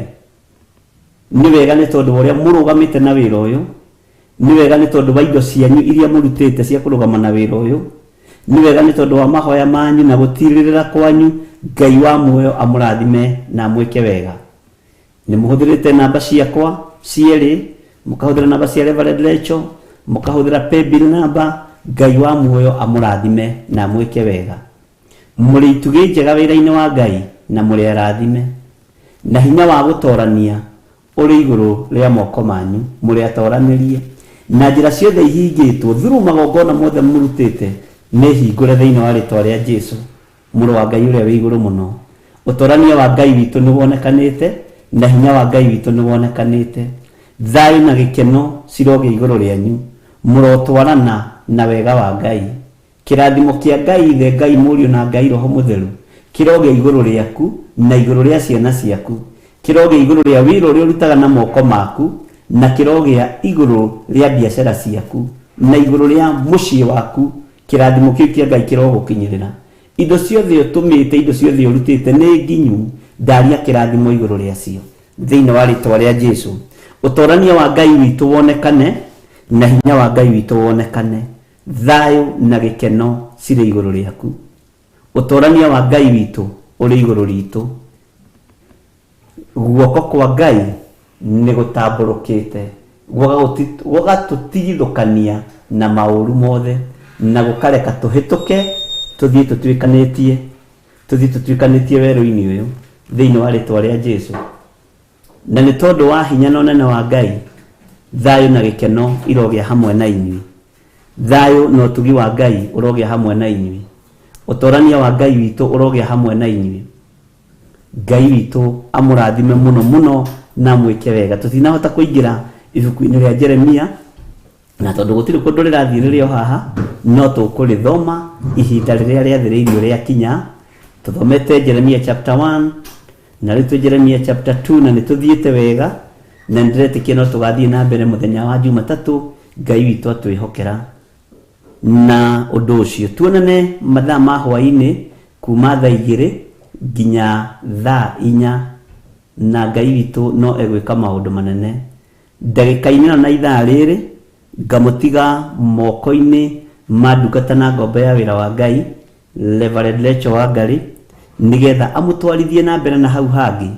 Nĩ wega nĩ tondũ wa ũrĩa mũrũgamĩte na wĩra ũyũ. Nĩ wega nĩ tondũ wa indo cianyu iria mũrutĩte cia kũrũgama na wĩra ũyũ. Nĩ wega nĩ tondũ wa mahoya manyu na gũtirĩrĩra kwanyu. Ngai wa muoyo amũrathime na amwĩke wega. Nĩ mũhũthĩrĩte namba ciakwa cierĩ, mũkahũthĩra namba cia Reverend Rachel, mũkahũthĩra paybill namba. Ngai wa muoyo amũrathime na amwĩke wega. Mũrĩ itugĩ njega wĩra-inĩ wa Ngai na mũrĩ arathime. Na hinya wa gũtorania ũrĩ igũrũ rĩa moko manyu, mũrĩ atoranĩrie. Na njĩra ciothe ihingĩtwo through magongona mothe mũrutĩte nĩ hingũre thĩinĩ wa rĩtwa rĩa Jesu, Mũrũ wa Ngai ũrĩa wĩ igũrũ mũno. Ũtorania wa Ngai witũ nĩ wonekanĩte, na hinya wa Ngai witũ nĩ wonekanĩte. Thayũ na gĩkeno cirogĩa igũrũ rĩanyu. Mũrotwarana na wega wa Ngai. Kĩrathimo kĩa Ngai Ithe, Ngai Mũriũ na Ngai Roho Mũtheru kĩrogĩa igũrũ rĩaku na igũrũ rĩa ciana ciaku. Kĩrogĩa igũrũ rĩa wĩra ũrĩa ũrutaga na moko maku, na kĩrogĩa igũrũ rĩa biacara ciaku, na igũrũ rĩa mũciĩ waku. Kĩrathimo kĩu kĩa Ngai kĩrogũkinyĩrĩra. Indo ciothe ũtũmĩte, indo ciothe ũrutĩte nĩ nginyu, ndaria kĩrathimo igũrũ rĩacio thĩinĩ wa rĩtwa rĩa Jesu. Ũtorania wa Ngai witũ wonekane, na hinya wa Ngai witũ wonekane. Thayũ na gĩkeno cirĩ igũrũ rĩaku. Ũtorania wa Ngai witũ ũrĩ igũrũ ritũ. Guoko kwa Ngai nĩ gũtambũrũkĩte gũgatũtigithũkania na maũru mothe, na gũkareka tũhĩtũke tũthiĩ tũtuĩkanĩtie, tũthiĩ tũtuĩkanĩtie werũ-inĩ ũyũ thĩinĩ wa rĩtwa rĩa Jesu. Na nĩ tondũ wa hinya na ũnene wa Ngai, thayũ na gĩkeno irogĩa hamwe na inyuĩ. Thayũ na ũtugi wa Ngai ũrogĩa hamwe na inyuĩ. Ũtorania wa Ngai witũ ũrogĩa hamwe na inyuĩ. Ngai witũ amũrathime mũno mũno na amwĩke wega. Tũtinahota kũingĩra ibuku-inĩ rĩa Jeremia, na tondũ gũtirĩ kũndũ rĩrathiĩ rĩrĩ o haha, no tũkũrĩthoma ihinda rĩrĩa rĩathĩrĩirio rĩakinya. Tũthomete Jeremia chapter 1 na rĩu twĩ Jeremia chapter 2, na nĩ tũthiĩte wega, na nĩ ndĩretĩkia no tũgathiĩ na mbere mũthenya wa Jumatatũ, Ngai witũ atwĩhokera. Na ũndũ ũcio tuonane mathaa ma hwaĩ-inĩ kuma thaa 2 nginya thaa 4, na Ngai witũ no egwĩka maũndũ manene. Ndagĩka-inĩ ĩno na ithaa rĩrĩ, ngamũtiga moko-inĩ ma ndungata na ngombo ya wĩra wa Ngai, Reverend Rachel Wangari, nĩgetha amũtwarithie na mbere na hau hangĩ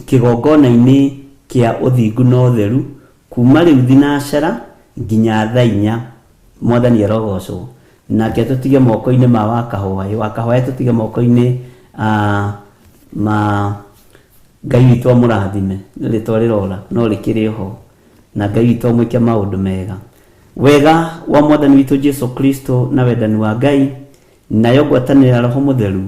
kĩgongona-inĩ kĩa ũthingu na ũtheru, kuma rĩu thinacara nginya thaa 4. Mwathani arogocwo. Nake atũtige moko-inĩ ma Wakahwaĩ. Wakahwaĩ atũtige moko-inĩ ma Ngai witũ amũrathime. Rĩtwa rĩrora no rĩkĩrĩ oho. Na Ngai witũ amwĩke maũndũ mega. Wega wa Mwathani witũ Jesu Kristo na wendani wa Ngai nayo ngwatanĩro ya Roho Mũtheru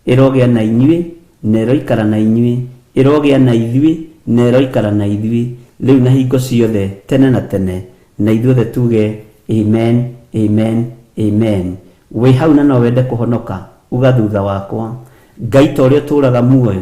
ĩrogĩa na inyuĩ na ĩroikara na inyuĩ, ĩrogĩa na ithuĩ na ĩroikara na ithuĩ, rĩu na hingo ciothe, tene na tene. Na ithuothe tuge. Amen, amen, amen. Wĩ hau na no wende kũhonoka, uga thutha wakwa, Ngai ta ũrĩa ũtũũraga muoyo,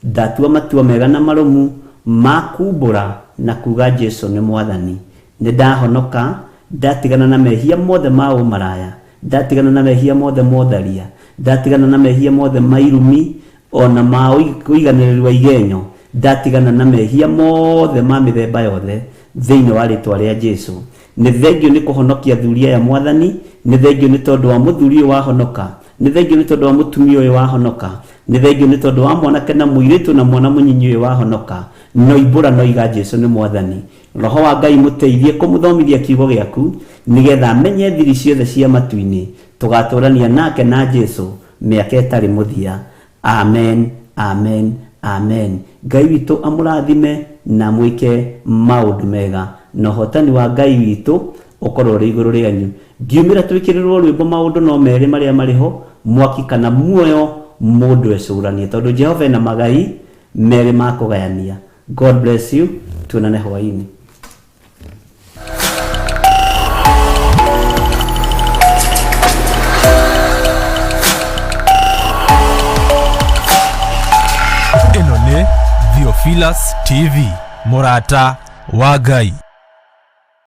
ndatua matua mega na marũmu ma kumbũra na kuga Jesu nĩ Mwathani. Nĩ ndahonoka, ndatigana na mehia mothe ma ũmaraya, ndatigana na mehia mothe ma ũtharia, ndatigana na mehia mothe ma irumi, o na ma ũiganĩrĩru wa igenyo, ndatigana na mehia mothe ma mĩthemba yothe, thĩinĩ wa rĩtwa rĩa Jesu. Nĩ thengiũ nĩ kũhonokia athuri aya Mwathani, nĩ thengiũ nĩ tondũ wa mũthuri ũyũ wahonoka, nĩ thengiũ nĩ tondũ wa mũtumia ũyũ wahonoka, nĩ thengiũ nĩ tondũ wa mwanake na mũirĩtu na mwana mũnyinyi ũyũ wahonoka. Noimbũra noiga Jesu nĩ Mwathani. Roho wa Ngai mũteithie kũmũthomithia kiugo gĩaku, nĩgetha amenye thiri ciothe cia matu-inĩ, tũgatũrania nake na Jesu mĩaka ĩtarĩ mũthia. Amen, amen, amen. Ngai witũ amũrathime na mwĩke maũndũ mega, na ũhotani wa Ngai witũ ũkorwo ũrĩ igũrũ rĩanyu. Ngiumĩra twĩkĩrĩrwo rwĩmbo maũndũ no merĩ marĩa marĩ ho, mwaki kana muoyo, mũndũ ecũranie, tondũ Jehova ena magai merĩ ma kũgayania. God bless you, tuonane hwaĩ-inĩ. Ĩno nĩ Theophilus TV, mũrata wa Ngai.